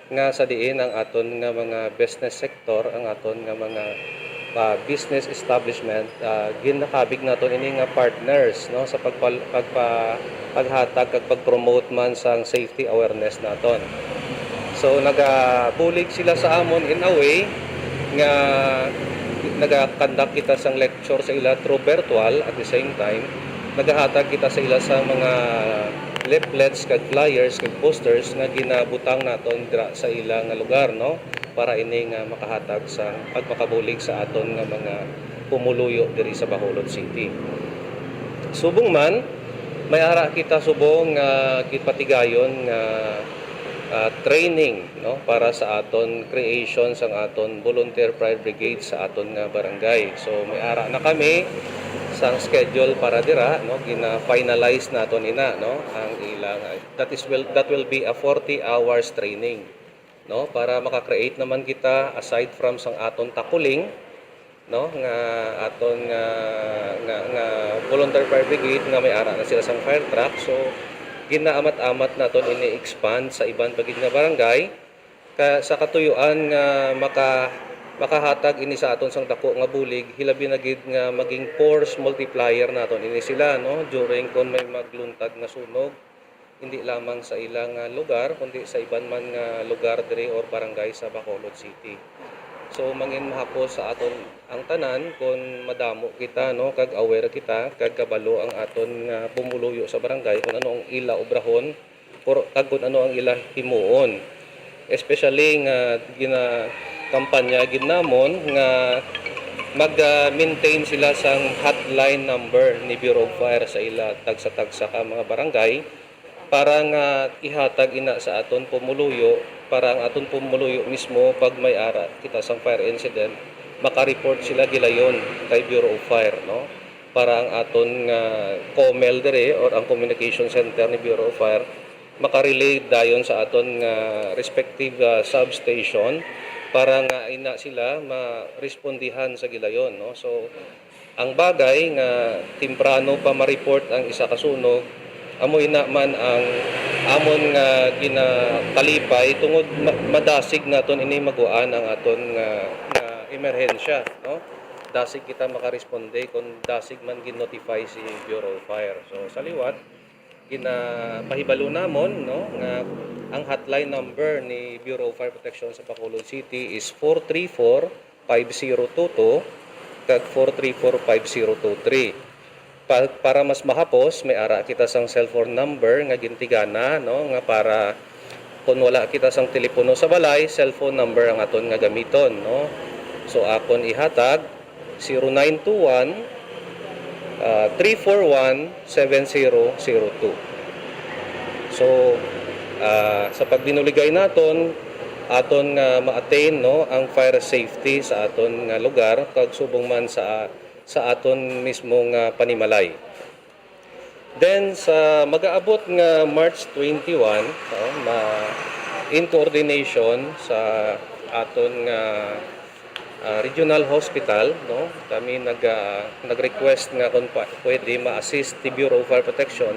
nga sa diin ang aton nga mga business sector, ang aton nga mga ah, business establishment, ah, ginakabig naton ini nga partners, no, sa pagpal-, pagpa-, paghatag kag pag-promote man sang safety awareness naton. So, nagabulig sila sa amon in a way nga naga-conduct kita sang lecture sa ila through virtual. At the same time, nagahatag kita sa ila sa mga leaflets, kag flyers, kag posters nga ginabutang naton dira sa ila nga lugar, no? Para ini nga makahatag sa pagpakabulig sa aton nga mga pumuluyo diri sa Bacolod City. Subong man, may ara kita subong nga gipatigayon nga, ah, training, no, para sa aton creation sang aton volunteer fire brigade sa aton nga barangay. So, may ara na kami sang schedule para dira, no, gina-finalize naton ina, no, ang ilang, that is will, that will be a forty hours training, no, para maka-create naman kita aside from sang aton takuling, no, nga aton nga, nga, nga volunteer fire brigade nga may ara na sila sang fire truck. So, ginaamat-amat naton ini expand sa iban pa gid nga barangay. Ka-, sa katuyuan nga maka-, makahatag ini sa aton sang dako nga bulig, hilabi na gid nga maging force multiplier naton ini sila, no, during kon may magluntad nga sunog, hindi lamang sa ilang, ah, lugar, kundi sa iban man nga lugar diri or barangay sa Bacolod City. So, mangin mahapos sa aton ang tanan kon madamo kita, no, kag aware kita, kag kabalo ang aton nga pumuluyo sa barangay kung ano ang ila obrahon, or, kag kung ano ang ila himuon. Especially nga ginakampanya gid namon nga mag, ah, maintain sila sang hotline number ni Bureau of Fire sa ila tagsa-tagsa ka mga barangay, para nga ihatag ina sa aton pumuluyo, para ang aton pumuluyo mismo, pag may ara kita sang fire incident, maka-report sila gilayon kay Bureau of Fire, no? Para ang aton nga COMEL diri or ang communication center ni Bureau of Fire maka-relay dayon sa aton nga respective, ah, substation para nga ina sila marespondihan sa gilayon, no? So, ang bagay nga temprano pa ma-report ang isa ka sunog, amo ina man ang amon nga ginakalipay tungod ma-, madasig naton ini maguan ang aton nga, nga emerhensya, no? Dasig kita makaresponde kung dasig man gin-notify si Bureau of Fire. So, sa liwat, ginapahibalo namon, no, nga ang hotline number ni Bureau of Fire Protection sa Bacolod City is four three four five zero two two kag four three four five zero two three. Pa-, para mas mahapos, may ara kita sang cellphone number nga gintigana, no, nga para kung wala kita sang telepono sa balay, cellphone number ang aton nga gamiton, no. So, akon ihatag, zero nine two one, ah, three four one, seven zero zero two. So, ah, sa pagbinuligay naton, aton nga ma-attain, no, ang fire safety sa aton nga lugar, kag subong man sa, sa aton mismo nga panimalay. Then, sa mag-aabot nga March twenty-one, no, ma-, in coordination sa aton nga, ah, regional hospital, no, kami nag-, ah, nag-request nga kung pa-, pwede ma-assist ti Bureau of Fire Protection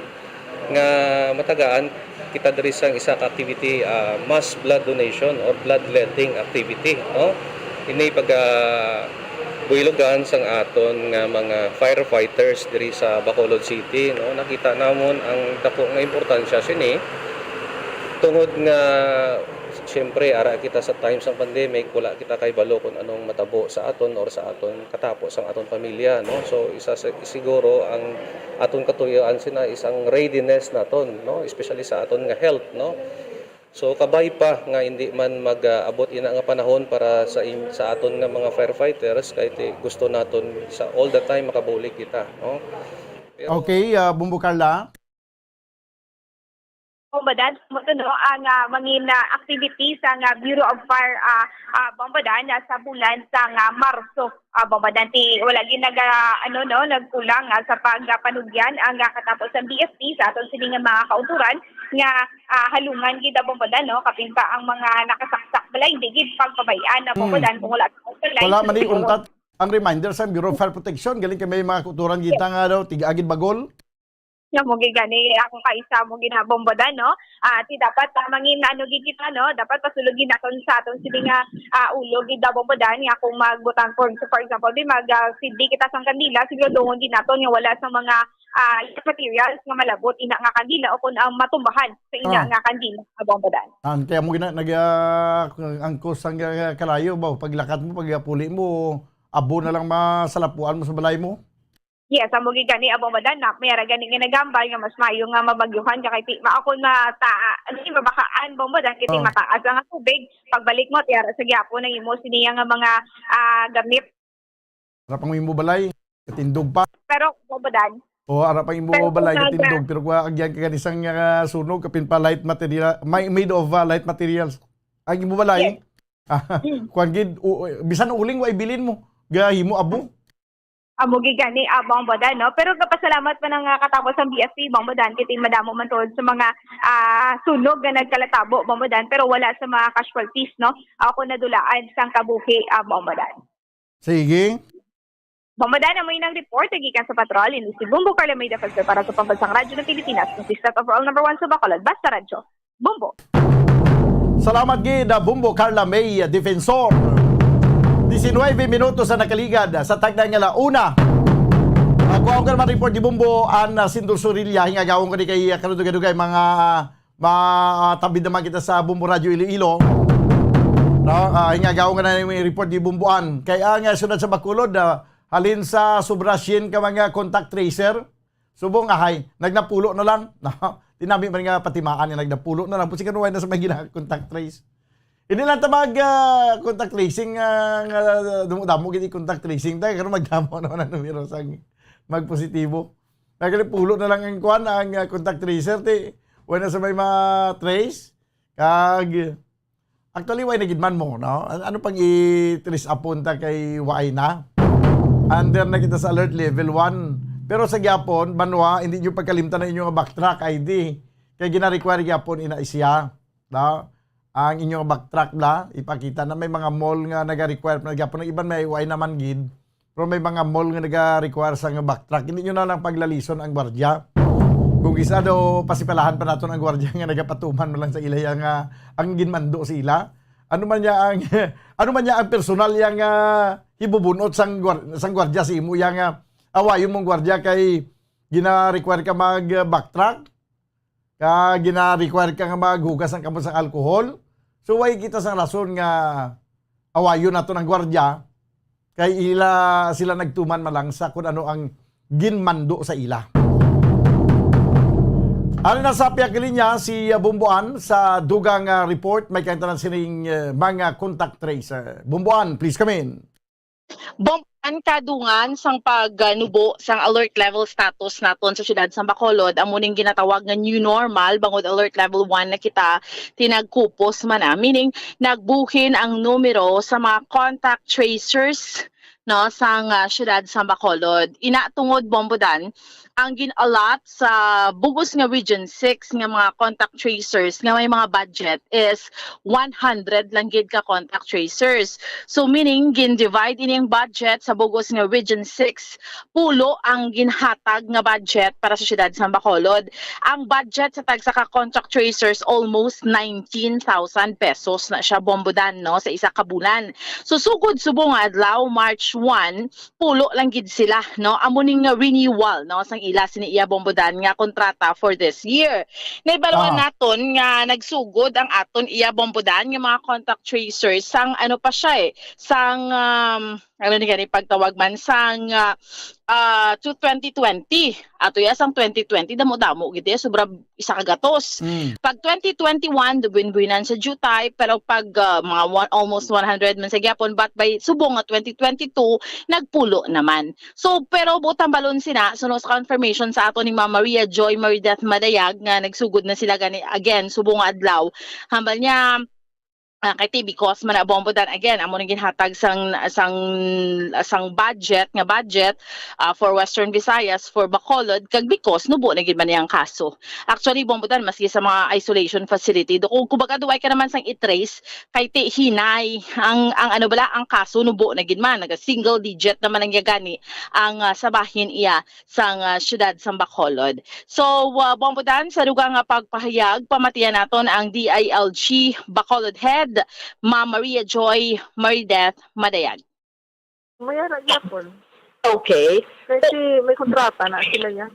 nga matagaan kita diri sang isa ka activity, ah, mass blood donation or bloodletting activity, no? Ini pagabuylogan sang aton nga mga firefighters diri sa Bacolod City, no? Nakita namon ang dako nga importansya sini tungod nga, siyempre, ara kita sa times sang pandemic, wala kita kahibalo kung anong matabo sa aton or sa aton katapo sang aton pamilya, no? So, isa sa, siguro ang aton katuyoan sina is ang readiness naton, no? Especially sa aton nga health, no? So, kabay pa nga hindi man mag-abot ina nga panahon para sa im-, sa aton nga mga firefighters, kay ti-, gusto naton sa all the time makabulig kita, no? Pero Okay, ah, Bombo Carla. Bombodan, mo to, no, ang, ah, mangin, ah, activity sang, ah, Bureau of Fire, ah, ah, Bombodan, ah, sa bulan sang, ah, Marso, ah, Bombodan. Ti wala gid nag, ah, ano, no, nagkulang, ah, sa pagpanugyan ang, ah, katapo sang B F P sa aton sini nga mga kautoran nga, ah, halungan gid, ah, Bombodan, no, kapin pa ang mga nakasaksak balay, hindi gid pagpabay-an, ah, Hmm. Bombodan, kung wala sa balay, Wala man ni siguro. Untat ang reminder sa Bureau of Fire Protection, galing kay may mga kautoran kita nga daw, tiga agid bagol. Nga mo gid gani, ako kaisa mo ginabombodan, no? Ah, ti dapat, ah, mangin ano gid kita, no? Dapat pasulod gid naton sa aton sini nga, ah, ulo gid bombodan nga kung magbutang, for, for example, di mag, ah, sidli kita sang kandila, siguro dungon gid naton nga wala sa mga, ah, materials nga malabot ina nga kandila o kung ang matumbahan sa ina Ah. nga kandila, ah, Bong Bodan. Ang kaya mo gina-, nag, ah, ang kusang, ah, kalayo ba, paglakat mo, pagpuli mo, abo na lang masalapuan mo sa balay mo? Yes, amo gid gani, ah, Bong Bodan, na may ara gani nga nagambal nga mas maayo nga mabagyuhan ka kay ti-, ma-, ako na ta-, ano ni, mabakaan, Bong Bodan, kay ti Oh. mataas ang tubig. Pagbalik mo, ti ara sa gyapon ang imo siniya nga mga, ah, gamit. Ara pang imo balay, katindog pa. Pero, Bong Bodan. O, ara pang imo Pero balay, kung katindog. Pero kung agyan ka gani sang, ah, sunog, kapin pa light material, may, made of, ah, light materials. Ang imo balay, Yes. ah, Mm. kuwan gid, u-, bisan uling wa ibilin mo, gahimo abo. Amo gid gani, ah, Bong Bodan, no? Pero gapasalamat pa na nga katapos ang B F P, Bong Bodan, kay ti madamo man tuod sa mga, ah, sunog nga nagkalatabo, Bong Bodan, pero wala sa mga casualties, no? Ako nadulaan sang kabuhi, ah, Bong Bodan. Sige. Bong Bodan, amo inang report gikan sa patrol, ini si Bumbo Carla May Defensor para sa Pambansang Radyo ng Pilipinas, consistent overall number one sa Bacolod, Basta Radyo. Bumbo. Salamat gid, ah, Bumbo Carla May, ah, Defensor. Diecinueve minutos ang nakaligad, ah, sa tagna nga la una. Ako ang naman report ni Bumbo, an, ah, Sindor Sorilla, hingagawon ko ni kay, ah, kanudugay-dugay mga, ah, matabid naman kita sa Bumbo Radio Iloilo. No? Ah, hingagawon ko na yung report ni Bumboan. Kay ang, ah, siyudad sa Bacolod, ah, halin sa sobra sien ka mga contact tracer, subong ahay, nagnapulo na lang. Tinami man nga patimaan nga nagnapulo na lang. Pusi kanunay na sa may gina-contact trace. Hindi lang ta mag, ah, contact tracing, ah, nga damo-damo gid contact tracing ta, karon magdamo naman ang numero sang magpositibo. Nagalipulo na lang ang kwan, ang, ah, contact tracer, ti wala na sa may ma-trace. Kag, actually, why na gid man mo, no? An-, ano pang i-trace upon ta kay waay na? Under na kita sa alert level one. Pero sa gyapon, banwa, hindi nyo pagkalimtan ang inyong backtrack I D. Kay gina-require gyapon ina siya, no? Ang inyong backtrack bla, ipakita na may mga mall nga naga-require pa gyapon. Ang iban may waay naman gid. Pero may mga mall nga naga-require sa nga backtrack. Hindi nyo na lang paglalison ang gwardiya. Kung isa daw, pasipalahan pa naton ang gwardiya nga nagapatuman man lang sa ila ya nga ang ginmando sa ila. Ano man niya ang, ano man niya ang personal ya nga hibubunot sang gwar-, sang gwardiya sa imo ya nga awayon mong gwardiya kay gina-require ka mag-backtrack, ka gina-require ka nga maghugas ang kamot sang alcohol. So, way kita sang rason nga awayon naton ang gwardiya, kay ila, sila nagtuman man lang sa kung ano ang ginmando sa ila. Ano na sa pihak linya si, uh, Bumboan sa dugang, uh, report, may kaintanan sining, uh, mga contact tracer. Bumboan, please come in. Bumboan, kadungan sang pagnubo sang alert level status naton sa siyudad sang Bacolod, amo ning ginatawag nga new normal, bangod alert level one na kita, tinagkupos man na, meaning nagbuhin ang numero sa mga contact tracers, no, sang, ah, siyudad sang Bacolod. Ina tungod, Bumboan, ang gin-allot sa bugos nga Region six nga mga contact tracers nga may mga budget is one hundred lang gid ka contact tracers. So, meaning, gin-divide ini ang budget sa bugos nga Region six, pulo ang ginhatag nga budget para sa siyudad sang Bacolod. Ang budget sa tagsa ka contact tracers, almost nineteen thousand pesos na siya, Bumboan, no, sa isa ka bulan. So, sugod subong nga adlaw, March one, pulo lang gid sila, no? Amo ning, uh, renewal, no, sang ila sini iya, Bumboan, nga kontrata for this year. Naibaluan Ah. naton nga nagsugod ang aton iya, Bumboan, nga mga contact tracers sang ano pa siya, eh, sang, um, ano ni gani pagtawag man, sang, uh, uh, to twenty twenty. Ato ya sang twenty twenty, damo-damo gid, eh, sobra isa ka gatos. Mm. Pag twenty twenty-one, dubin-buinan sa jutay, pero pag, ah, mga one, almost one hundred man sa gyapon, but by subong nga twenty twenty-two, nagpulo naman. So, pero butang balon sina, suno sa confirmation sa ato ni Ma'am Maria Joy Marideth Madayag nga nagsugod na sila gani again, subong nga adlaw. Hambal niya, ah, kay T V Cos man na, Bumboan, again, amo nang ginhatag sang, sang, sang budget, nga budget, ah, for Western Visayas, for Bacolod, kag because nubo na gid man niyang kaso. Actually, Bumboan, maski sa mga isolation facility, do, kung kumbaga, duway ka naman sang i-trace, kay ti hinay, ang, ang ano bala, ang kaso nubo na gid man, naga single digit naman ang yagani ang, ah, sa bahin iya sang, ah, siyudad sang Bacolod. So, ah, Bumboan, sa dugang nga pagpahayag, pamatian naton ang D I L G Bacolod Head, Ma'am Maria Joy Marideth Madayag. May ara gyapon. Okay. Kasi may kontrata na sila yan.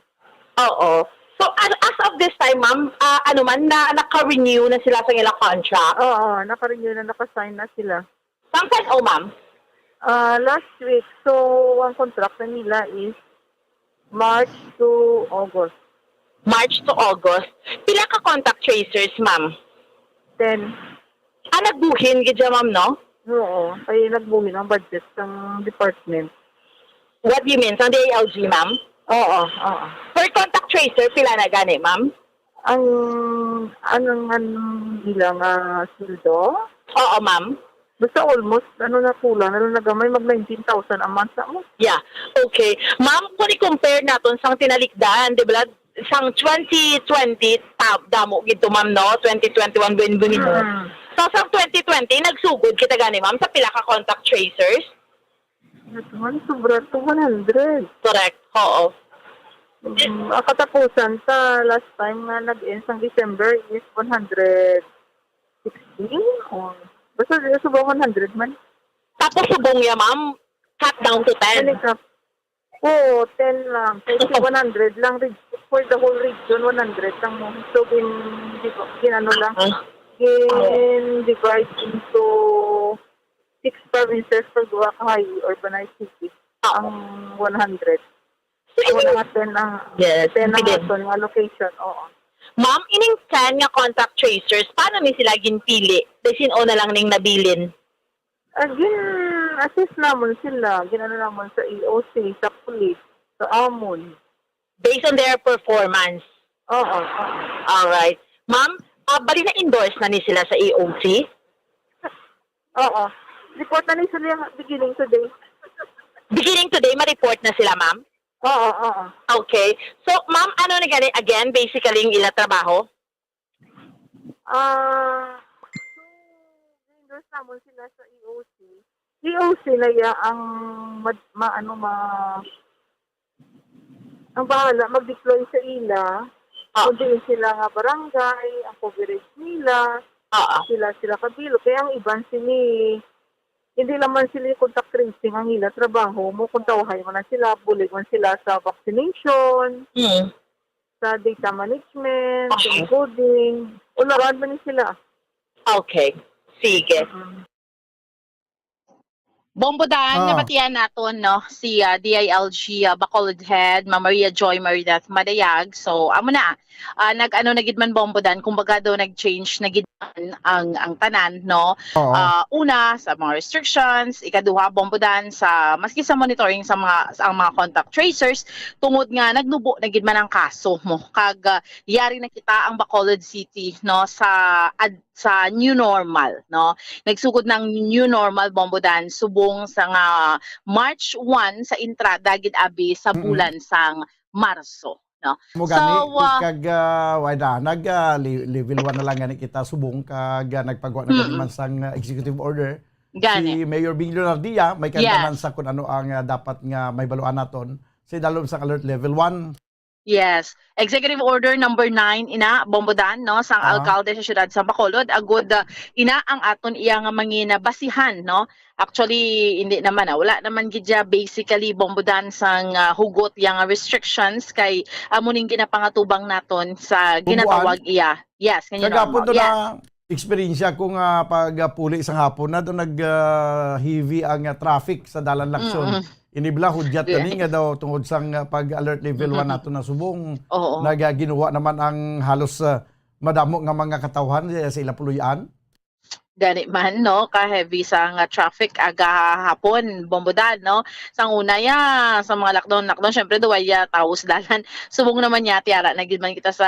Oo. So, as, as of this time, ma'am, ah, ano man, na, naka-renew na sila sa ilang contract? Oo, naka-renew na, naka-sign na sila. Sang tan-o, ma'am? Ah, last week. So, ang contract na nila is March to August. March to August. Pila ka contact tracers, ma'am? Ten. Ah, nagbuhin gid siya, ma'am, no? Oo, kay nagbuhin ang budget sang department. What do you mean? Sang D I L G, ma'am? Oo, oo. Per contact tracer, pila na gani, ma'am? Ang, ang, ang, ang ila nga sweldo? Oo, ma'am. Basta almost, ano na, kulang na lang na gamay, mag nineteen thousand a month na mo. Yeah. Okay. Ma'am, kung i-compare naton sang tinalikdan, di ba, sang twenty twenty, ta-, damo gid to, ma'am, no? Twenty twenty-one, buen-, buen-, Mm. So, sang twenty twenty, nagsugod kita gani, ma'am, sa pila ka contact tracers? Ito man, sobra to, one hundred. Correct. Oo. Mm, ang katapusan sa last time nga nag-end sang December is one hundred sixteen, o basta di na sobra one hundred man. Tapos subong ya, ma'am, cut down to ten. Ano ka? Oo, ten lang. Kay si one hundred lang, reg-, for the whole region, one hundred lang mo. So, gin-, di ba, gin-ano lang, Ah. gin-divide into six provinces pag duha ka highly urbanized cities. Ah. Ang one hundred. So, So, ini-, mga ten ang, Yes, ten ang sige. Aton nga location, oo. Ma'am, ining ten nga contact tracers, paano ni sila ginpili? Daw sin-o na lang ning nabilin? Ah, gin-assist namon sila, gin-ano namon sa E O C, sa police, sa amon. Based on their performance? Oo, oo. Alright. Ma'am, ah, bali na-endorse na ni sila sa E O C? Oo. Report na ni sila beginning today. Beginning today, ma-report na sila, ma'am? Oo, oo. Okay. So, ma'am, ano na gani, again, basically, ang ila trabaho? Ah, so, endorse namon sila sa E O C. E O C na iya ang mad-, ma-, ano, ma-, ang bahala mag-deploy sa ila, Ah. kung diin sila nga barangay, ang coverage nila, Ah. sila, sila kabilog. Kaya ang iban sini, hindi naman sila yung contact tracing ang ila trabaho mo, kung tawhay mo na sila, bulig man sila sa vaccination, Mm. sa data management, Okay. sa encoding, ulawan man ni sila. Okay. Sige. Mm. Bombo Dan, Ah. nabatian naton, no, si, ah, D I L G, ah, Bacolod Head, Ma'am Maria Joy Marideth Madayag. So, amo na. Ah, nag-ano na gid man, Bombo Dan, kumbaga daw nag-change na gid man ang, ang tanan, no? Oo. Ah, una, sa mga restrictions, ikaduha, Bombo Dan, sa, maski sa monitoring sa mga, sa ang mga contact tracers, tungod nga nagnubo na gid man ang kaso mo. Kag, ah, yari na kita ang Bacolod City, no, sa ad-, sa new normal, no? Nagsugod ng new normal, Bombo Dan, subong sa nga March one sa entrada gid abi sa Mm-mm. bulan sang Marso, no? Mo So, gani, ah, kag, ah, wala na, nag, ah, li-, level one na lang gani kita subong kag, ah, nagpagwa na gani Mm-mm. man sang, ah, executive order. Gani. Si Mayor Bing Leonardia, may Yes. kantanan sa kung ano ang, ah, dapat nga may baluan naton sa idalom sang alert level one. Yes. Executive Order number nine, ina, Bombo Dan, no, sang Ah. alkalde sa siyudad sa Bacolod, agud, ah, ina ang aton iya nga mangin basihan, no? Actually, hindi naman, ah, wala naman gid siya basically, Bombo Dan, sang, ah, hugot iya nga restrictions kay amo ning ginapangatubang naton sa Bombo ginatawag An? iya. Yes, nga new Kagapon normal. to Yes. na eksperyensya ko nga pagpuli sang hapon na do nag, ah, heavy ang, ah, traffic sa Dalan Lacson. Mm-mm. Inibla, hudyat Yeah. kami nga daw tungod sang, ah, pag-alert level one Mm-mm. nato na subong. Oo. Nag, ah, ginawa naman ang halos, ah, madamo nga mga katawhan sa, sa ila puloy-an. Gani man, no, ka-heavy sang, ah, traffic aga hapon, Bombo Dan, no? Sang una ya, sa mga lockdown, lockdown, syempre, duwa ya tawo sa dalan. Subong naman niya, tiara na gid man kita sa,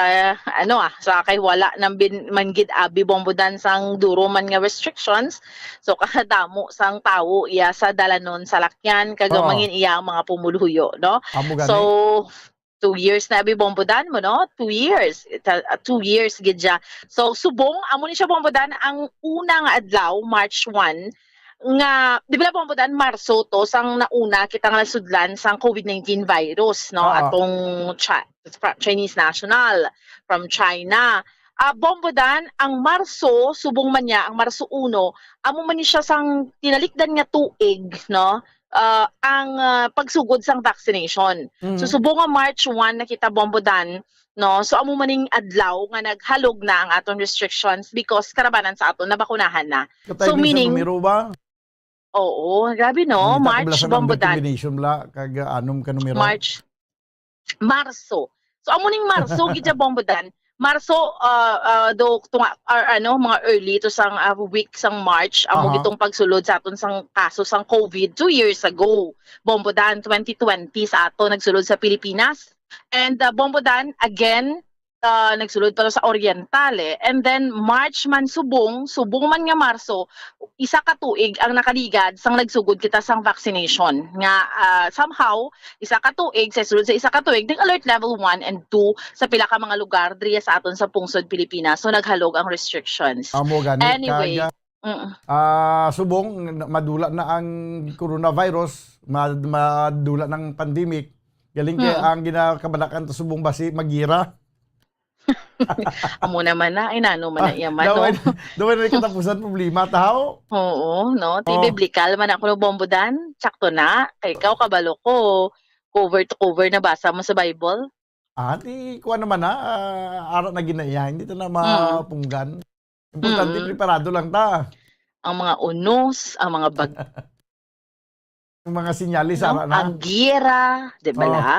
ano, ah, sa kay wala nang bin-, man gid abi, Bombo Dan, sang duro man nga restrictions. So, kadamo sang tawo iya sa dalanon, salakyan, kag Oo. mangin iya ang mga pumuluyo, no? Amo gani. So, two years na abi, Bombo Dan, mo, no? Two years. Ita-, ah, two years gid siya. So, subong, amo ni siya, Bombo Dan, ang una nga adlaw, March one, nga, di ba, Bombo Dan, Marso to, sang nauna kita nga nasudlan sang COVID nineteen virus, no? Oo. Atong Chi-, fra-, Chinese national from China. Ah, Bombo Dan, ang Marso, subong man niya, ang Marso uno, amo man ni siya sang tinalikdan nga tuig, no? ah, ang, ah, pagsugod sang vaccination. So, Mhm. subong nga March one na kita, Bombo Dan, no? So, amo man ning adlaw nga naghalog na ang aton restrictions because karabanan sa aton nabakunahan na. Katay So, din sa meaning numero ba? Oo, grabe, no? Mangita ko March, bala sa Bombo number Dan. combination bala, kag, ah, anom ka numero. March. Marso. So, amo ning Marso, gid siya, Bombo Dan. Marso, ah, ah, do, tunga, or ano, mga early to sang, ah, week sang March, amo Aha. gitong pagsulod sa aton sang kaso sang COVID two years ago. Bombo Dan, twenty twenty sa ato, nagsulod sa Pilipinas. And, ah, Bombo Dan, again, ah, nagsulod pa to sa Oriental, eh. And then, March man subong, subong man nga Marso, isa ka tuig ang nakaligad sang nagsugod kita sang vaccination. Nga, ah, somehow, isa ka tuig, sa sulod sa isa ka tuig, nag-alert level one and two sa pila ka mga lugar diri sa aton sa pungsod Pilipinas. So, naghalog ang restrictions. Amo gani, Anyway, kag, mm. ah, subong, n-, madula na ang coronavirus, ma-, madula ng pandemic, galing kay Mm. ang ginakabalakan ta subong basi magira. Amo naman na, ay, nano man na Ah, iya man, daw no? ay, daw ay na katapusan problema, tahaw? Oo, no? Ti Oh. biblikal man ako, no, Bombo Dan. Sakto na. Kay ikaw, kabalo ko, cover to cover na basa mo sa Bible. Ah, di, kuwan naman na, ah, ara na ginaya. Hindi ta na Mm. mapunggan. Importante, Mm. preparado lang ta. Ang mga unos, ang mga bag-, Ang mga sinyalis, No? ara na. Ang gira, di ba Oh. la?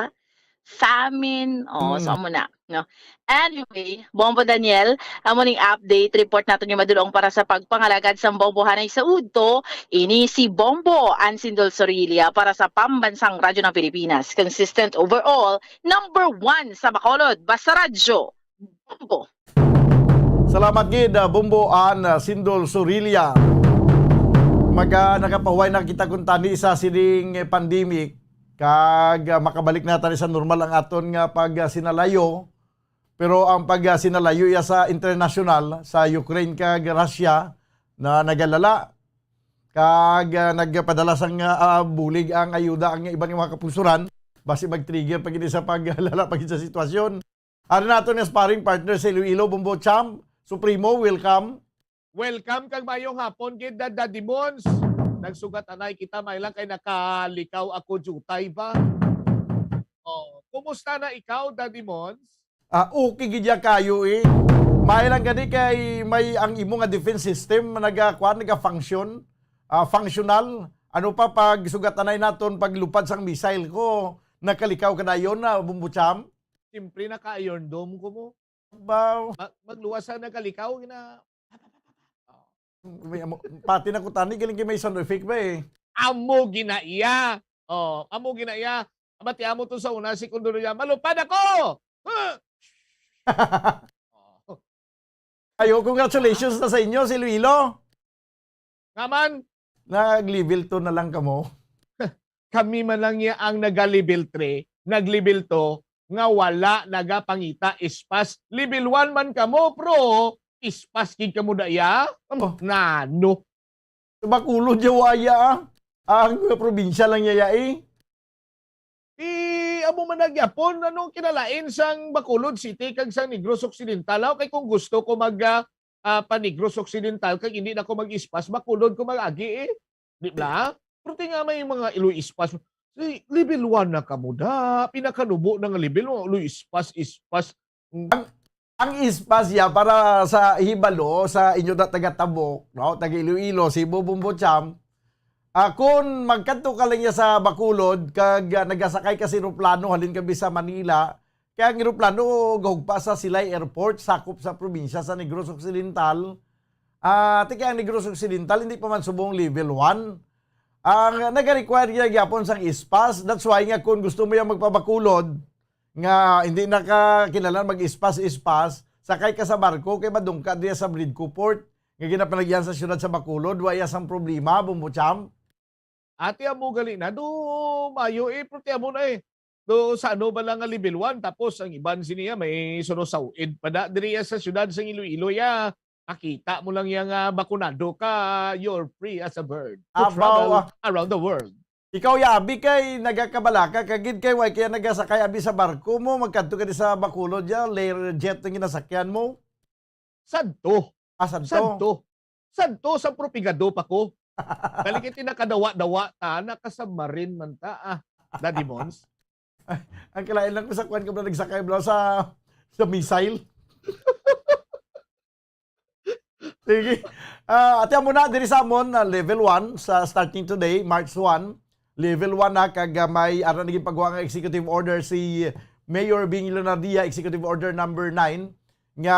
Famine, oh, so Mm. amo na, no? Anyway, Bombo Daniel, amo ning update report naton nga madulong para sa pagpangalagad sang Bombo hanay sa udto. Ini si Bombo Ansindol Sorilla para sa Pambansang Radyo ng Pilipinas. Consistent overall, number one sa Bacolod. Basta Radyo, Bombo. Salamat gid, ah, Bombo An, ah, Sindol Sorilla. Maga nakapahuway na kita kuntani sa sining pandemic, kag, ah, makabalik na tani sa normal ang aton nga pag, ah, sinalayo. Pero ang pag, ah, sinalayo iya sa internasyonal, sa Ukraine kag Russia, na nagalala. Kag, ah, nagpadala sang, ah, ah, bulig ang ayuda ang iban nga mga kapulsuran, basi mag-trigger pa gid sa paghalala pa gid sa sitwasyon. Ari nato ni sparring partner sa Iloilo, Bombo Champ. Supremo, welcome. Welcome kag mayong hapon gid, Da-, Daddy Mons. Nagsugat anay kita, may lang kay nakalikaw ako, jutay ba? Oh, kumusta na ikaw, Daddy Mons? Ah, okay gid ya kayo, eh. May lang gani kay may ang imo nga defense system nagakuan, naga-function, ah, functional. Ano pa pag sugat anay naton paglupad sang missile ko, nakalikaw ka dayon na, Bombo Champ? Siyempre, naka-Iron Dome ko mo. Baw. Ma-, magluwas sa nakalikaw, gina-, May amo, pati na ko tani, galing kay may sound effect ba eh. Amo ginaiya. Oh, amo ginaiya. Abati amo to sa una, si Condor niya, "Malupad ako!" Huh! Oh. Ayo, congratulations na sa inyo, sa Iloilo. Nga man? Nag-level two na lang kamo. Kami man lang niya ang naga-level three, nag-level two, nga wala nagapangita ispas. Level one man kamo, pero ispas gid kamo daya? Oh. Nano? Sa Bacolod, ya waya, ah. Ang probinsya lang niya, ya, eh. Di, amo man na gyapon, ano, kinalain sang Bacolod City kag sang Negros Occidental, aw, kay kung gusto ko mag, ah, ah, pa Negros Occidental kag hindi na ko mag-ispas, Bacolod ko mag-agi, eh. Di ba? Pero ti nga may mga Iloy ispas, si level one na kamo da, pinakanubo na nga level, mga Iloy ispas, ispas. Ang, ang ispas ya, para sa hibalo, sa inyo na taga Tabok, no? Taga Iloilo, Cebu, Bombo Champ. Ah, kung magkadto ka lang ya sa Bacolod, kag, ah, nagasakay ka sa eroplano, halin ka bi sa Manila, kay ang eroplano gahugpa sa Silay Airport, sakop sa probinsya sa Negros Occidental. Ah, ti kay ang Negros Occidental, hindi pa man subong level one. Ang nag-require niya gyapon sang ispas. That's why nga kung gusto mo yang magpabakulod, nga hindi na ka kinahanglan mag-ispas-ispas, sakay ka sa barko kay madungka diya sa Bridco Port, nga ginapanagyan sa siyudad sa Bacolod, wa iya sang problema, Bombo Champ. Ati amo gali na, do mayo eh, pero ti amo na eh. Do sa ano ba lang nga level one, tapos ang iban siniya may suno sa uid pa da, diri sa siyudad sa Iloilo ya. Makita mo lang yang, ah, bakunado ka, you're free as a bird to Abaw, travel ah. around the world. Ikaw, ya, abi kay nagakabalaka ka gid kay way kaya nagasakay abi sa barko mo, magkadto ka di sa Bacolod ya, Learjet ang ginasakyan mo? Sadto. Ah, sadto. Sadto. Sadto sa propigado pa ko. Balik iti nakadawa-dawa ta, naka-submarine man ta, ah, Daddy Mons. Ang kalain lang ko sa kuwan ka ba nagsakay bro sa sa missile. Sige. Ah, ati mo na diri sa amon na level one sa starting today, March one. Level one na kag ah, may ara naging pagkuha nga executive order si Mayor Bing Leonardia, executive order number nine, nga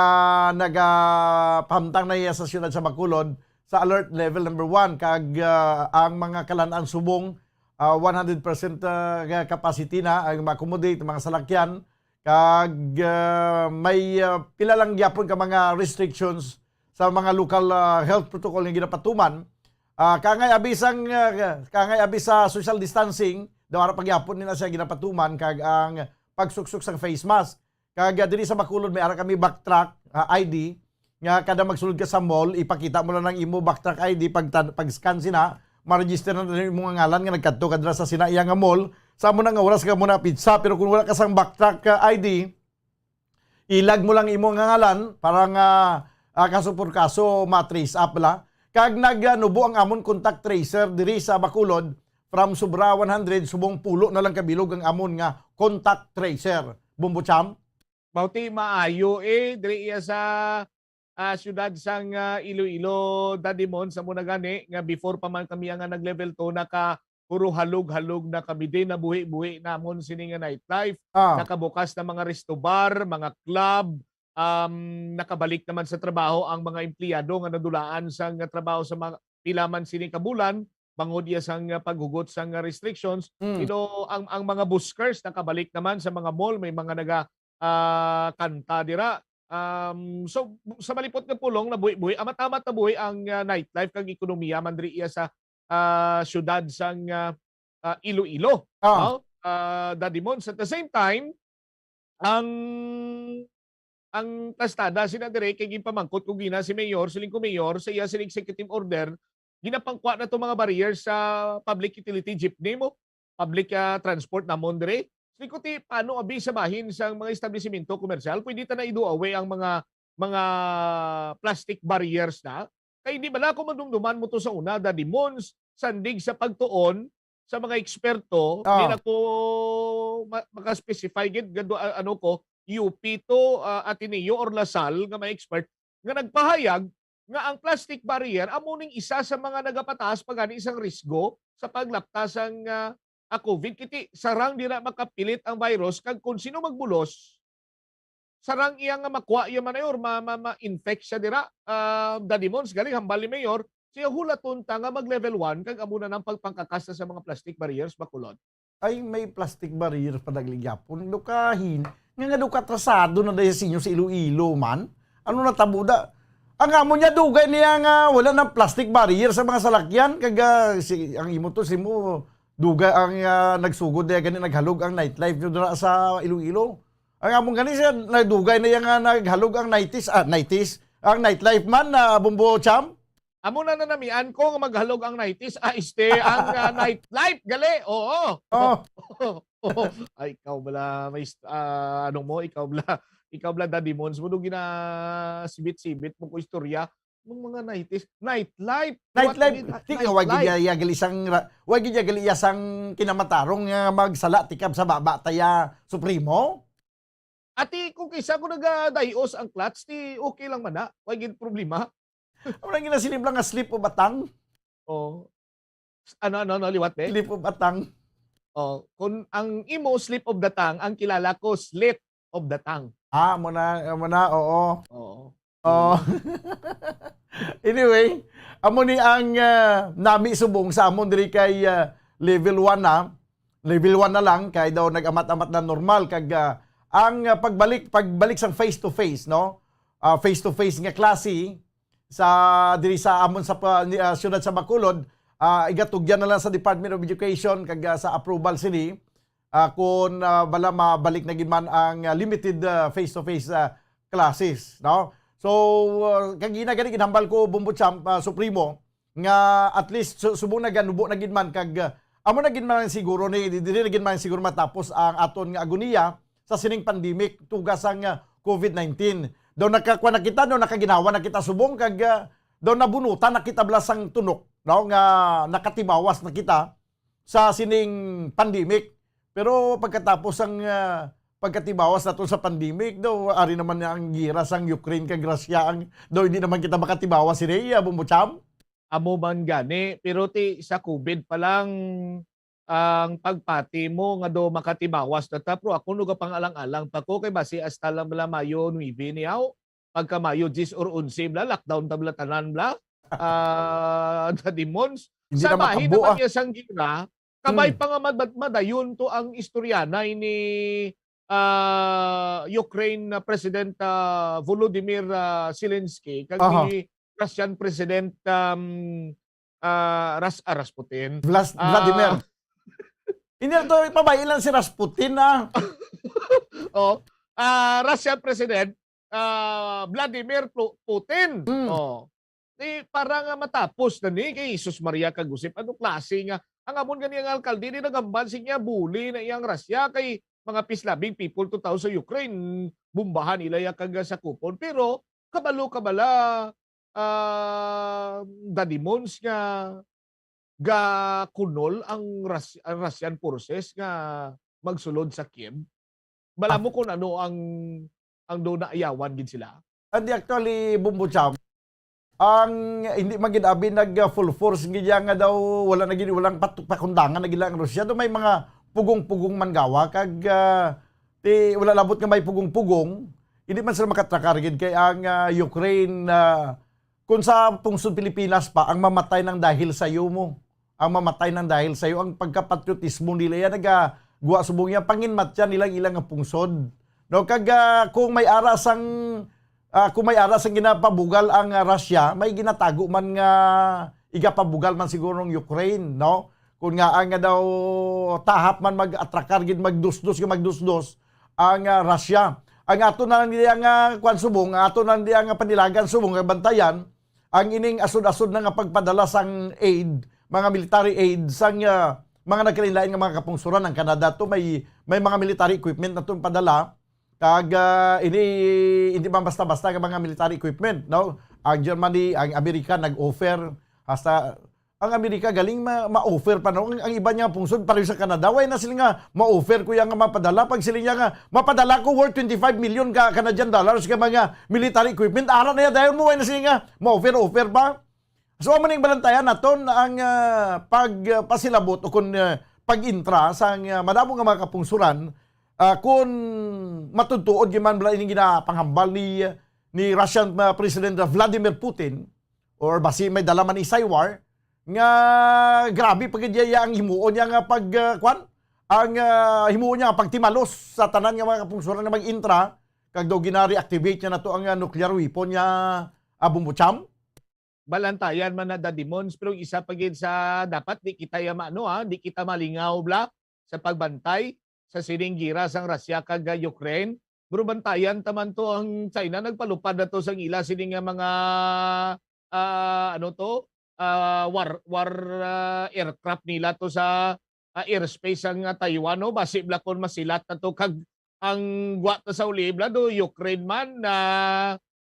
nagapahamtang na iya sa siyudad sa Bacolod sa alert level number one kag ah, ang mga kalan-an subong ah, one hundred percent ah, capacity na ang ma-accommodate ang mga salakyan kag ah, may ah, pila lang gyapon ka mga restrictions sa mga local ah, health protocol nga ginapatuman. Ah, kangay abi sang ah, kangay abi sa social distancing, daw ara pa gyapon nila siya ginapatuman kag ang pagsuksok sang face mask. Kag ah, diri sa Bacolod may ara kami backtrack ah, I D nga kada magsulod ka sa mall, ipakita mo lang ang imo backtrack I D pag pag-scan sina, ma-register na ang imong ngalan nga nagkadto ka dira sa sina iya nga mall. Sa amo na nga oras ka mo na pizza, pero kung wala ka sang backtrack ah, I D, ilag mo lang imo nga ngalan para nga ah, kaso por kaso ma-trace up la. Kag nagnubo ang amon contact tracer diri sa Bacolod, from sobra one hundred, subong pulo na lang kabilog ang amon nga contact tracer. Bumbo Cham? Mao ti maayo eh, diri iya sa ah, siyudad sang ah, Iloilo, Daddy Mon, sa muna gani nga before pa man kami nga nag-level two, naka puro halog-halog na kami din, nabuhi-buhi namon sini nga nightlife. Ah, Nakabukas na mga resto bar, mga club, um, nakabalik naman sa trabaho ang mga empleyado nga nadulaan sang trabaho sa mga pila man sini ka bulan, bangod iya sang paghugot sang restrictions. Mm. Pero ang ang mga buskers nakabalik naman sa mga mall, may mga naga ah, kanta dira. Um, so sa malipot nga pulong, nabuhi-buhi, amat-amat nabuhi ang ah, nightlife kag ekonomiya man diri iya sa ah, siyudad sang ah, ah, Iloilo, Ah. no? Ah, Daddy Mons. At the same time, ang ang tastada sina dire kay ginpamangkot ko gina si Mayor, siling ko Mayor, sa iya sila executive order, ginapangkwa na to mga barriers sa public utility jeepney mo, public ah, transport namon dire. Siling ko ti paano abi sa bahin sang mga establisimento komersyal, pwede ta na i-do away ang mga mga plastic barriers na. Kay di bala ko madumduman mo to sa una, Daddy Mons, sandig sa pagtuon sa mga eksperto, Ah. di na ko ma- maka-specify gid gado a- ano ko, U P to, ah, Ateneo or La Salle nga mga expert nga nagpahayag nga ang plastic barrier amo ning isa sa mga nagapataas pa gani sang risgo sa paglapta sang ah, ah, COVID. Kiti sarang dira makapilit ang virus kag kung sino magbulos, sarang iya nga makwa iya man ay or ma, ma, ma-infect siya dira. Ah, Daddy Mons, galing hambal ni Mayor, siya hulaton ta nga mag level one kag amo na nang pagpangkakas na sa mga plastic barriers, Bacolod. Ay, may plastic barrier pa dagligyapon. Dukahin. Nga nga duka atrasado na dahil sa inyo sa Iloilo man. Ano na tabo da? Ang amo niya dugay niya nga wala na plastic barrier sa mga salakyan. Kag ah, si, ang imo to, si mo, dugay ang ah, nagsugod niya gani naghalog ang nightlife nyo dira sa Iloilo. Ang among gani siya, nagdugay na iya nga naghalog ang nighties, ah, nighties, ang nightlife man na Bumbo Cham. Amo na nanamian ko nga maghalog ang nighties, ah, este, ang ah, nightlife, gali. Oo. Oh, Oo. Ay, ikaw bala, may ist- ah, ano mo, ikaw bala, ikaw bala, Daddy Mons, mo do ginasibit-sibit mo ko istorya ng mga nighties, nightlife. What nightlife. you mean, ah, Di ka wag nightlife? Iya gali sang ra- wag iya gali iya sang kinamatarong nga magsala tikab sa baba taya Supremo. Ati, kung kaysa ko nagadayos ang clutch, ti okay lang man na. Wag yung problema. Ano nang ginasilip lang nga slip of a tongue? Oh. Ano, ano, ano, liwat, eh? Slip of a tongue. Oh, kung ang imo slip of the tongue, ang kilala ko, slit of the tongue. Ah, mo na, mo na, oo. Oo. Oh. Anyway, amo ni ang ah, nami subong sa amon diri kay ah, level one na. Level one na lang kay daw nag-amat-amat na normal kag ah, ang ah, pagbalik pagbalik sang face to face, no? Ah, face to face nga klase sa diri sa amon sa pa, ni, ah, siyudad sa Bacolod, ah, igatugyan na lang sa Department of Education kag ah, sa approval sini ah, kung ah, bala mabalik na gid man ang ah, limited ah, face-to-face ah, classes, no? So, ah, kag ina gani ginhambal ko, Bumbo Champ, ah, Supremo, nga at least su- subong naganubo na gid man kag ah, amo na gid man siguro ni di- dili na gid man siguro matapos ang aton nga agoniya sa sining pandemic tugas ang ah, COVID nineteen. Daw nakakuha na kita, daw nakaginawa na kita subong kag ah, daw nabunutan na kita bala sang tunok. no, nga nakatimawas na kita sa sining pandemic. Pero pagkatapos ang, ah, pagkatimawas nato sa pandemic, daw ari naman na ang gira sang Ukraine kag Russia, ang daw hindi naman kita makatimawas sini, ah, Bombo Cham? Amo man gani, pero ti sa COVID pa lang ang pagpati mo nga daw makatimawas na ta, pero ako nagapangalang-alang pa ko kay basi hasta lang bala Mayo nuebe niyaw, pagka Mayo diyes or onse bala, lockdown ta bala tanan bala. Ah, Daddy Mons, hindi sa na bahin makabo, naman ah. Niya sang gira, kabay Hmm. pa nga mad-, mad-, madayon to ang istoryanay ni, ah, Ukraine na President, ah, Volodymyr, ah, Zelensky, kag Aha. ni Russian President, um, ah, Ras-, ah, Rasputin. Vlas-, Ah. Vladimir. Hindi na to, pabay lang si Rasputin, ah. Oh, ah, Russian President, ah, Vladimir Plu-, Putin. Hmm. Oh. Di, para nga matapos na ni, kay Jesus Maria kag Josep, ano klase nga, ang amon gani ang alkalde, di nagambal, sige, buli na iyang Russia, kay mga peace-loving people to tao sa Ukraine, bombahan nila ya kag sakupon. Pero, kabalo ka bala, ah, Daddy Mons, nga gakunol ang Rus-, ang Russian forces nga magsulod sa Kiev? Bala Ah. mo kung ano ang, ang do naayawan gid sila? And actually, Bombo Cham, ang hindi man gid abi nag, ah, full force gid ya nga daw wala na gid, walang pat-, pakundangan na gid ang Russia. Do may mga pugong-pugong man gawa kag, ah, ti, wala labot nga may pugong-pugong, hindi man sila makatrakar gid kay ang, ah, Ukraine, ah, kung sa pungsod Pilipinas pa, ang mamatay nang dahil sa iyo mo, ang mamatay nang dahil sa iyo, ang pagkapatriotismo nila yan, nagagawa subong yan, panginmatyan nilang ilang nga pungsod. No, kag, ah, kung may ara sang, ah, kung may ara sang ginapabugal ang, ah, Russia, may ginatago man nga igapabugal man siguro ng Ukraine, no? Kung nga ang, ah, daw tahap man mag-atrakar gid, magdusdos nga magdusdos ang, ah, Russia. Ang ato na lang diya nga kwan subong, ang ato na lang diya nga panilagan subong nga bantayan, ang ining asod-asod na nga pagpadala sang aid, mga military aid, sang, ah, mga nagkalain-lain nga mga kapungsuran. Ang Canada to may, may mga military equipment na to padala. Kag, ah, ini, hindi man basta-basta nga mga military equipment, no? Ang Germany, ang Amerika nag-offer, hasta ang Amerika galing ma-, ma-offer pa, no? Ang, ang iba niya pungsod, pareho sa Canada, way na sila nga ma-offer ko yan nga mapadala. Pag sila niya nga, mapadala ko worth twenty-five million ka Canadian dollars ka mga military equipment, ara na yan, dahil mo, way na sila nga ma-offer-offer pa. So, amo ning balantayan naton ang, ah, pag, ah, pasilabot o kung, ah, pag-intra sa, ah, madamo nga mga kapungsuran, ah, kung matudtuod gyud man bala ining ginapanghambal ni, ni Russian, ah, President Vladimir Putin, or basi may dala man ni Saywar, nga grabe pa gid iya ang himuon niya nga pag, ah, kwan, ang, ah, himuon niya nga pagtimalos sa tanan nga mga kapungsuran nga mag-intra, kag daw gina-reactivate niya na to ang, ah, nuclear weapon niya, ah, Bombo Cham. Balantayan man na, Daddy Mons, pero isa pa gid sa dapat di kita ya maano, ha, di kita malingaw bala sa pagbantay sa sining gira sang Russia kag, ah, Ukraine. Pero bantayan ta man to, ang China nagpalupad na to sang ila sini nga mga, ah, ano to, ah, war, war, ah, aircraft nila to sa, ah, airspace sang, ah, Taiwan, no? Basi bala kon masilat na to kag ang gwa ta sa ulib la do Ukraine man na,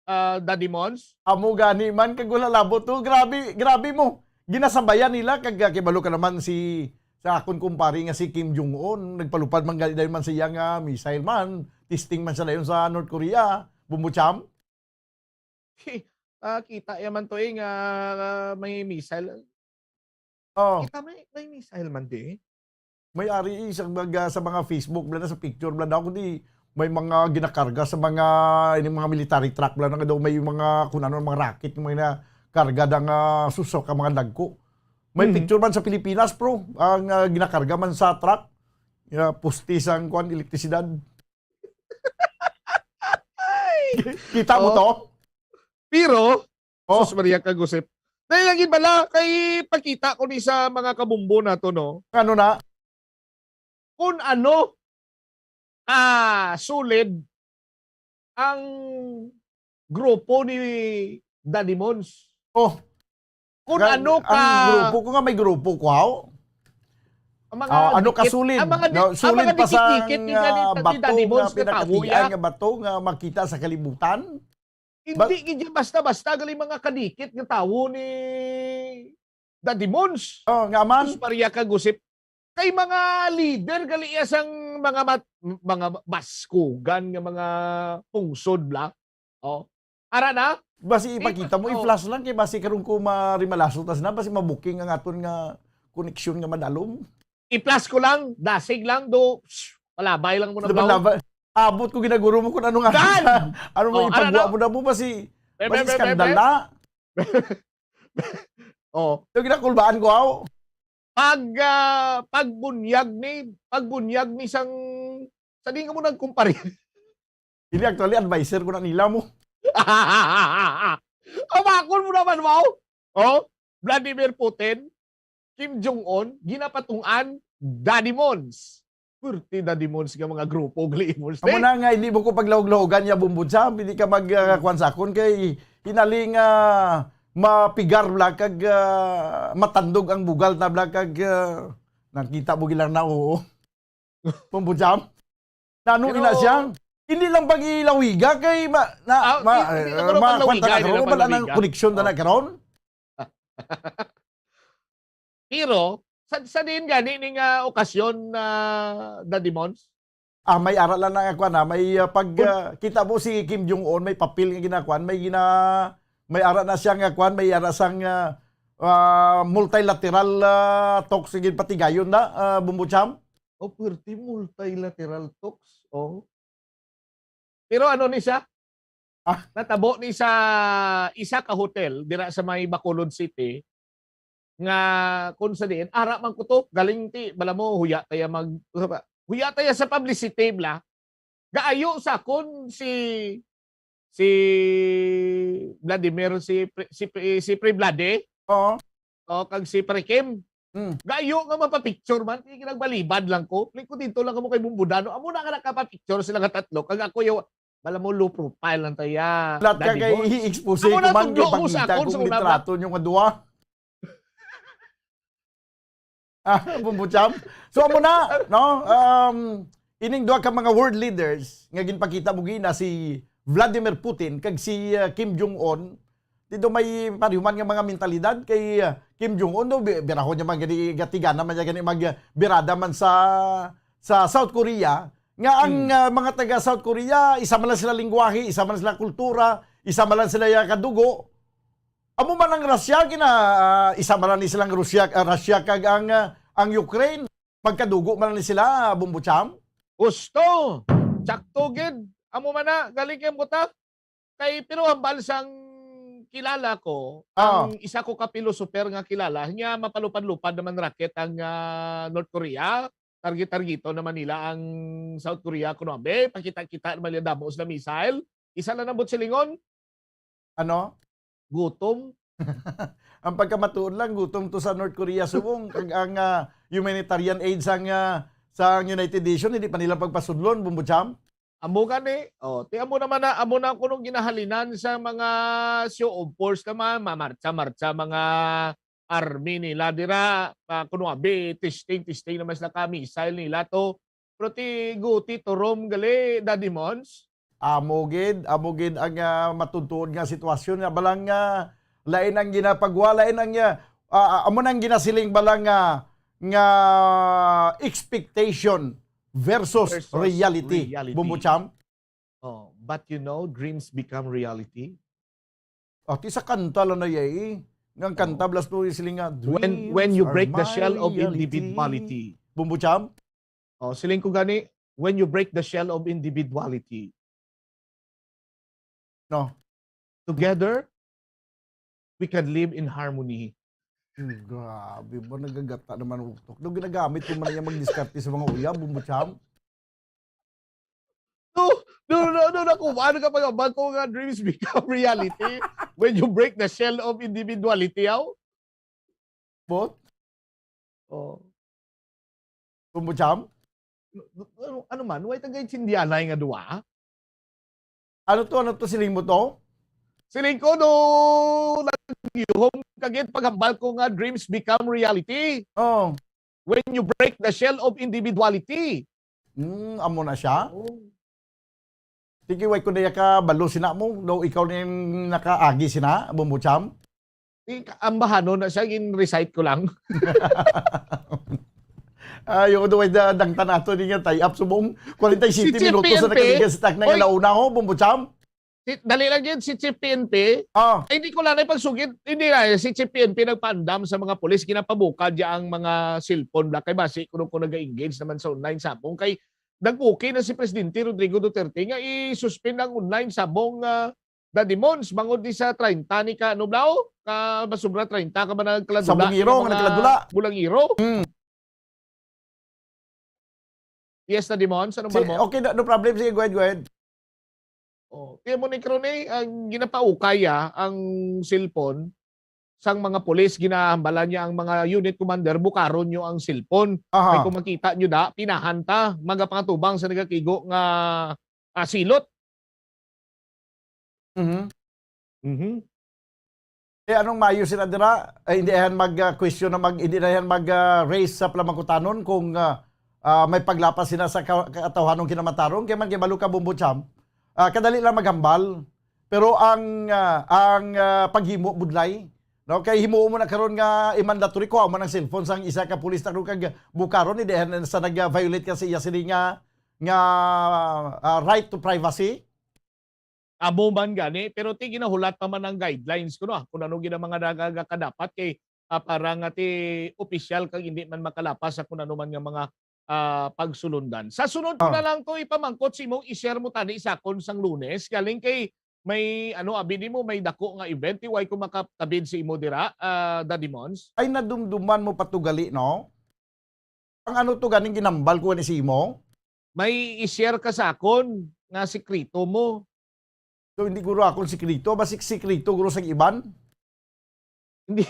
ah, Daddy Mons? Amo gani man, kag wala labot to. Grabe, grabe mo. Ginasabayan nila, kag, ah, kibalo ka naman si, sa akon kumpare nga si Kim Jong-un, nagpalupad man gali dayon man siya nga missile man, testing man siya dayon sa North Korea, Bombo Cham. Ah, kita ya man to, eh, nga, ah, may missile. Oh. Kita may, may missile man di. May ari, eh, sa mga, sa mga Facebook bala na, sa picture bala na, kundi may mga ginakarga sa mga, ining mga military truck bala na, nga daw may mga, kung ano, mga rocket, may na karga da nga suso ka mga dagko. May Mhm. picture man sa Pilipinas, bro, ang, ah, ginakarga man sa truck, ah, poste sang, kwan, elektrisidad. Kita mo Oh. to? Pero, Oh. Sus Maria kag Josep. Dahil lagi bala kay pakita ko ni sa mga kabumbo nato, no? Ano na? Kung ano, ah, solid ang grupo ni Daddy Mons. Oh. Kung Ga-, ano ang ka grupo ko nga may grupo ko, haw? Ang mga Ah, ano ka dikit, solid? Ang mga di-, No, ang solid mga pa sa dikit-dikit ni nga Daddy, ni bato Daddy Mons nga nga tawo pinakatian ya. Nga bato nga makita sa kalibutan? Hindi Ba- gid yan basta-basta gali mga kadikit nga tawo ni Daddy Mons. Oh, nga man. Sus Maria Kagusip. Kay mga leader gali iya sang mga mat-, mga baskugan nga mga pungsod bla. Oh. Ara na? Basi ipakita mo, oh, i-flash lang kay basi karon ko marimalasot na sila, basi mabuking ang aton nga koneksyon nga madalom. I-flash ko lang, dasig lang, do, psh, palabay lang mo na. Laban-laban. Abot ko ginaguro mo kung ano nga. Ano mo. Oh, ipagwa mo na mo, basi, basi skandala. Oh. Yung ginakulbaan ko, aw. Pag, ah, pagbunyag ni, pagbunyag ni sang, sa di nga mo nagkumpare. Hindi, actually, adviser ko na nila mo. Abakon mo naman, wow. Oh, Vladimir Putin, Kim Jong-un, ginapatungan, Daddy Mons. Purti Daddy Mons nga mga grupo, gali Mons. Amo na nga, hindi mo ko paglahog-lahogan niya, Bumbod Sam. Hindi ka mag, ah, kwan sa akon kay hinaling, ah, mapigar bla kag, ah, matandog ang bugal na bla kag, ah, nakita mo gilang na, oo. Bumbod Sam? Nano ina siya? Hindi lang pag-ilawiga kay ma-, na, ah, ma-, hindi, hindi eh, naman ma-, pag-lawiga, kwan ta na hindi karon, naman wala nang pag-lawiga. Koneksyon na na karon. Pero, sa, sa diin gani ni nga okasyon na Daddy Mons? Ah, may ara lang na nga kwan, ah, may, ah, pag, ah, kita mo si Kim Jong-un, may papel nga ginakuan, may gina-, may ara na siya nga kwan, may ara sang, ah, ah, multilateral, ah, talks nga ginpatigayon na, ah, Bumbod Sam? Oh, pwerte multilateral talks. Oh. Pero ano ni siya? Ah. Natabo ni sa isa ka hotel dira sa may Bacolod City nga kung sa diin, ara man ko to, galing ti, bala mo, huya taya mag-, huya taya sa publicity, bla. Gaayo sa akon si, si Vladimir, si Pre-, si Pre-, si Pre Vlade. Oo. O, kag si Pre Kim. Mm. Gaayo nga mapapicture man, kay ginagbalibad lang ko. Lingkod dito lang kamo kay Bumbudano. Amo na nga nakapapicture sila nga tatlo. Kag ako yung, bala mo, low profile lang taya. Lahat ka kay i-expose ko man, kay pagkita ko litrato nyo nga duwa. Ah, Bumbod Sam. So, amo na, no? Um, ining duha ka mga world leaders nga ginpakita mo gina, si Vladimir Putin kag si, uh, Kim Jong-un, dito may parihuman nga mga mentalidad kay, uh, Kim Jong-un, no? Bi-, birahon niya man gani, gatigana man niya gani mag, uh, birada man sa, sa South Korea, nga ang, hmm, uh, mga taga South Korea, isa man lang sila lingwahe, isa man lang sila kultura, isa man lang sila ya kadugo. Amo man ang Russia, gina, ah, isa man lang ni silang Russia, ah, Russia kag ang, ah, ang Ukraine. Magkadugo man lang ni sila, ah, Bumbod Sam. Gusto. Sakto gid. Amo man na, galing kay buta. Kay, pero hambal sang kilala ko, ah, ang isa ko ka pilosoper nga kilala, niya mapalupad-lupad naman raket ang, ah, North Korea. Target-targeto naman nila ang South Korea kuno. Be, pakita-kita naman nila damo sila missile. Isa lang ang butsilingon. Ano? Gutom. Ang pagkamatuod lang, gutom to sa North Korea subong. Kag ang, ah, humanitarian aid sang, ah, sang United Nations, hindi pa nila pagpasudlon, Bumbod Sam. Amo gani, oh, ti amo naman na, amo na kuno ginahalinan sa mga show of force naman, mamarcha-marcha mga army nila dira, ah, kuno abi, testing, testing naman sila ka missile nila to. Pero ti guti turom gali, Daddy Mons. Amo gid, amo gid ang, ah, matutuod nga sitwasyon nga balang, ah, lain ang ginapagwa, lain ang, ah, ah, amo nang ginasiling balang nga, nga expectation versus reality. Versus reality. Bumbod Sam. Oh, but you know, dreams become reality. Ati sa kanta lang na yay. Nga ang kanta, oh, blas to yung siling nga, when, when you break the shell of individuality. Dreams are my reality. Bumbod Sam? Oh, siling ko gani, when you break the shell of individuality. No. Together, we can live in harmony. Hmm, grabe ba? Nagagata naman ang utok. Daw ginagamit ko man niya magdiskarte sa mga uyab, Bumbod Sam. No, no, no, no, no, kung ano ka pag-abang ko nga dreams become reality when you break the shell of individuality, aw? Bot? Oh. Bumbod Sam? Ano, ano man, way tagay tsindianay nga duwa? Ano to? Ano to? Siling mo to? Siling ko, no, nagyuhom kagit paghambal ko nga dreams become reality. Oh. When you break the shell of individuality. Hmm, amo na siya? Oh. Sige, way ko na ya kabalo sina mo. Daw ikaw na yung nakaagi sina, Bumbod Sam? Ambahanon na siya, gin-recite ko lang. Ayaw, do, da-, dangtan nato ni nga tie-up. Subong kwarenta y siyete Si Chief minutos na P N P. Nakaligas sa takna nga Oy. Nauna, ho, Bombo Cham. Si, dali lang yun, si Chief P N P. Ah. Ay, hindi ko lang na ipagsugid. Hindi na, eh, si Chief P N P nagpaandam sa mga pulis, ginapabukad niya ang mga cellphone, black, kay basi kung, kung nag-engage naman sa online sabong. Kay nag-okay na si Presidente Rodrigo Duterte nga i-suspend ang online sabong, ah, Daddy Mons, bangod di sa treinta ni ka, ano, Blau? Ka, masobra treinta ka ba nagkaladula? Sa Bungiro, Yung nga mga nagkaladula. Bulangiro? Hmm. Yes, Daddy Mons, ano Si-, ba mo? Okay, no, no problem. Sige, go ahead, go ahead. Oh, kaya mo ni Crone, ang ginapaukay, ah, ang cellphone sang mga pulis, ginahambalan niya ang mga unit commander, bukaron niyo ang cellphone. Aha. Kay kung makita niyo da, pinahan ta, magapangatuban sa nagakigo nga, ah, silot. Mhm. Mhm. Eh, anong maayo sila dira? Eh, hindi yan mag, ah, question na mag, hindi na yan mag, ah, raise sa palamangkutanon kung, ah, ah, may paglapas sila sa ka-, katawhanong kinamatarong. Kaya man, kay balo ka, Bombo Cham, ah, kadali lang maghambal. Pero ang, ah, ang, ah, paghimo budlay, no? Kay himuon mo na karon nga i-mandatory, kuha mo ng cellphone sang isa ka pulis na kag bukaron, hindi yan sa nag-violate ka sa iya sini nga, nga, ah, right to privacy. Amo man gani, pero ti ginahulat pa man ang guidelines kuno, ah, kung ano gid ang mga nagagakadapat kay, ah, para nga ti opisyal kag hindi man makalapas sa kung ano man nga mga, ah, pagsulundan. Sa sunod ko Ah. na lang to ipamangkot sa imo, i-share mo tani sa akon sang Lunes, galing kay may, ano, abi nimo, may dako nga event, ti way ko makatabid sa imo dira, ah, Daddy Mons? Ay, nadumduman mo pa to gali, no? Ang ano to ganing ginambal ko gani sa imo? May i-share ka sa akon nga sikreto mo. So, hindi guro akon sikreto, basig sikreto guro sa iban. Hindi.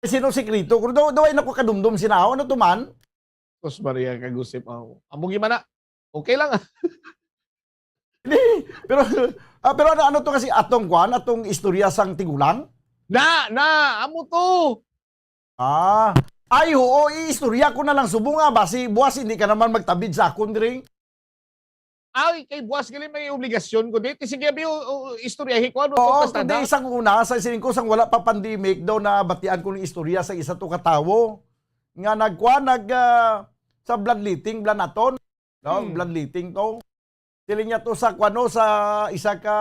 Sino sikreto? Kung daw, daw ay naku kadumdum sinaw, ano to man? Sus Maria, kagusip ako. Amo gid man na. Okay lang, ah. Hindi, pero, ah, pero ano, ano to kasi atong kwan, atong istorya sang tigulang? Na, na, amo to. Ah. Ay, oo, iistorya ko na lang subong nga, basi buwas hindi ka naman magtabid sa akon diri. Ay, kay buwas gali may obligasyon ko dito. Sige, abi, o, o, istoryahi ko, ano to, Oo, basta kundi na. Isang una, sa sining ko, sang wala pa pandemic, daw nabatian ko ng istorya sa isa to ka tawo nga nagkuha, nag, ah, sa bloodletting, blood naton. No? Mm. Bloodletting to. Siling niya to sa, kuwano, sa isa ka,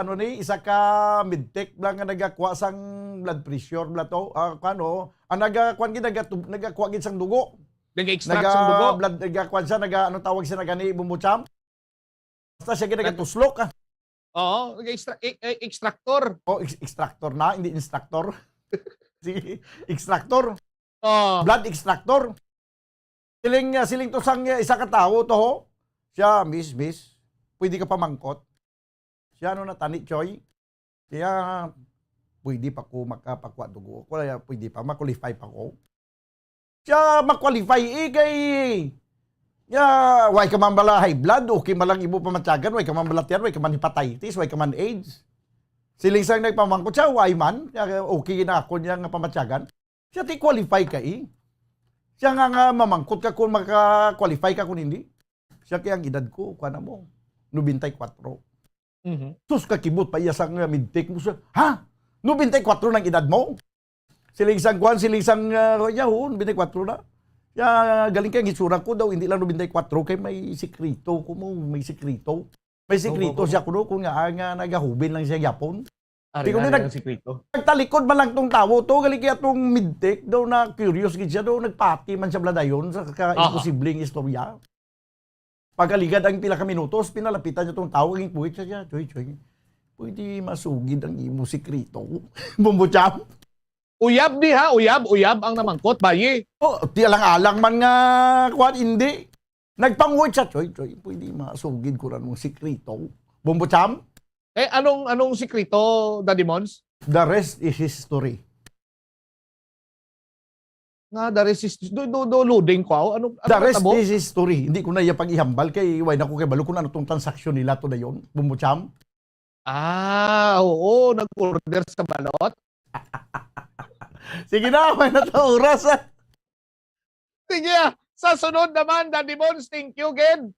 ano ni, isa ka medtech bla nga nagakuha sang blood pressure bla to. Ah, kuwano, ang nagakuan gid, nagatub-, nagakuha gid sang dugo. Nag-extract sang dugo? Blood, nagakuan siya, naga, ano tawag siya na gani, Bombo Cham? Basta siya gid nagatuslok, ah. Oo, nag-extra-, e-, e-, extractor. Oh, ex-, extractor na, hindi instructor. Sige, extractor. Oh. Blood extractor. Siling, ah, siling to sang, ah, isa ka tawo to, ho. Siya, "Miss, miss, pwede ka pamangkot?" Siya, "Ano na tani, Choy?" Siya, "Pwede pa ko makapakuha dugo. Ako, ah, pwede pa, ma-qualify pa ko." Siya, "Ma-qualify, eh, kay, ya, way ka man bala high blood, okay man lang imo pamatyagan, way ka man bala tiyan, way ka man hepatitis, way ka man AIDS." Siling sang nagpamangkot siya, "Way man, ya, okay na ako niya nga pamatyagan." Siya, "Ti qualify ka, eh." Siya nga, nga mamangkot ka kung maka-qualify ka kung hindi. Siya, "Kaya ang edad ko, kuha na mo, nobenta y kuwatro." Mhm. Sus, kakibot pa iya sang, uh, medtech mo siya. "Ha? Nobenta y kuwatro nang edad mo?" Siling sang kuwan, siling sang, uh, "Ya, oo, nobenta y kuwatro na." "Ya, galing kay ang hitsura ko daw, hindi lang nobenta y kuwatro, kay may sikreto ko mo, may sikreto." May sikreto siya kuno, kung nga, ah, nga nagahubin lang siya gyapon. Ari, di ko ari ni nag-, ang sikreto. Nagtalikod man lang tong tawo to, gali kaya tong medtech daw na curious gid siya daw, nagpati man siya bladayon sa ka-, aha, imposibleng istorya. Pagkaligad ang pila ka minutos, pinalapitan niya tong tawo, ang puwit siya, siya, "Choy, choy, pwede masugid ang imo sikreto?" Bombo Cham. Uyab ni ha, uyab, uyab ang namangkot, bayi. Oh, ti alang-alang man nga, kuwan, hindi. Nagpanguwit siya, "Choy, choy, pwede masugid ko ra nung sikreto?" Bombo Cham? Eh, anong, anong sikreto, Daddy Mons? The rest is history. Nga, the rest is, do, do, do, loading ko, ano, ano natabo? The rest is history. Hindi ko na iya pag-ihambal kay way na ko kay balo kung ano tong transaksyon nila to dayon. Bombo Cham? Ah, oo, nag-order sa balot. Sige na, may na to oras, ah. Sige, ah. Sa sunod naman, Daddy Mons, thank you again.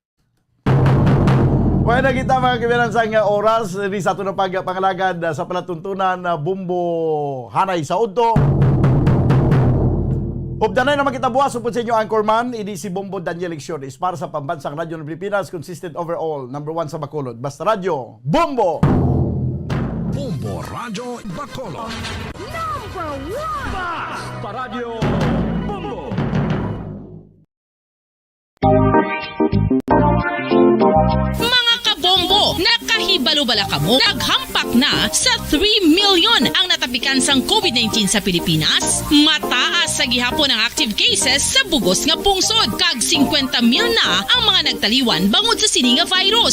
Pwede kita, mga kabiyanan, sa nga oras, di sa ato na pagpangalagad, ah, sa palatuntunan na Bombo Hanay sa Udto. Updanay na makita buwas, upod sa inyo, anchorman, ini si Bombo Daniel Lecciones para sa Pambansang Radyo ng Pilipinas, consistent overall, number one sa Bacolod. Basta Radyo, Bombo! Bombo Radyo Bacolod. Number one! Basta Radyo, Bombo! Mga kabombo, nakahibalo bala kamo? Naghampak na sa three million ang natapikan sang COVID nineteen sa Pilipinas. Mataas sa gihapon ang active cases sa bugos nga pungsod, kag singkwenta mil na ang mga nagtaliwan bangod sa sini nga virus.